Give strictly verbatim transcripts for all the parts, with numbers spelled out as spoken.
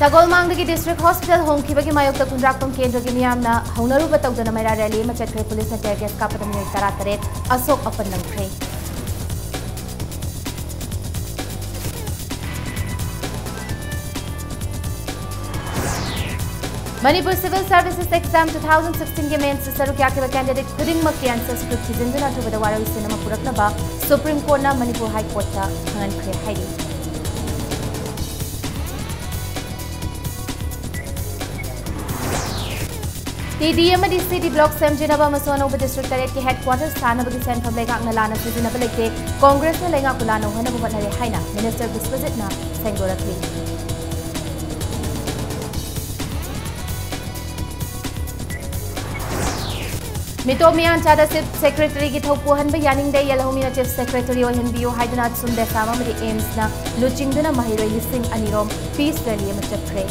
ꯁꯒꯣꯜꯃꯥꯡꯗꯒꯤ district hospital ꯍꯣꯡꯈꯤꯕꯒꯤ ꯃꯥꯌꯣꯛꯇ ꯈꯨꯟꯗ꯭ꯔꯥꯛꯄꯝ ꯀꯦꯟꯗ꯭ꯔꯒꯤ ꯃꯤꯌꯥꯝꯅ ꯍꯧꯅꯔꯨꯕ ꯇꯧꯗꯅ ꯃꯩꯔꯥ ꯔꯦꯂꯤ ꯑꯃ ꯆꯠꯈ꯭ꯔꯦ꯫ ꯄꯨꯂꯤꯁꯅ ꯇꯤꯌꯔ ꯒ꯭ꯌꯥꯁ ꯀꯥꯞꯄꯗ ꯃꯤꯑꯣꯏ ꯇꯔꯥꯇꯔꯦꯠ ꯑꯁꯣꯛ ꯑꯄꯟ ꯅꯪꯈ꯭ꯔꯦ꯫ Manipur civil services exam two thousand ꯁꯤꯛꯁꯇꯤꯟꯒꯤ ꯃꯦꯟꯁꯇ ꯁꯔꯨꯛ ꯌꯥꯈꯤꯕ ꯀꯦꯟꯗꯤꯗꯦꯠ ꯈꯨꯗꯤꯡꯃꯛꯀꯤ ꯑꯦꯟꯁꯔꯁ ꯄ꯭ꯔꯨꯐ ꯊꯤꯖꯤꯟꯗꯨꯅ ꯑꯊꯨꯕꯗ ꯋꯥꯔꯣꯏꯁꯤꯟ ꯑꯃ ꯄꯨꯔꯛꯅꯕ ꯁꯨꯄ꯭ꯔꯤꯝ ꯀꯣꯔꯠꯅ ꯃꯅꯤꯄꯨꯔ ꯍꯥꯏ ꯀꯣꯔꯠꯇ ꯈꯪꯍꯟꯈ꯭ꯔꯦ ꯍꯥꯏꯔꯤ꯫ ꯇꯤ ꯗꯤ ꯑꯃꯗꯤ ꯁꯤ ꯗꯤ ꯕ꯭ꯂꯣꯛ ꯁꯦꯝꯖꯤꯟꯅꯕ ꯑꯃꯁꯨꯡ ꯑꯅꯧꯕ ꯗꯤꯁꯇ꯭ꯔꯤꯛ ꯇꯔꯦꯠꯀꯤ ꯍꯦꯗꯀ꯭ꯋꯥꯇꯔꯁ ꯁꯥꯅꯕꯒꯤ ꯁꯦꯟꯐꯝ ꯂꯩꯉꯥꯛꯅ ꯂꯥꯟꯅ ꯁꯤꯖꯤꯟꯅꯕ ꯂꯩꯇꯦ꯫ ꯀꯣꯡꯒ꯭ꯔꯦꯁꯅ ꯂꯩꯉꯥꯛꯄꯨ ꯂꯥꯟꯅ ꯎꯍꯟꯅꯕ ꯍꯣꯠꯅꯔꯦ ꯍꯥꯏꯅ ꯃꯤꯅꯤꯁꯇꯔ ꯕꯤꯁ꯭ꯋꯖꯤꯠꯅ ꯁꯦꯡꯗꯣꯔꯛꯂꯤ꯫ ꯃꯤꯇꯣꯞ ꯃꯤꯌꯥꯟꯆꯥꯗ ꯆꯤꯐ ꯁꯦꯀ꯭ꯔꯦꯇꯔꯤꯒꯤ ꯊꯧ ꯄꯨꯍꯟꯕ ꯌꯥꯅꯤꯡꯗꯦ, ꯌꯦꯜꯍꯧꯃꯤꯅ ꯆꯤꯐ ꯁꯦꯀ꯭ꯔꯦꯇꯔꯤ ꯑꯣꯏꯍꯟꯕꯤꯌꯨ ꯍꯥꯏꯗꯨꯅ ꯁꯨꯝꯗꯦꯁꯥꯝ ꯑꯃꯗꯤ ꯑꯦꯝꯁꯅ ꯂꯨꯆꯤꯡꯗꯨꯅ ꯃꯍꯩꯔꯣꯏ ꯂꯤꯁꯤꯡ ꯑꯅꯤ ꯔꯣꯝ ꯄꯤꯁ ꯔꯦꯂꯤ ꯑꯃ ꯆꯠꯈ꯭ꯔꯦ꯫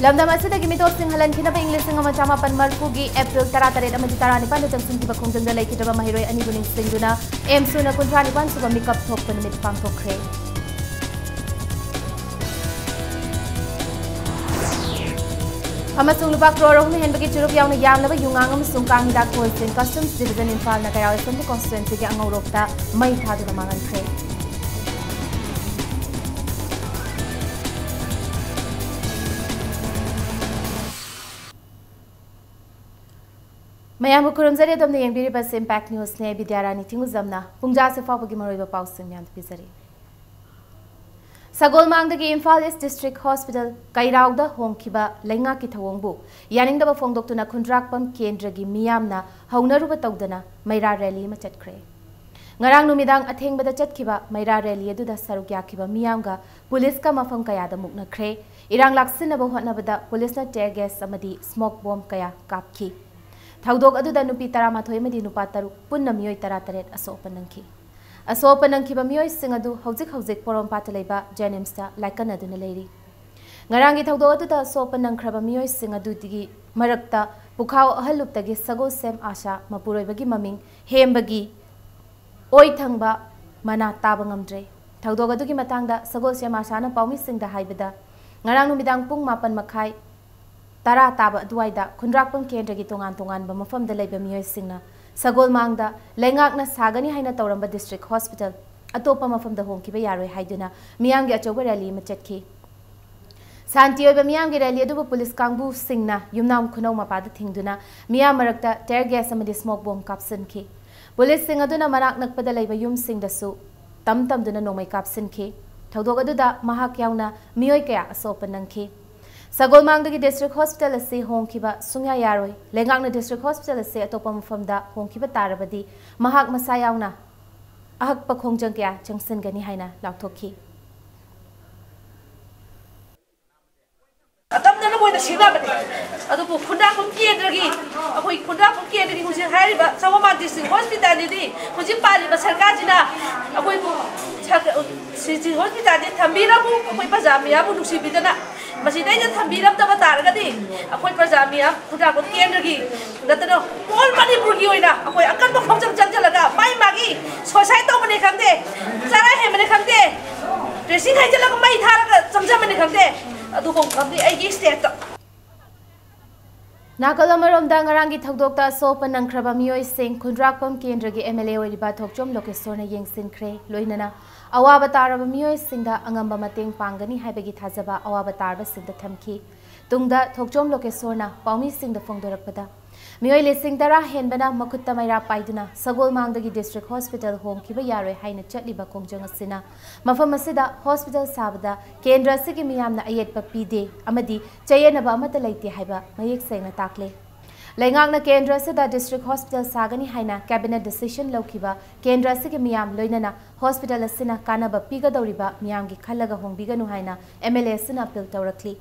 ꯂꯝꯗꯝ ꯑꯁꯤꯗꯒꯤ ꯃꯤꯇꯣꯞꯁꯤꯡ ꯍꯜꯍꯟꯈꯤꯅꯕ ꯏꯪ ꯂꯤꯁꯤꯡ ꯑꯃ ꯆꯃꯥꯄꯟ ꯃꯔꯤꯐꯨꯒꯤ ꯑꯦꯄ꯭ꯔꯤꯜ ꯇꯔꯥꯇꯔꯦꯠ ꯑꯃꯗꯤ ꯇꯔꯥꯅꯤꯄꯥꯟꯗ ꯆꯪꯁꯤꯟꯈꯤꯕ ꯈꯣꯡꯖꯪꯗ ꯂꯩꯈꯤꯗ꯭ꯔꯕ ꯃꯍꯩꯔꯣꯏ ꯑꯅꯤꯕꯨ ꯅꯤꯡꯁꯤꯡꯗꯨꯅ ꯑꯦꯝꯁꯨꯅ ꯀꯨꯟꯊ꯭ꯔꯥ ꯅꯤꯄꯥꯟ ꯁꯨꯕ ꯃꯤꯀꯞ ꯊꯣꯛꯄ ꯅꯨꯃꯤꯠ ꯄꯥꯡꯊꯣꯛꯈ꯭ꯔꯦ꯫ ꯑꯃꯁꯨꯡ ꯂꯨꯄꯥ ꯀ꯭ꯔꯣꯔ ꯑꯍꯨꯝ ꯍꯦꯟꯕꯒꯤ ꯆꯨꯔꯨꯞ ꯌꯥꯎꯅ ꯌꯥꯝꯂꯕ ꯌꯨꯉꯥꯡ ꯑꯃꯁꯨꯡ ꯀꯥꯡ ꯍꯤꯗꯥꯛ ꯈꯣꯜꯁꯤꯡ ꯀꯁꯇꯝꯁ ꯗꯤꯕꯤꯖꯟ ꯏꯝꯐꯥꯜꯅ ꯀꯩꯔꯥꯎ ꯑꯦꯁꯦꯝꯕ꯭ꯂꯤ ꯀꯣꯟꯁꯇꯤꯇ꯭ꯋꯦꯟꯁꯤꯒꯤ ꯑꯉꯧꯔꯣꯛꯇ ꯃꯩ ꯊꯥꯗꯨꯅ ꯃꯥꯡꯍꯟꯈ꯭ꯔꯦ꯫ ꯃꯌꯥꯝꯕꯨ ꯈꯨꯔꯨꯝꯖꯔꯤ꯫ ꯑꯗꯣꯝꯅ ꯌꯦꯡꯕꯤꯔꯤꯕꯁꯤ ꯏꯝꯄꯦꯛ ꯅ꯭ꯌꯨꯁꯅꯦ꯫ ꯕꯤꯗ꯭ꯌꯥꯔꯥꯅꯤ ꯊꯤꯡꯉꯨꯖꯝꯅ ꯄꯨꯡꯖꯥꯁꯤ ꯐꯥꯎꯕꯒꯤ ꯃꯔꯨꯑꯣꯏꯕ ꯄꯥꯎꯁꯤꯡ ꯃꯌꯥꯝꯗ ꯄꯤꯖꯔꯤ꯫ ꯁꯒꯣꯜꯃꯥꯡꯗꯒꯤ ꯏꯝꯐꯥꯜ ꯏꯁ ꯗꯤꯁꯇ꯭ꯔꯤꯛ ꯍꯣꯁꯄꯤꯇꯥꯜ ꯀꯩꯔꯥꯎꯗ ꯍꯣꯡꯈꯤꯕ ꯂꯩꯉꯥꯛꯀꯤ ꯊꯧꯑꯣꯡꯕꯨ ꯌꯥꯅꯤꯡꯗꯕ ꯐꯣꯡꯗꯣꯛꯇꯨꯅ ꯈꯨꯟꯗ꯭ꯔꯥꯛꯄꯝ ꯀꯦꯟꯗ꯭ꯔꯒꯤ ꯃꯤꯌꯥꯝꯅ ꯍꯧꯅꯔꯨꯕ ꯇꯧꯗꯅ ꯃꯩꯔꯥ ꯔꯦꯂꯤ ꯑꯃ ꯆꯠꯈ꯭ꯔꯦ꯫ ꯉꯔꯥꯡ ꯅꯨꯃꯤꯗꯥꯡ ꯑꯊꯦꯡꯕꯗ ꯆꯠꯈꯤꯕ ꯃꯩꯔꯥ ꯔꯦꯂꯤ ꯑꯗꯨꯗ ꯁꯔꯨꯛ ꯌꯥꯈꯤꯕ ꯃꯤꯌꯥꯝꯒ ꯄꯨꯂꯤꯁꯀ ꯃꯐꯝ ꯀꯌꯥꯗ ꯃꯨꯛꯅꯈ꯭ꯔꯦ꯫ ꯏꯔꯥꯡ ꯂꯥꯛꯁꯤꯟꯅꯕ ꯍꯣꯠꯅꯕꯗ ꯄꯨꯂꯤꯁꯅ ꯇꯤꯌꯔ ꯒ꯭ꯌꯥꯁ ꯑꯃꯗꯤ ꯁ꯭ꯃꯣꯛ ꯕꯣꯝ ꯀꯌꯥ ꯀꯥꯞꯈꯤ꯫ ꯊꯧꯗꯣꯛ ꯑꯗꯨꯗ ꯅꯨꯄꯤ ꯇꯔꯥꯃꯥꯊꯣꯏ ꯑꯃꯗꯤ ꯅꯨꯄꯥ ꯇꯔꯨꯛ ꯄꯨꯟꯅ ꯃꯤꯑꯣꯏ ꯇꯔꯥꯇꯔꯦꯠ ꯑꯁꯣꯛ ꯑꯄꯟ ꯅꯪꯈꯤ꯫ ꯑꯁꯣꯛ ꯑꯄꯟ ꯅꯪꯈꯤꯕ ꯃꯤꯑꯣꯏꯁꯤꯡ ꯑꯗꯨ ꯍꯧꯖꯤꯛ ꯍꯧꯖꯤꯛ ꯄꯣꯔꯣꯝꯄꯥꯠꯇ ꯂꯩꯕ ꯖꯦꯅꯤꯝꯁꯇ ꯂꯥꯏꯀꯠꯅꯗꯨꯅ ꯂꯩꯔꯤ꯫ ꯉꯔꯥꯡꯒꯤ ꯊꯧꯗꯣꯛ ꯑꯗꯨꯗ ꯑꯁꯣꯛ ꯑꯄꯟ ꯅꯪꯈ꯭ꯔꯕ ꯃꯤꯑꯣꯏꯁꯤꯡ ꯑꯗꯨꯒꯤ ꯃꯔꯛꯇ ꯄꯨꯈꯥꯎ ꯑꯍꯜꯂꯨꯞꯇꯒꯤ ꯁꯒꯣꯜꯁꯦꯝ ꯑꯥꯁꯥ, ꯃꯄꯨꯔꯣꯏꯕꯒꯤ ꯃꯃꯤꯡ ꯍꯦꯝꯕꯒꯤ ꯑꯣꯏ ꯊꯪꯕ ꯃꯅꯥ ꯇꯥꯕ ꯉꯝꯗ꯭ꯔꯦ꯫ ꯊꯧꯗꯣꯛ ꯑꯗꯨꯒꯤ ꯃꯇꯥꯡꯗ ꯁꯒꯣꯜꯁꯦꯝ ꯑꯥꯁꯥꯅ ꯄꯥꯎꯃꯤꯁꯤꯡꯗ ꯍꯥꯏꯕꯗ, ꯉꯔꯥꯡ ꯅꯨꯃꯤꯗꯥꯡ ꯄꯨꯡ ꯃꯥꯄꯟ ꯃꯈꯥꯏ, ꯇꯔꯥ ꯇꯥꯕ ꯑꯗꯨꯋꯥꯏꯗ ꯈꯨꯟꯗ꯭ꯔꯥꯛꯄꯝ ꯀꯦꯟꯗ꯭ꯔꯒꯤ ꯇꯣꯉꯥꯟ ꯇꯣꯉꯥꯟꯕ ꯃꯐꯝꯗ ꯂꯩꯕ ꯃꯤꯑꯣꯏꯁꯤꯡꯅ ꯁꯒꯣꯜꯃꯥꯡꯗ ꯂꯩꯉꯥꯛꯅ ꯁꯥꯒꯅꯤ ꯍꯥꯏꯅ ꯇꯧꯔꯝꯕ ꯗꯤꯁꯇ꯭ꯔꯤꯛ ꯍꯣꯁꯄꯤꯇꯥꯜ ꯑꯇꯣꯞꯄ ꯃꯐꯝꯗ ꯍꯣꯡꯈꯤꯕ ꯌꯥꯔꯣꯏ ꯍꯥꯏꯗꯨꯅ ꯃꯤꯌꯥꯝꯒꯤ ꯑꯆꯧꯕ ꯔꯦꯂꯤ ꯑꯃ ꯆꯠꯈꯤ꯫ ꯁꯥꯟꯇꯤ ꯑꯣꯏꯕ ꯃꯤꯌꯥꯝꯒꯤ ꯔꯦꯂꯤ ꯑꯗꯨꯕꯨ ꯄꯨꯂꯤꯁ ꯀꯥꯡꯕꯨꯁꯤꯡꯅ ꯌꯨꯝꯅꯥꯝ ꯈꯨꯅꯧ ꯃꯄꯥꯗ ꯊꯤꯡꯗꯨꯅ ꯃꯤꯌꯥꯝ ꯃꯔꯛꯇ tear gas ꯑꯃꯗꯤ smoke bomb ꯀꯥꯞꯁꯤꯟꯈꯤ꯫ ꯄꯨꯂꯤꯁꯁꯤꯡ ꯑꯗꯨꯅ ꯃꯅꯥꯛ ꯅꯛꯄꯗ ꯂꯩꯕ ꯌꯨꯝꯁꯤꯡꯗꯁꯨ ꯇꯝ ꯇꯝꯗꯨꯅ ꯅꯣꯡꯃꯩ ꯀꯥꯞꯁꯤꯟꯈꯤ꯫ ꯊꯧꯗꯣꯛ ꯑꯗꯨꯗ ꯃꯍꯥꯛ ꯌꯥꯎꯅ ꯃꯤꯑꯣꯏ ꯀꯌꯥ ꯑꯁꯣꯛ ꯑꯄꯟ ꯅꯪꯈꯤ꯫ ꯁꯒꯣꯜꯃꯥꯡꯗꯒꯤ ꯗꯤꯁꯇ꯭ꯔꯤꯛ ꯍꯣꯁꯄꯤꯇꯥꯜ ꯑꯁꯤ ꯍꯣꯡꯈꯤꯕ ꯁꯨꯡꯌꯥ ꯌꯥꯔꯣꯏ꯫ ꯂꯩꯉꯥꯛꯅ ꯗꯤꯁꯇ꯭ꯔꯤꯛ ꯍꯣꯁꯄꯤꯇꯥꯜ ꯑꯁꯤ ꯑꯇꯣꯞꯄ ꯃꯐꯝꯗ ꯍꯣꯡꯈꯤꯕ ꯇꯥꯔꯕꯗꯤ ꯃꯍꯥꯛ ꯃꯁꯥ ꯌꯥꯎꯅ ꯑꯍꯛꯄ ꯈꯣꯡꯖꯪ ꯀꯌꯥ ꯆꯪꯁꯤꯟꯒꯅꯤ ꯍꯥꯏꯅ ꯂꯥꯎꯊꯣꯛꯈꯤ꯫ ꯑꯇꯝꯅꯅ ꯃꯣꯏꯗ ꯁꯤꯟꯅꯕꯅꯦ꯫ ꯑꯗꯨꯕꯨ ꯈꯨꯟꯗ꯭ꯔꯥꯛꯄꯝ ꯀꯦꯟꯗ꯭ꯔꯒꯤ, ꯑꯩꯈꯣꯏ ꯈꯨꯟꯗ꯭ꯔꯥꯛꯄꯝ ꯀꯦꯟꯗ꯭ꯔꯒꯤ ꯍꯧꯖꯤꯛ ꯍꯥꯏꯔꯤꯕ ꯁꯒꯣꯜꯕꯟ ꯗꯤꯁꯇ꯭ꯔꯤꯛ ꯍꯣꯁꯄꯤꯇꯥꯜꯗꯗꯤ ꯍꯧꯖꯤꯛ ꯄꯥꯜꯂꯤꯕ ꯁꯔꯀꯥꯔꯁꯤꯅ ꯑꯩꯈꯣꯏꯕꯨ ꯁꯔ-, ꯁꯤ, ꯁꯤ ꯍꯣꯁꯄꯤꯇꯥꯜꯁꯦ ꯊꯝꯕꯤꯔꯝꯃꯨ, ꯑꯩꯈꯣꯏ ꯄ꯭ꯔꯖꯥ ꯃꯤꯌꯥꯝꯕꯨ ꯅꯨꯡꯁꯤꯕꯤꯗꯅ꯫ ꯃꯁꯤꯗꯩꯗ ꯊꯝꯕꯤꯔꯝꯗꯕ ꯇꯥꯔꯒꯗꯤ ꯑꯩꯈꯣꯏ ꯄ꯭ꯔꯖꯥ ꯃꯤꯌꯥꯝ ꯈꯨꯟꯗ꯭ꯔꯥꯛꯄꯝ ꯀꯦꯟꯗ꯭ꯔꯒꯤ ꯅꯠꯇꯅ all ꯃꯅꯤꯄꯨꯔꯒꯤ ꯑꯣꯏꯅ ꯑꯩꯈꯣꯏ ꯑꯀꯟꯕ ꯈꯣꯡꯖꯪ ꯆꯪꯁꯤꯜꯂꯒ ꯃꯥꯒꯤ ꯃꯥꯒꯤ suicide ꯇꯧꯕꯅꯤ ꯈꯪꯗꯦ, ꯆꯔꯥ ꯍꯦꯟꯕꯅꯤ ꯈꯪꯗꯦ, dressing ꯍꯩꯖꯤꯜꯂꯒ ꯃꯩ ꯊꯥꯔꯒ ꯆꯪꯁꯤꯟꯕꯅꯤ ꯈꯪꯗꯦ, ꯑꯗꯨꯐꯥꯎ ꯈꯪꯗꯦ ꯑꯩꯒꯤ stateꯇ꯫ ꯅꯥꯀꯜ ꯑꯃꯔꯣꯝꯗ ꯉꯔꯥꯡꯒꯤ ꯊꯧꯗꯣꯛꯇ ꯑꯁꯣꯛ ꯑꯄꯟ ꯅꯪꯈ꯭ꯔꯕ ꯃꯤꯑꯣꯏꯁꯤꯡ ꯈꯨꯟꯗ꯭ꯔꯥꯛꯄꯝ ꯀꯦꯟꯗ꯭ꯔꯒꯤ MLA ꯑꯣꯏꯔꯤꯕ ꯊꯣꯛꯆꯣꯝ ꯂꯣꯀꯦꯁꯣꯔꯅ ꯌꯦꯡꯁꯤꯟꯈ꯭ꯔꯦ꯫ ꯂꯣꯏꯅꯅ ꯑꯋꯥꯕ ꯇꯥꯔꯕ ꯃꯤꯑꯣꯏꯁꯤꯡꯗ ꯑꯉꯝꯕ ꯃꯇꯦꯡ ꯄꯥꯡꯒꯅꯤ ꯍꯥꯏꯕꯒꯤ ꯊꯥꯖꯕ ꯑꯋꯥꯕ ꯇꯥꯔꯕꯁꯤꯡꯗ ꯊꯝꯈꯤ꯫ ꯇꯨꯡꯗ ꯊꯣꯛꯆꯣꯝ ꯂꯣꯀꯦꯁꯣꯔꯅ ꯄꯥꯎꯃꯤꯁꯤꯡꯗ ꯐꯣꯡꯗꯣꯔꯛꯄꯗ, ꯃꯤꯑꯣꯏ ꯂꯤꯁꯤꯡ ꯇꯔꯥ ꯍꯦꯟꯕꯅ ꯃꯈꯨꯠꯇ ꯃꯩꯔꯥ ꯄꯥꯏꯗꯨꯅ ꯁꯒꯣꯜꯃꯥꯡꯗꯒꯤ ꯗꯤꯁꯇ꯭ꯔꯤꯛ ꯍꯣꯁꯄꯤꯇꯥꯜ ꯍꯣꯡꯈꯤꯕ ꯌꯥꯔꯣꯏ ꯍꯥꯏꯅ ꯆꯠꯂꯤꯕ ꯈꯣꯡꯖꯪ ꯑꯁꯤꯅ ꯃꯐꯝ ꯑꯁꯤꯗ ꯍꯣꯁꯄꯤꯇꯥꯜ ꯁꯥꯕꯗ ꯀꯦꯟꯗ꯭ꯔ ꯑꯁꯤꯒꯤ ꯃꯤꯌꯥꯝꯅ ꯑꯌꯦꯠꯄ ꯄꯤꯗꯦ ꯑꯃꯗꯤ ꯆꯌꯦꯠꯅꯕ ꯑꯃꯠꯇ ꯂꯩꯇꯦ ꯍꯥꯏꯕ ꯃꯌꯦꯛ ꯁꯦꯡꯅ ꯇꯥꯛꯂꯦ꯫ ꯂꯩꯉꯥꯛꯅ ꯀꯦꯟꯗ꯭ꯔ ꯑꯁꯤꯗ ꯗꯤꯁꯇ꯭ꯔꯤꯛ ꯍꯣꯁꯄꯤꯇꯥꯜ ꯁꯥꯒꯅꯤ ꯍꯥꯏꯅ cabinet decision ꯂꯧꯈꯤꯕ ꯀꯦꯟꯗ꯭ꯔ ꯑꯁꯤꯒꯤ ꯃꯤꯌꯥꯝ ꯂꯣꯏꯅꯅ ꯍꯣꯁꯄꯤꯇꯥꯜ ꯑꯁꯤꯅ ꯀꯥꯟꯅꯕ ꯄꯤꯒꯗꯧꯔꯤꯕ ꯃꯤꯌꯥꯝꯒꯤ ꯈꯜꯂꯒ ꯍꯣꯡꯕꯤꯒꯅꯨ ꯍꯥꯏꯅ MLA ꯑꯁꯤꯅ appeal ꯇꯧꯔꯛꯂꯤ꯫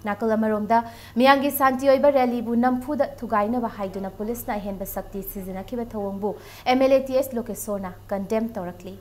ꯅꯥꯀꯜ ꯑꯃꯔꯣꯝꯗ, ꯃꯤꯌꯥꯝꯒꯤ ꯁꯥꯟꯇꯤ ꯑꯣꯏꯕ ꯔꯦꯂꯤꯕꯨ ꯅꯝꯐꯨꯗ ꯊꯨꯒꯥꯏꯅꯕ ꯍꯥꯏꯗꯨꯅ ꯄꯨꯂꯤꯁꯅ ꯑꯍꯦꯟꯕ ꯁꯛꯇꯤ ꯁꯤꯖꯤꯟꯅꯈꯤꯕ ꯊꯧꯑꯣꯡꯕꯨ MLA ꯇꯤ ꯑꯦꯁ ꯂꯣꯀꯦꯁꯣꯔꯅ condemn ꯇꯧꯔꯛꯂꯤ꯫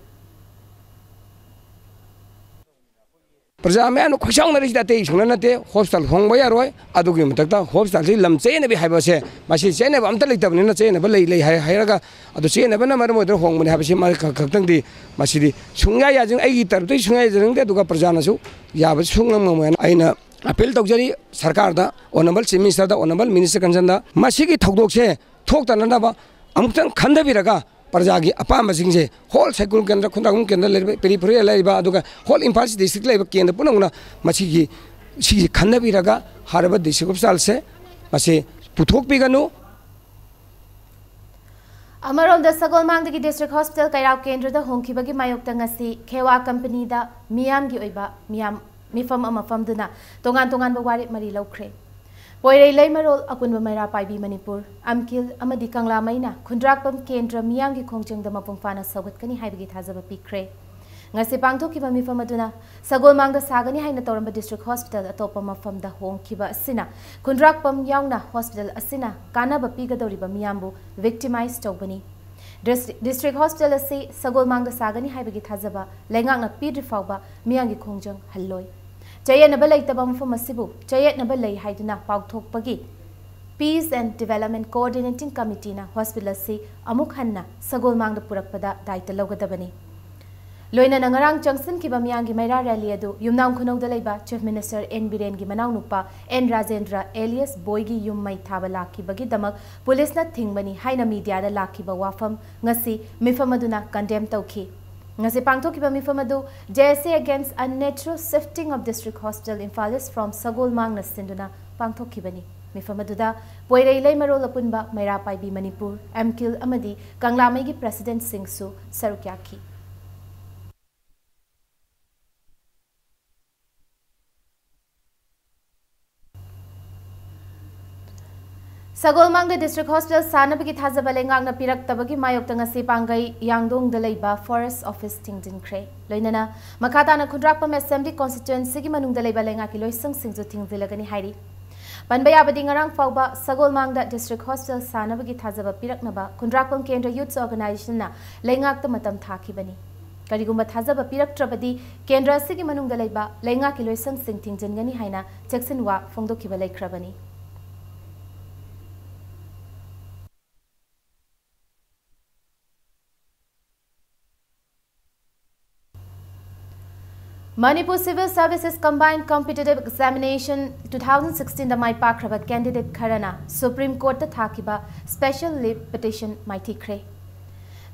ꯄ꯭ꯔꯖꯥ ꯃꯌꯥꯝꯅ ꯈꯣꯏꯁꯥꯎꯅꯔꯤꯁꯤꯗꯤ ꯑꯇꯩ ꯁꯨꯡꯅ ꯅꯠꯇꯦ, ꯍꯣꯁꯄꯤꯇꯥꯜ ꯍꯣꯡꯕ ꯌꯥꯔꯣꯏ꯫ ꯑꯗꯨꯒꯤ ꯃꯊꯛꯇ ꯍꯣꯁꯄꯤꯇꯥꯜꯁꯤ ꯂꯝ ꯆꯦꯟꯅꯕꯤ ꯍꯥꯏꯕꯁꯦ, ꯃꯁꯤ ꯆꯦꯟꯅꯕ ꯑꯝꯇ ꯂꯩꯇꯕꯅꯤꯅ, ꯆꯦꯟꯅꯕ ꯂꯩ, ꯂꯩ ꯍꯥꯏ-, ꯍꯥꯏꯔꯒ, ꯑꯗꯨ ꯆꯦꯟꯅꯕꯅ ꯃꯔꯝ ꯑꯣꯏꯗꯨꯅ ꯍꯣꯡꯕꯅꯤ ꯍꯥꯏꯕꯁꯤ ꯃꯥ ꯈ-, ꯈꯛꯇꯪꯗꯤ, ꯃꯁꯤꯗꯤ ꯁꯨꯡꯌꯥ ꯌꯥꯖꯅꯤꯡ-, ꯑꯩꯒꯤ ꯇꯔꯞꯇꯒꯤ ꯁꯨꯡꯌꯥ ꯌꯥꯖꯅꯤꯡꯗꯦ, ꯑꯗꯨꯒ ꯄ꯭ꯔꯖꯥꯅꯁꯨ ꯌꯥꯕꯁꯨ ꯁꯨꯡꯉꯝ ꯉꯝꯃꯣꯏ ꯍꯥꯏꯅ ꯑꯩꯅ ꯑꯄꯤꯜ ꯇꯧꯖꯔꯤ ꯁꯔꯀꯥꯔꯗ, ꯑꯣꯅꯔꯦꯕꯜ ꯆꯤꯐ ꯃꯤꯅꯤꯁꯇꯔꯗ, ꯑꯣꯅꯔꯦꯕꯜ ꯃꯤꯅꯤꯁꯇꯔ ꯀꯟꯁꯔꯟꯗ ꯃꯁꯤꯒꯤ ꯊꯧꯗꯣꯛꯁꯦ ꯊꯣꯛꯇꯅꯅꯕ ꯑꯃꯨꯛꯇꯪ ꯈꯟꯊꯕꯤꯔꯒ, ꯄ꯭ꯔꯖꯥꯒꯤ ꯑꯄꯥꯝꯕꯁꯤꯡꯁꯦ, ꯍꯣꯜ ꯁꯥꯏꯀꯨꯂꯣ ꯀꯦꯟꯗ꯭ꯔ, ꯈꯨꯟꯗ꯭ꯔꯥꯛꯄꯝ ꯀꯦꯟꯗ꯭ꯔ ꯂꯩꯔꯤꯕ, ꯄꯦꯔꯤꯐꯦꯔꯤꯌꯥ ꯂꯩꯔꯤꯕ, ꯑꯗꯨꯒ ꯍꯣꯜ ꯏꯝꯐꯥꯜ ꯏꯁ ꯗꯤꯁꯇ꯭ꯔꯤꯛ ꯂꯩꯔꯤꯕ ꯀꯦꯟꯗ꯭ꯔ ꯄꯨꯝꯅꯃꯛꯅ ꯃꯁꯤꯒꯤ, ꯁꯤꯒꯤ ꯈꯟꯅꯕꯤꯔꯒ ꯍꯥꯏꯔꯤꯕ ꯗꯤꯁꯇ꯭ꯔꯤꯛ ꯍꯣꯁꯄꯤꯇꯥꯜꯁꯦ ꯃꯁꯤ ꯄꯨꯊꯣꯛꯄꯤꯒꯅꯨ꯫ ꯑꯃꯔꯣꯝꯗ, ꯁꯒꯣꯜꯃꯥꯡꯗꯒꯤ ꯗꯤꯁꯇ꯭ꯔꯤꯛ ꯍꯣꯁꯄꯤꯇꯥꯜ ꯀꯩꯔꯥꯎ ꯀꯦꯟꯗ꯭ꯔꯗ ꯍꯣꯡꯈꯤꯕꯒꯤ ꯃꯥꯌꯣꯛꯇ ꯉꯁꯤ ꯈꯦꯋꯥ ꯀꯝꯄꯅꯤꯗ ꯃꯤꯌꯥꯝꯒꯤ ꯑꯣꯏꯕ ꯃꯤꯌꯥꯝ ꯃꯤꯐꯝ ꯑꯃ ꯐꯝꯗꯨꯅ ꯇꯣꯉꯥꯟ ꯇꯣꯉꯥꯟꯕ ꯋꯥꯔꯦꯞ ꯃꯔꯤ ꯂꯧꯈ꯭ꯔꯦ꯫ ꯄꯣꯏꯔꯩ ꯂꯩꯃꯔꯣꯜ ꯑꯄꯨꯟꯕ ꯃꯩꯔꯥ ꯄꯥꯏꯕꯤ ꯃꯅꯤꯄꯨꯔ, ꯑꯝꯀꯤꯜ ꯑꯃꯗꯤ ꯀꯪꯂꯥꯃꯩꯅ ꯈꯨꯟꯗ꯭ꯔꯥꯛꯄꯝ ꯀꯦꯟꯗ꯭ꯔ ꯃꯤꯌꯥꯝꯒꯤ ꯈꯣꯡꯖꯪꯗ ꯃꯄꯨꯡ ꯐꯥꯅ ꯁꯧꯒꯠꯀꯅꯤ ꯍꯥꯏꯕꯒꯤ ꯊꯥꯖꯕ ꯄꯤꯈ꯭ꯔꯦ꯫ ꯉꯁꯤ ꯄꯥꯡꯊꯣꯛꯈꯤꯕ ꯃꯤꯐꯝ ꯑꯗꯨꯅ ꯁꯒꯣꯜꯃꯥꯡꯗ ꯁꯥꯒꯅꯤ ꯍꯥꯏꯅ ꯇꯧꯔꯝꯕ ꯗꯤꯁꯇ꯭ꯔꯤꯛ ꯍꯣꯁꯄꯤꯇꯥꯜ ꯑꯇꯣꯞꯄ ꯃꯐꯝꯗ ꯍꯣꯡꯈꯤꯕ ꯑꯁꯤꯅ ꯈꯨꯟꯗ꯭ꯔꯥꯛꯄꯝ ꯌꯥꯎꯅ ꯍꯣꯁꯄꯤꯇꯥꯜ ꯑꯁꯤꯅ ꯀꯥꯟꯅꯕ ꯄꯤꯒꯗꯧꯔꯤꯕ ꯃꯤꯌꯥꯝꯕꯨ ꯚꯤꯛꯇꯤꯃꯥꯏꯖ ꯇꯧꯕꯅꯤ꯫ ꯗꯤꯁ-, ꯗꯤꯁꯇ꯭ꯔꯤꯛ ꯍꯣꯁꯄꯤꯇꯥꯜ ꯑꯁꯤ ꯁꯒꯣꯜꯃꯥꯡꯗ ꯁꯥꯒꯅꯤ ꯍꯥꯏꯕꯒꯤ ꯊꯥꯖꯕ ꯂꯩꯉꯥꯛꯅ ꯄꯤꯗ꯭ꯔꯤ ꯐꯥꯎꯕ ꯃꯤꯌꯥꯝꯒꯤ ꯈꯣꯡꯖꯪ ꯍꯜꯂꯣꯏ꯫ ꯆꯌꯦꯠꯅꯕ ꯂꯩꯇꯕ ꯃꯐꯝ ꯑꯁꯤꯕꯨ ꯆꯌꯦꯠꯅꯕ ꯂꯩ ꯍꯥꯏꯗꯨꯅ ꯄꯥꯎꯊꯣꯛꯄꯒꯤ Peace and Development Coordinating Committeeꯅ ꯍꯣꯁꯄꯤꯇꯥꯜ ꯑꯁꯤ ꯑꯃꯨꯛ ꯍꯟꯅ ꯁꯒꯣꯜꯃꯥꯡꯗ ꯄꯨꯔꯛꯄꯗ ꯗꯥꯏꯇ ꯂꯧꯒꯗꯕꯅꯤ꯫ ꯂꯣꯏꯅꯅ ꯉꯔꯥꯡ ꯆꯪꯁꯤꯟꯈꯤꯕ ꯃꯤꯌꯥꯝꯒꯤ ꯃꯩꯔꯥ ꯔꯦꯂꯤ ꯑꯗꯨ ꯌꯨꯝꯅꯥꯝ ꯈꯨꯅꯧꯗ ꯂꯩꯕ ꯆꯤꯐ ꯃꯤꯅꯤꯁꯇꯔ ꯑꯦꯟ ꯕꯤꯔꯦꯟꯒꯤ ꯃꯅꯥꯎꯅꯨꯄꯥ ꯑꯦꯟ ꯔꯥꯖꯦꯟꯗ꯭ꯔ ꯑꯦꯂꯤꯌꯁ ꯕꯣꯏꯒꯤ ꯌꯨꯝ ꯃꯩ ꯊꯥꯕ ꯂꯥꯛꯈꯤꯕꯒꯤꯗꯃꯛ ꯄꯨꯂꯤꯁꯅ ꯊꯤꯡꯕꯅꯤ ꯍꯥꯏꯅ ꯃꯤꯗꯤꯌꯥꯗ ꯂꯥꯛꯈꯤꯕ ꯋꯥꯐꯝ ꯉꯁꯤ ꯃꯤꯐꯝ ꯑꯗꯨꯅ ꯀꯟꯗꯦꯝ ꯇꯧꯈꯤ꯫ ꯉꯁꯤ ꯄꯥꯡꯊꯣꯛꯈꯤꯕ ꯃꯤꯐꯝ ꯑꯗꯨ J S A Against Unnatural Shifting of District Hospital Imphal East from ꯁꯒꯣꯜꯃꯥꯡꯅ ꯁꯤꯟꯗꯨꯅ ꯄꯥꯡꯊꯣꯛꯈꯤꯕꯅꯤ꯫ ꯃꯤꯐꯝ ꯑꯗꯨꯗ ꯄꯣꯏꯔꯩ ꯂꯩꯃꯔꯣꯜ ꯑꯄꯨꯟꯕ, ꯃꯩꯔꯥ ꯄꯥꯏꯕꯤ ꯃꯅꯤꯄꯨꯔ, ꯑꯝꯀꯤꯜ ꯑꯃꯗꯤ ꯀꯪꯂꯥꯃꯩꯒꯤ ꯄ꯭ꯔꯦꯁꯤꯗꯦꯟꯠꯁꯤꯡꯁꯨ ꯁꯔꯨꯛ ꯌꯥꯈꯤ꯫ ꯁꯒꯣꯜꯃꯥꯡꯗ ꯗꯤꯁꯇ꯭ꯔꯤꯛ ꯍꯣꯁꯄꯤꯇꯥꯜ ꯁꯥꯅꯕꯒꯤ ꯊꯥꯖꯕ ꯂꯩꯉꯥꯛꯅ ꯄꯤꯔꯛꯇꯕꯒꯤ ꯃꯥꯌꯣꯛꯇ ꯉꯁꯤ ꯄꯥꯡꯒꯩ ꯌꯥꯡꯗꯣꯡꯗ ꯂꯩꯕ ꯐꯣꯔꯦꯁ ꯑꯣꯐꯤꯁ ꯊꯤꯡꯖꯤꯟꯈ꯭ꯔꯦ꯫ ꯂꯣꯏꯅꯅ ꯃꯈꯥ ꯇꯥꯅ ꯈꯨꯟꯗ꯭ꯔꯥꯛꯄꯝ ꯑꯦꯁꯦꯝꯕ꯭ꯂꯤ ꯀꯣꯟꯁꯇꯤꯇ꯭ꯋꯦꯟꯁꯤꯒꯤ ꯃꯅꯨꯡꯗ ꯂꯩꯕ ꯂꯩꯉꯥꯛꯀꯤ ꯂꯣꯏꯁꯪꯁꯤꯡꯁꯨ ꯊꯤꯡꯖꯤꯜꯂꯒꯅꯤ ꯍꯥꯏꯔꯤ꯫ ꯄꯟꯕ ꯌꯥꯕꯗꯤ, ꯉꯔꯥꯡ ꯐꯥꯎꯕ ꯁꯒꯣꯜꯃꯥꯡꯗ ꯗꯤꯁꯇ꯭ꯔꯤꯛ ꯍꯣꯁꯄꯤꯇꯥꯜ ꯁꯥꯅꯕꯒꯤ ꯊꯥꯖꯕ ꯄꯤꯔꯛꯅꯕ ꯈꯨꯟꯗ꯭ꯔꯥꯛꯄꯝ ꯀꯦꯟꯗ꯭ꯔ ꯌꯨꯠꯁ ꯑꯣꯔꯒꯅꯥꯏꯖꯦꯁꯟꯅ ꯂꯩꯉꯥꯛꯇ ꯃꯇꯝ ꯊꯥꯈꯤꯕꯅꯤ꯫ ꯀꯔꯤꯒꯨꯝꯕ ꯊꯥꯖꯕ ꯄꯤꯔꯛꯇ꯭ꯔꯕꯗꯤ ꯀꯦꯟꯗ꯭ꯔ ꯑꯁꯤꯒꯤ ꯃꯅꯨꯡꯗ ꯂꯩꯕ ꯂꯩꯉꯥꯛꯀꯤ ꯂꯣꯏꯁꯪꯁꯤꯡ ꯊꯤꯡꯖꯤꯟꯒꯅꯤ ꯍꯥꯏꯅ ꯆꯦꯛꯁꯤꯟꯋꯥ ꯐꯣꯡꯗꯣꯛꯈꯤꯕ ꯂꯩꯈ꯭ꯔꯕꯅꯤ꯫ Manipur Civil Services Combined Competitive Examination two thousand sixteen ꯗ ꯃꯥꯏ ꯄꯥꯛꯈ꯭ꯔꯕ candidate ꯈꯔꯅ Supreme Court ꯇ ꯊꯥꯈꯤꯕ special leave petition ꯃꯥꯏꯊꯤꯈ꯭ꯔꯦ꯫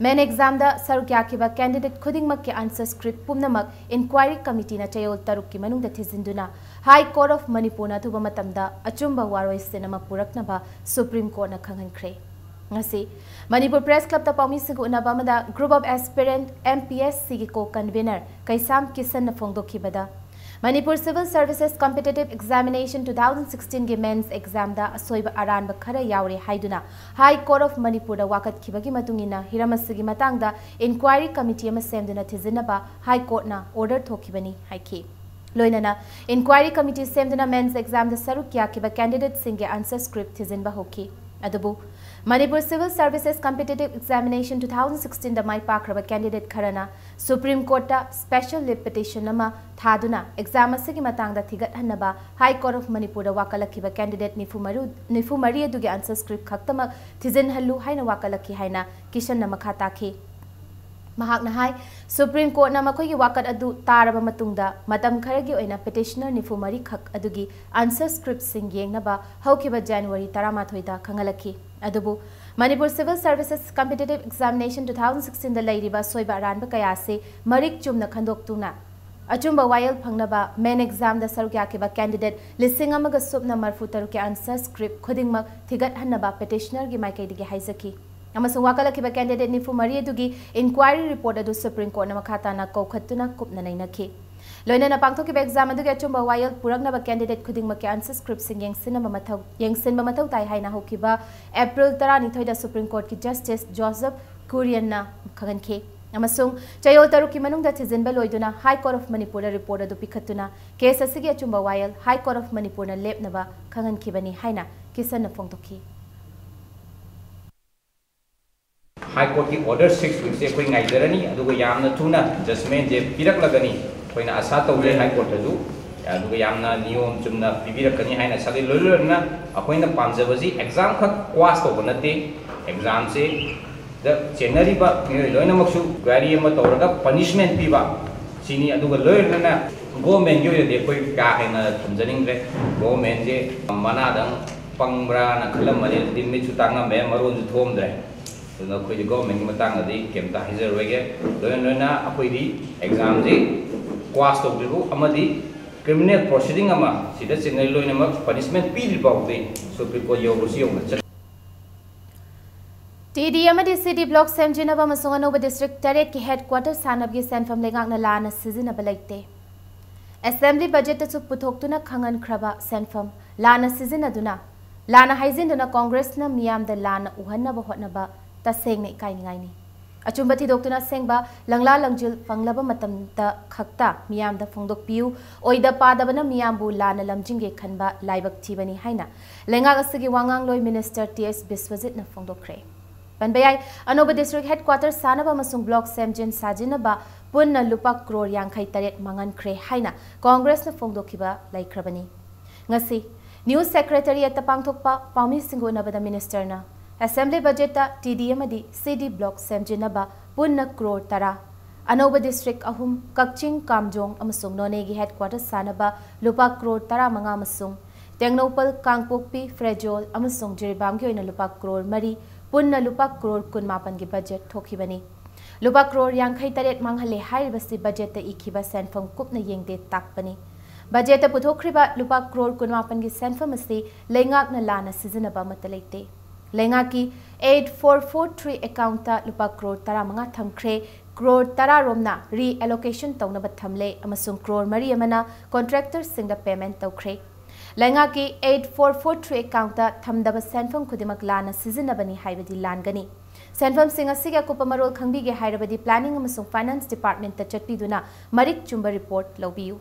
Main exam ꯗ ꯁꯔꯨꯛ ꯌꯥꯈꯤꯕ candidate ꯈꯨꯗꯤꯡꯃꯛꯀꯤ answer script ꯄꯨꯝꯅꯃꯛ inquiry committee ꯅ ꯆꯌꯣꯜ ꯇꯔꯨꯛꯀꯤ ꯃꯅꯨꯡꯗ ꯊꯤꯖꯤꯟꯗꯨꯅ High Court of Manipur ꯅ ꯑꯊꯨꯕ ꯃꯇꯝꯗ ꯑꯆꯨꯝꯕ ꯋꯥꯔꯣꯏꯁꯤꯟ ꯑꯃ ꯄꯨꯔꯛꯅꯕ Supreme Court ꯅ ꯈꯪꯍꯟꯈ꯭ꯔꯦ꯫ ꯉꯁꯤ ꯃꯅꯤꯄꯨꯔ Press Club ꯇ ꯄꯥꯎꯃꯤꯁꯤꯡꯒ ꯎꯅꯕ ꯑꯃꯗ Group of Aspirant M P S C ꯒꯤ co-convenor ꯀꯩꯁꯥꯝ ꯀꯤꯁꯟꯅ ꯐꯣꯡꯗꯣꯛꯈꯤꯕꯗ, Manipur Civil Services Competitive Examination two thousand sixteen ꯒꯤ mains exam ꯗ ꯑꯁꯣꯏꯕ ꯑꯔꯥꯟꯕ ꯈꯔ ꯌꯥꯎꯔꯦ ꯍꯥꯏꯗꯨꯅ High Court of Manipur ꯗ ꯋꯥꯀꯠꯈꯤꯕꯒꯤ ꯃꯇꯨꯡ ꯏꯟꯅ ꯍꯤꯔꯝ ꯑꯁꯤꯒꯤ ꯃꯇꯥꯡꯗ inquiry committee ꯑꯃ ꯁꯦꯝꯗꯨꯅ ꯊꯤꯖꯤꯟꯅꯕ High Court ꯅ order ꯊꯣꯛꯈꯤꯕꯅꯤ ꯍꯥꯏꯈꯤ꯫ ꯂꯣꯏꯅꯅ inquiry committee ꯁꯦꯝꯗꯨꯅ mains exam ꯗ ꯁꯔꯨꯛ ꯌꯥꯈꯤꯕ candidate ꯁꯤꯡꯒꯤ answer script ꯊꯤꯖꯤꯟꯕ ꯍꯧꯈꯤ꯫ ꯑꯗꯨꯕꯨ Manipur Civil Services Competitive Examination two thousand sixteen ꯗ ꯃꯥꯏ ꯄꯥꯛꯈ꯭ꯔꯕ candidate ꯈꯔꯅ Supreme Court ꯇ special leave petition ꯑꯃ ꯊꯥꯗꯨꯅ exam ꯑꯁꯤꯒꯤ ꯃꯇꯥꯡꯗ ꯊꯤꯒꯠꯍꯟꯅꯕ High Court of Manipur the ꯋꯥꯀꯠꯂꯛꯈꯤꯕ candidate ꯅꯤꯐꯨ ꯃꯔꯤ, ꯅꯤꯐꯨ ꯃꯔꯤ ꯑꯗꯨꯒꯤ answer script ꯈꯛꯇꯃꯛ ꯊꯤꯖꯤꯟꯍꯜꯂꯨ ꯍꯥꯏꯅ ꯋꯥꯀꯠꯂꯛꯈꯤ ꯍꯥꯏꯅ ꯀꯤꯁꯟꯅ ꯃꯈꯥ ꯇꯥꯈꯤ꯫ ꯃꯍꯥꯛꯅ ꯍꯥꯏ, Supreme Court ꯅ ꯃꯈꯣꯏꯒꯤ ꯋꯥꯀꯠ ꯑꯗꯨ ꯇꯥꯔꯕ ꯃꯇꯨꯡꯗ ꯃꯇꯝ ꯈꯔꯒꯤ ꯑꯣꯏꯅ petitioner ꯅꯤꯐꯨ ꯃꯔꯤ ꯈꯛ ꯑꯗꯨꯒꯤ answer script ꯁꯤꯡ ꯌꯦꯡꯅꯕ ꯍꯧꯈꯤꯕ January ꯇꯔꯥꯃꯥꯊꯣꯏꯗ ꯈꯪꯍꯜꯂꯛꯈꯤ꯫ ꯑꯗꯨꯕꯨ Manipur Civil Services Competitive Examination two thousand sixteen ꯗ ꯂꯩꯔꯤꯕ ꯑꯁꯣꯏꯕ ꯑꯔꯥꯟꯕ ꯀꯌꯥ ꯑꯁꯤ ꯃꯔꯤꯛ ꯆꯨꯝꯅ ꯈꯟꯗꯣꯛꯇꯨꯅ ꯑꯆꯨꯝꯕ ꯋꯥꯌꯦꯜ ꯐꯪꯅꯕ main exam ꯗ ꯁꯔꯨꯛ ꯌꯥꯈꯤꯕ candidate ꯂꯤꯁꯤꯡ ꯑꯃꯒ ꯁꯨꯞꯅ ꯃꯔꯤꯐꯨ ꯇꯔꯨꯛꯀꯤ answer script ꯈꯨꯗꯤꯡꯃꯛ ꯊꯤꯒꯠꯍꯟꯅꯕ petitioner ꯒꯤ ꯃꯥꯏꯀꯩꯗꯒꯤ ꯍꯥꯏꯖꯈꯤ꯫ ꯑꯃꯁꯨꯡ ꯋꯥꯀꯠꯂꯛꯈꯤꯕ candidate ꯅꯤꯐꯨ ꯃꯔꯤ ꯑꯗꯨꯒꯤ inquiry report ꯑꯗꯨ Supreme Court ꯅ ꯃꯈꯥ ꯇꯥꯅ ꯀꯧꯈꯠꯇꯨꯅ ꯀꯨꯞꯅ ꯅꯩꯅꯈꯤ꯫ ꯂꯣꯏꯅꯅ ꯄꯥꯡꯊꯣꯛꯈꯤꯕ exam ꯑꯗꯨꯒꯤ ꯑꯆꯨꯝꯕ ꯋꯥꯌꯦꯜ ꯄꯨꯔꯛꯅꯕ candidate ꯈꯨꯗꯤꯡꯃꯛꯀꯤ answer script ꯁꯤꯡ ꯌꯦꯡꯁꯤꯟꯅꯕ ꯃꯊꯧ, ꯌꯦꯡꯁꯤꯟꯕ ꯃꯊꯧ ꯇꯥꯏ ꯍꯥꯏꯅ ꯍꯧꯈꯤꯕ April ꯇꯔꯥꯅꯤꯊꯣꯏꯗ Supreme Court ꯀꯤ Justice Joseph Kurian ꯅ ꯈꯪꯍꯟꯈꯤ꯫ ꯑꯃꯁꯨꯡ ꯆꯌꯣꯜ ꯇꯔꯨꯛꯀꯤ ꯃꯅꯨꯡꯗ ꯊꯤꯖꯤꯟꯕ ꯂꯣꯏꯗꯨꯅ High Court of Manipur the report ꯑꯗꯨ ꯄꯤꯈꯠꯇꯨꯅ case ꯑꯁꯤꯒꯤ ꯑꯆꯨꯝꯕ ꯋꯥꯌꯦꯜ High Court of Manipur ꯅ ꯂꯦꯞꯅꯕ ꯈꯪꯍꯟꯈꯤꯕꯅꯤ ꯍꯥꯏꯅ ꯀꯤꯁꯟꯅ ꯐꯣꯡꯗꯣꯛꯈꯤ꯫ High Courtꯀꯤ order six weekꯁꯦ ꯑꯩꯈꯣꯏ ꯉꯥꯏꯖꯔꯅꯤ, ꯑꯗꯨꯒ ꯌꯥꯝꯅ ꯊꯨꯅ judgmentꯁꯦ ꯄꯤꯔꯛꯂꯒꯅꯤ꯫ ꯑꯩꯈꯣꯏꯅ ꯑꯁꯥ ꯇꯧꯖꯩ High Courtꯇꯁꯨ, ꯑꯗꯨꯒ ꯌꯥꯝꯅ ꯅꯤꯌꯣꯝ ꯆꯨꯝꯅ ꯄꯤꯕꯤꯔꯛꯀꯅꯤ ꯍꯥꯏꯅ ꯑꯁꯥ ꯂꯩ꯫ ꯂꯣꯏ ꯂꯣꯏꯅꯅ ꯑꯩꯈꯣꯏꯅ ꯄꯥꯝꯖꯕꯁꯤ exam ꯈꯛ quash ꯇꯧꯕ ꯅꯠꯇꯦ, examꯁꯦ ꯗ ꯆꯦꯟꯅꯔꯤꯕ ꯃꯤꯑꯣꯏ ꯂꯣꯏꯅꯃꯛꯁꯨ inquiry ꯑꯃ ꯇꯧꯔꯒ punishment ꯄꯤꯕ ꯁꯤꯅꯤ꯫ ꯑꯗꯨꯒ ꯂꯣꯏ ꯂꯣꯏꯅꯅ governmentꯀꯤ ꯑꯣꯏꯅꯗꯤ ꯑꯩꯈꯣꯏ ꯀꯥ ꯍꯦꯟꯅ ꯊꯝꯖꯅꯤꯡꯗ꯭ꯔꯦ꯫ Governmentꯁꯦ ꯃꯅꯥꯗꯪ ꯄꯪꯕ꯭ꯔꯥꯅ ꯈꯜꯂꯝꯕꯅꯤ, ꯑꯗꯨꯗꯤ ꯃꯤꯠꯁꯨ ꯇꯥꯡꯉꯝꯃꯦ, ꯃꯔꯣꯟꯁꯨ ꯊꯣꯛꯑꯝꯗ꯭ꯔꯦ꯫ ꯑꯗꯨꯅ ꯑꯩꯈꯣꯏꯗꯤ governmentꯀꯤ ꯃꯇꯥꯡꯗꯗꯤ ꯀꯩꯝꯇ ꯍꯥꯏꯖꯔꯣꯏꯒꯦ꯫ ꯂꯣꯏꯅ ꯂꯣꯏꯅ ꯑꯩꯈꯣꯏꯗꯤ examꯁꯤ quash ꯇꯧꯗ꯭ꯔꯤꯕ ꯑꯃꯗꯤ criminal proceeding ꯑꯃ ꯁꯤꯗ ꯆꯦꯟꯅꯔꯤ ꯂꯣꯏꯅꯃꯛ punishment ꯄꯤꯗ꯭ꯔꯤ ꯐꯥꯎꯕꯗꯤ Supreme Court ꯌꯧꯕꯁꯨ ꯌꯧꯅ ꯆꯠ- TD ꯑꯃꯗꯤ CD block ꯁꯦꯝꯖꯤꯟꯅꯕ ꯑꯃꯁꯨꯡ ꯑꯅꯧꯕ district ꯇꯔꯦꯠꯀꯤ headquarter ꯁꯥꯅꯕꯒꯤ ꯁꯦꯟꯐꯝ ꯂꯩꯉꯥꯛꯅ ꯂꯥꯟꯅ ꯁꯤꯖꯤꯟꯅꯕ ꯂꯩꯇꯦ꯫ Assembly budgetꯇꯁꯨ ꯄꯨꯊꯣꯛꯇꯨꯅ ꯈꯪꯍꯟꯈ꯭ꯔꯕ ꯁꯦꯟꯐꯝ ꯂꯥꯟꯅ ꯁꯤꯖꯤꯟꯅꯗꯨꯅ, ꯂꯥꯟꯅ ꯍꯥꯏꯖꯤꯟꯗꯨꯅ Congressꯅ ꯃꯤꯌꯥꯝꯗ ꯂꯥꯟꯅ ꯎꯍꯟꯅꯕ ꯍꯣꯠꯅꯕ ꯇꯁꯦꯡꯅ ꯏꯀꯥꯏꯅꯤꯡꯉꯥꯏꯅꯤ꯫ ꯑꯆꯨꯝꯕ ꯊꯤꯗꯣꯛꯇꯨꯅ ꯑꯁꯦꯡꯕ ꯂꯪꯂꯥ ꯂꯪꯖꯤꯜ ꯐꯪꯂꯕ ꯃꯇꯝꯗ ꯈꯛꯇ ꯃꯤꯌꯥꯝꯗ ꯐꯣꯡꯗꯣꯛꯄꯤꯌꯨ꯫ ꯑꯣꯏꯗ ꯄꯥꯗꯕꯅ ꯃꯤꯌꯥꯝꯕꯨ ꯂꯥꯟꯅ ꯂꯝꯖꯤꯡꯒꯦ ꯈꯟꯕ ꯂꯥꯏꯕꯛ ꯊꯤꯕꯅꯤ ꯍꯥꯏꯅ ꯂꯩꯉꯥꯛ ꯑꯁꯤꯒꯤ ꯋꯥꯉꯥꯡꯂꯣꯏ Minister T S ꯕꯤꯁ꯭ꯋꯖꯤꯠꯅ ꯐꯣꯡꯗꯣꯛꯈ꯭ꯔꯦ꯫ ꯄꯟꯕ ꯌꯥꯏ, ꯑꯅꯧꯕ district headquarter ꯁꯥꯅꯕ ꯑꯃꯁꯨꯡ block ꯁꯦꯝꯖꯤꯟ ꯁꯥꯖꯤꯟꯅꯕ ꯄꯨꯟꯅ ꯂꯨꯄꯥ ꯀ꯭ꯔꯣꯔ ꯌꯥꯡꯈꯩ ꯇꯔꯦꯠ ꯃꯥꯡꯍꯟꯈ꯭ꯔꯦ ꯍꯥꯏꯅ Congressꯅ ꯐꯣꯡꯗꯣꯛꯈꯤꯕ ꯂꯩꯈ꯭ꯔꯕꯅꯤ꯫ ꯉꯁꯤ News Secretariatꯇ ꯄꯥꯡꯊꯣꯛꯄ ꯄꯥꯎꯃꯤꯁꯤꯡꯒ ꯎꯅꯕꯗ Ministerꯅ Assembly budgetꯇ TD ꯑꯃꯗꯤ CD block ꯁꯦꯝꯖꯤꯟꯅꯕ ꯄꯨꯟꯅ ꯀ꯭ꯔꯣꯔ ꯇꯔꯥ, ꯑꯅꯧꯕ district ꯑꯍꯨꯝ, ꯀꯛꯆꯤꯡ, ꯀꯥꯝꯖꯣꯡ ꯑꯃꯁꯨꯡ ꯅꯣꯅꯦꯒꯤ headquarter ꯁꯥꯅꯕ ꯂꯨꯄꯥ ꯀ꯭ꯔꯣꯔ ꯇꯔꯥꯃꯉꯥ ꯑꯃꯁꯨꯡ ꯇꯦꯡꯅꯧꯄꯜ, ꯀꯥꯡꯄꯣꯛꯄꯤ, ꯐ꯭ꯔꯦꯖꯣꯜ ꯑꯃꯁꯨꯡ ꯖꯤꯔꯤꯕꯥꯝꯒꯤ ꯑꯣꯏꯅ ꯂꯨꯄꯥ ꯀ꯭ꯔꯣꯔ ꯃꯔꯤ, ꯄꯨꯟꯅ ꯂꯨꯄꯥ ꯀ꯭ꯔꯣꯔ ꯀꯨꯟꯃꯥꯄꯟꯒꯤ budget ꯊꯣꯛꯈꯤꯕꯅꯤ꯫ ꯂꯨꯄꯥ ꯀ꯭ꯔꯣꯔ ꯌꯥꯡꯈꯩ ꯇꯔꯦꯠ ꯃꯥꯡꯍꯜꯂꯦ ꯍꯥꯏꯔꯤꯕꯁꯤ budgetꯇ ꯏꯈꯤꯕ ꯁꯦꯟꯐꯝ ꯀꯨꯞꯅ ꯌꯦꯡꯗꯦ ꯇꯥꯛꯄꯅꯤ꯫ Budgetꯇ ꯄꯨꯊꯣꯛꯈ꯭ꯔꯤꯕ ꯂꯨꯄꯥ ꯀ꯭ꯔꯣꯔ ꯀꯨꯟꯃꯥꯄꯟꯒꯤ ꯁꯦꯟꯐꯝ ꯑꯁꯤ ꯂꯩꯉꯥꯛꯅ ꯂꯥꯟꯅ ꯁꯤꯖꯤꯟꯅꯕ ꯑꯃꯠꯇ ꯂꯩꯇꯦ꯫ ꯂꯩꯉꯥꯛꯀꯤ eight four four three accountꯇ ꯂꯨꯄꯥ ꯀ꯭ꯔꯣꯔ ꯇꯔꯥꯃꯉꯥ ꯊꯝꯈ꯭ꯔꯦ, ꯀ꯭ꯔꯣꯔ ꯇꯔꯥ ꯔꯣꯝꯅ reallocation ꯇꯧꯅꯕ ꯊꯝꯂꯦ ꯑꯃꯁꯨꯡ ꯀ꯭ꯔꯣꯔ ꯃꯔꯤ ꯑꯃꯅ contractorꯁꯤꯡꯗ payment ꯇꯧꯈ꯭ꯔꯦ꯫ ꯂꯩꯉꯥꯛꯀꯤ eight four four three accountꯇ ꯊꯝꯗꯕ ꯁꯦꯟꯐꯝ ꯈꯨꯗꯤꯡꯃꯛ ꯂꯥꯟꯅ ꯁꯤꯖꯤꯟꯅꯕꯅꯤ ꯍꯥꯏꯕꯗꯤ ꯂꯥꯟꯒꯅꯤ꯫ ꯁꯦꯟꯐꯝꯁꯤꯡ ꯑꯁꯤꯒꯤ ꯑꯀꯨꯞꯄ ꯃꯔꯣꯜ ꯈꯪꯕꯤꯒꯦ ꯍꯥꯏꯔꯕꯗꯤ Planning ꯑꯃꯁꯨꯡ Finance Departmentꯇ ꯆꯠꯄꯤꯗꯨꯅ ꯃꯔꯤꯛ ꯆꯨꯝꯕ report ꯂꯧꯕꯤꯌꯨ꯫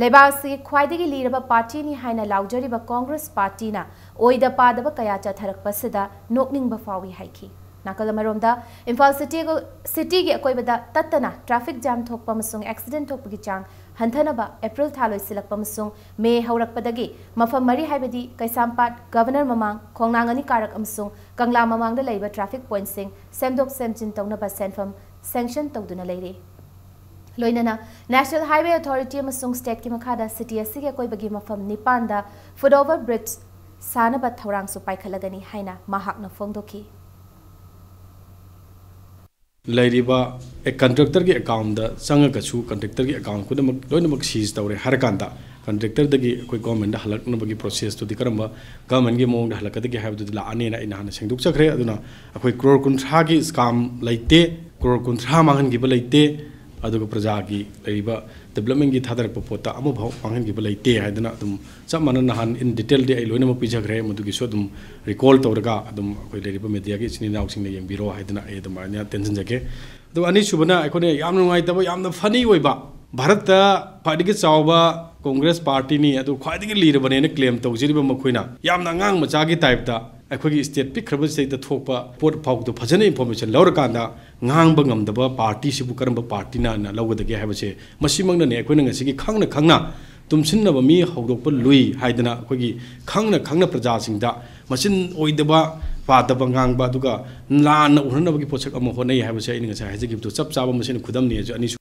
ꯂꯩꯕꯥꯛ ꯑꯁꯤꯒꯤ ꯈ꯭ꯋꯥꯏꯗꯒꯤ ꯂꯤꯔꯕ partyꯅꯤ ꯍꯥꯏꯅ ꯂꯥꯎꯖꯔꯤꯕ Congress partyꯅ ꯑꯣꯏꯗ ꯄꯥꯗꯕ ꯀꯌꯥ ꯆꯠꯊꯔꯛꯄꯁꯤꯗ ꯅꯣꯛꯅꯤꯡꯕ ꯐꯥꯎꯏ ꯍꯥꯏꯈꯤ꯫ ꯅꯥꯀꯜ ꯑꯃꯔꯣꯝꯗ, ꯏꯝꯐꯥꯜ ꯁꯤꯇꯤꯒ-, ꯁꯤꯇꯤꯒꯤ ꯑꯀꯣꯏꯕꯗ ꯇꯠꯇꯅ ꯇ꯭ꯔꯥꯐꯤꯛ ꯖꯥꯝ ꯊꯣꯛꯄ ꯑꯃꯁꯨꯡ ꯑꯦꯛꯁꯤꯗꯦꯟ ꯊꯣꯛꯄꯒꯤ ꯆꯥꯡ ꯍꯟꯊꯅꯕ ꯑꯦꯄ꯭ꯔꯤꯜ ꯊꯥ ꯂꯣꯏꯁꯤꯜꯂꯛꯄ ꯑꯃꯁꯨꯡ ꯃꯦ ꯍꯧꯔꯛꯄꯗꯒꯤ ꯃꯐꯝ ꯃꯔꯤ, ꯍꯥꯏꯕꯗꯤ ꯀꯩꯁꯥꯝꯄꯥꯠ, ꯒꯚꯔꯅꯔ ꯃꯃꯥꯡ, ꯈꯣꯡꯅꯥꯡ ꯑꯅꯤ ꯀꯥꯔꯛ ꯑꯃꯁꯨꯡ ꯀꯪꯂꯥ ꯃꯃꯥꯡꯗ ꯂꯩꯕ ꯇ꯭ꯔꯥꯐꯤꯛ ꯄꯣꯏꯟꯠꯁꯤꯡ ꯁꯦꯝꯗꯣꯛ ꯁꯦꯝꯖꯤꯟ ꯇꯧꯅꯕ ꯁꯦꯟꯐꯝ ꯁꯦꯡꯁꯟ ꯇꯧꯗꯨꯅ ꯂꯩꯔꯤ꯫ ꯂꯣꯏꯅꯅ National Highway Authority ꯑꯃꯁꯨꯡ ꯁ꯭ꯇꯦꯠꯀꯤ ꯃꯈꯥꯗ ꯁꯤꯇꯤ ꯑꯁꯤꯒꯤ ꯑꯀꯣꯏꯕꯒꯤ ꯃꯐꯝ ꯅꯤꯄꯥꯟꯗ foot over bridge ꯁꯥꯅꯕ ꯊꯧꯔꯥꯡꯁꯨ ꯄꯥꯏꯈꯠꯂꯒꯅꯤ ꯍꯥꯏꯅ ꯃꯍꯥꯛꯅ ꯐꯣꯡꯗꯣꯛꯈꯤ꯫ ꯂꯩꯔꯤꯕ ꯑꯦ-, ꯀꯟꯇ꯭ꯔꯦꯛꯇꯔꯒꯤ ꯑꯦꯀꯥꯎꯟꯗ ꯆꯪꯉꯒꯁꯨ ꯀꯟꯇ꯭ꯔꯦꯛꯇꯔꯒꯤ ꯑꯦꯀꯥꯎꯟ ꯈꯨꯗꯤꯡꯃꯛ ꯂꯣꯏꯅꯃꯛ ꯁꯤꯖ ꯇꯧꯔꯦ ꯍꯥꯏꯔꯀꯥꯟꯗ, ꯀꯟꯇ꯭ꯔꯦꯛꯇꯔꯗꯒꯤ ꯑꯩꯈꯣꯏ ꯒꯣꯔꯃꯦꯟꯗ ꯍꯜꯂꯛꯅꯕꯒꯤ ꯄ꯭ꯔꯣꯁꯦꯁꯇꯨꯗꯤ ꯀꯔꯝꯕ ꯒꯣꯔꯃꯦꯟꯒꯤ ꯃꯑꯣꯡꯗ ꯍꯜꯂꯛꯀꯗꯒꯦ ꯍꯥꯏꯕꯗꯨꯗꯤ ꯂꯥꯛꯑꯅꯤꯅ ꯑꯩꯅ ꯍꯥꯟꯅ ꯁꯦꯡꯗꯣꯛꯆꯈ꯭ꯔꯦ꯫ ꯑꯗꯨꯅ ꯑꯩꯈꯣꯏ ꯀ꯭ꯔꯣꯔ ꯀꯨꯟꯊ꯭ꯔꯥꯒꯤ ꯁ꯭ꯀꯥꯝ ꯂꯩꯇꯦ, ꯀ꯭ꯔꯣꯔ ꯀꯨꯟꯊ꯭ꯔꯥ ꯃꯥꯡꯍꯟꯈꯤꯕ ꯂꯩꯇꯦ꯫ ꯑꯗꯨꯒ ꯄ꯭ꯔꯖꯥꯒꯤ ꯂꯩꯔꯤꯕ ꯗꯦꯕꯂꯞꯃꯦꯟꯒꯤ ꯊꯥꯗꯔꯛꯄ ꯄꯣꯠꯇ ꯑꯃꯐꯥꯎ ꯃꯥꯡꯍꯟꯈꯤꯕ ꯂꯩꯇꯦ ꯍꯥꯏꯗꯅ ꯑꯗꯨꯝ ꯆꯞ ꯃꯥꯟꯅꯅ ꯅꯍꯥꯟ in detailꯗꯤ ꯑꯩ ꯂꯣꯏꯅꯃꯛ ꯄꯤꯖꯈ꯭ꯔꯦ꯫ ꯃꯗꯨꯒꯤꯁꯨ ꯑꯗꯨꯝ ꯔꯤꯀꯣꯜ ꯇꯧꯔꯒ ꯑꯗꯨꯝ ꯑꯩꯈꯣꯏ ꯂꯩꯔꯤꯕ ꯃꯦꯗꯤꯌꯥꯒꯤ ꯏꯆꯤꯟ ꯏꯅꯥꯎꯁꯤꯡꯅ ꯌꯦꯡꯕꯤꯔꯣ ꯍꯥꯏꯗꯅ ꯑꯩ ꯑꯗꯨꯃꯥꯏꯅ ꯇꯦꯟꯁꯤꯟꯖꯒꯦ꯫ ꯑꯗꯨꯒ ꯑꯅꯤꯁꯨꯕꯅ ꯑꯩꯈꯣꯏꯅ ꯌꯥꯝꯅ ꯅꯨꯡꯉꯥꯏꯇꯕ, ꯌꯥꯝꯅ ꯐꯅꯤ ꯑꯣꯏꯕ, ꯚꯥꯔꯠꯇ ꯈ꯭ꯋꯥꯏꯗꯒꯤ ꯆꯥꯎꯕ ꯀꯣꯡꯒ꯭ꯔꯦꯁ ꯄꯥꯔꯇꯤꯅꯤ, ꯑꯗꯨ ꯈ꯭ꯋꯥꯏꯗꯒꯤ ꯂꯤꯔꯕꯅꯦꯅ ꯀ꯭ꯂꯦꯝ ꯇꯧꯖꯔꯤꯕ ꯃꯈꯣꯏꯅ ꯌꯥꯝꯅ ꯑꯉꯥꯡ ꯃꯆꯥꯒꯤ ꯇꯥꯏꯞꯇ ꯑꯩꯈꯣꯏꯒꯤ ꯁ꯭ꯇꯦꯠ ꯄꯤꯛꯈ꯭ꯔꯕꯁꯤꯗꯩꯗ ꯊꯣꯛꯄ ꯄꯣꯠ ꯐꯥꯎꯕꯗ ꯐꯖꯅ ꯏꯟꯐꯣꯔꯃꯦꯁꯟ ꯂꯧꯔꯀꯥꯟꯗ ꯉꯥꯡꯕ ꯉꯝꯗꯕ ꯄꯥꯔꯇꯤꯁꯤꯕꯨ ꯀꯔꯝꯕ ꯄꯥꯔꯇꯤꯅꯅ ꯂꯧꯒꯗꯒꯦ ꯍꯥꯏꯕꯁꯦ, ꯃꯁꯤꯃꯛꯅꯅꯦ ꯑꯩꯈꯣꯏꯅ ꯉꯁꯤꯒꯤ ꯈꯪꯅ ꯈꯪꯅ ꯇꯨꯝꯁꯤꯟꯅꯕ ꯃꯤ ꯍꯧꯗꯣꯛꯄ ꯂꯨꯏ ꯍꯥꯏꯗꯅ ꯑꯩꯈꯣꯏꯒꯤ ꯈꯪꯅ ꯈꯪꯅ ꯄ꯭ꯔꯖꯥꯁꯤꯡꯗ ꯃꯆꯤꯟ ꯑꯣꯏꯗꯕ ꯄꯥꯗꯕ ꯉꯥꯡꯕ, ꯑꯗꯨꯒ ꯂꯥꯟꯅ ꯎꯍꯟꯅꯕꯒꯤ ꯄꯣꯠꯁꯛ ꯑꯃ ꯍꯣꯠꯅꯩ ꯍꯥꯏꯕꯁꯦ ꯑꯩꯅ ꯉꯁꯥꯏ ꯍꯥꯏꯖꯈꯤꯕꯗꯨ ꯆꯞ ꯆꯥꯕ ꯃꯁꯤꯅ ꯈꯨꯗꯝꯅꯤ꯫ ꯑꯅꯤꯁꯨ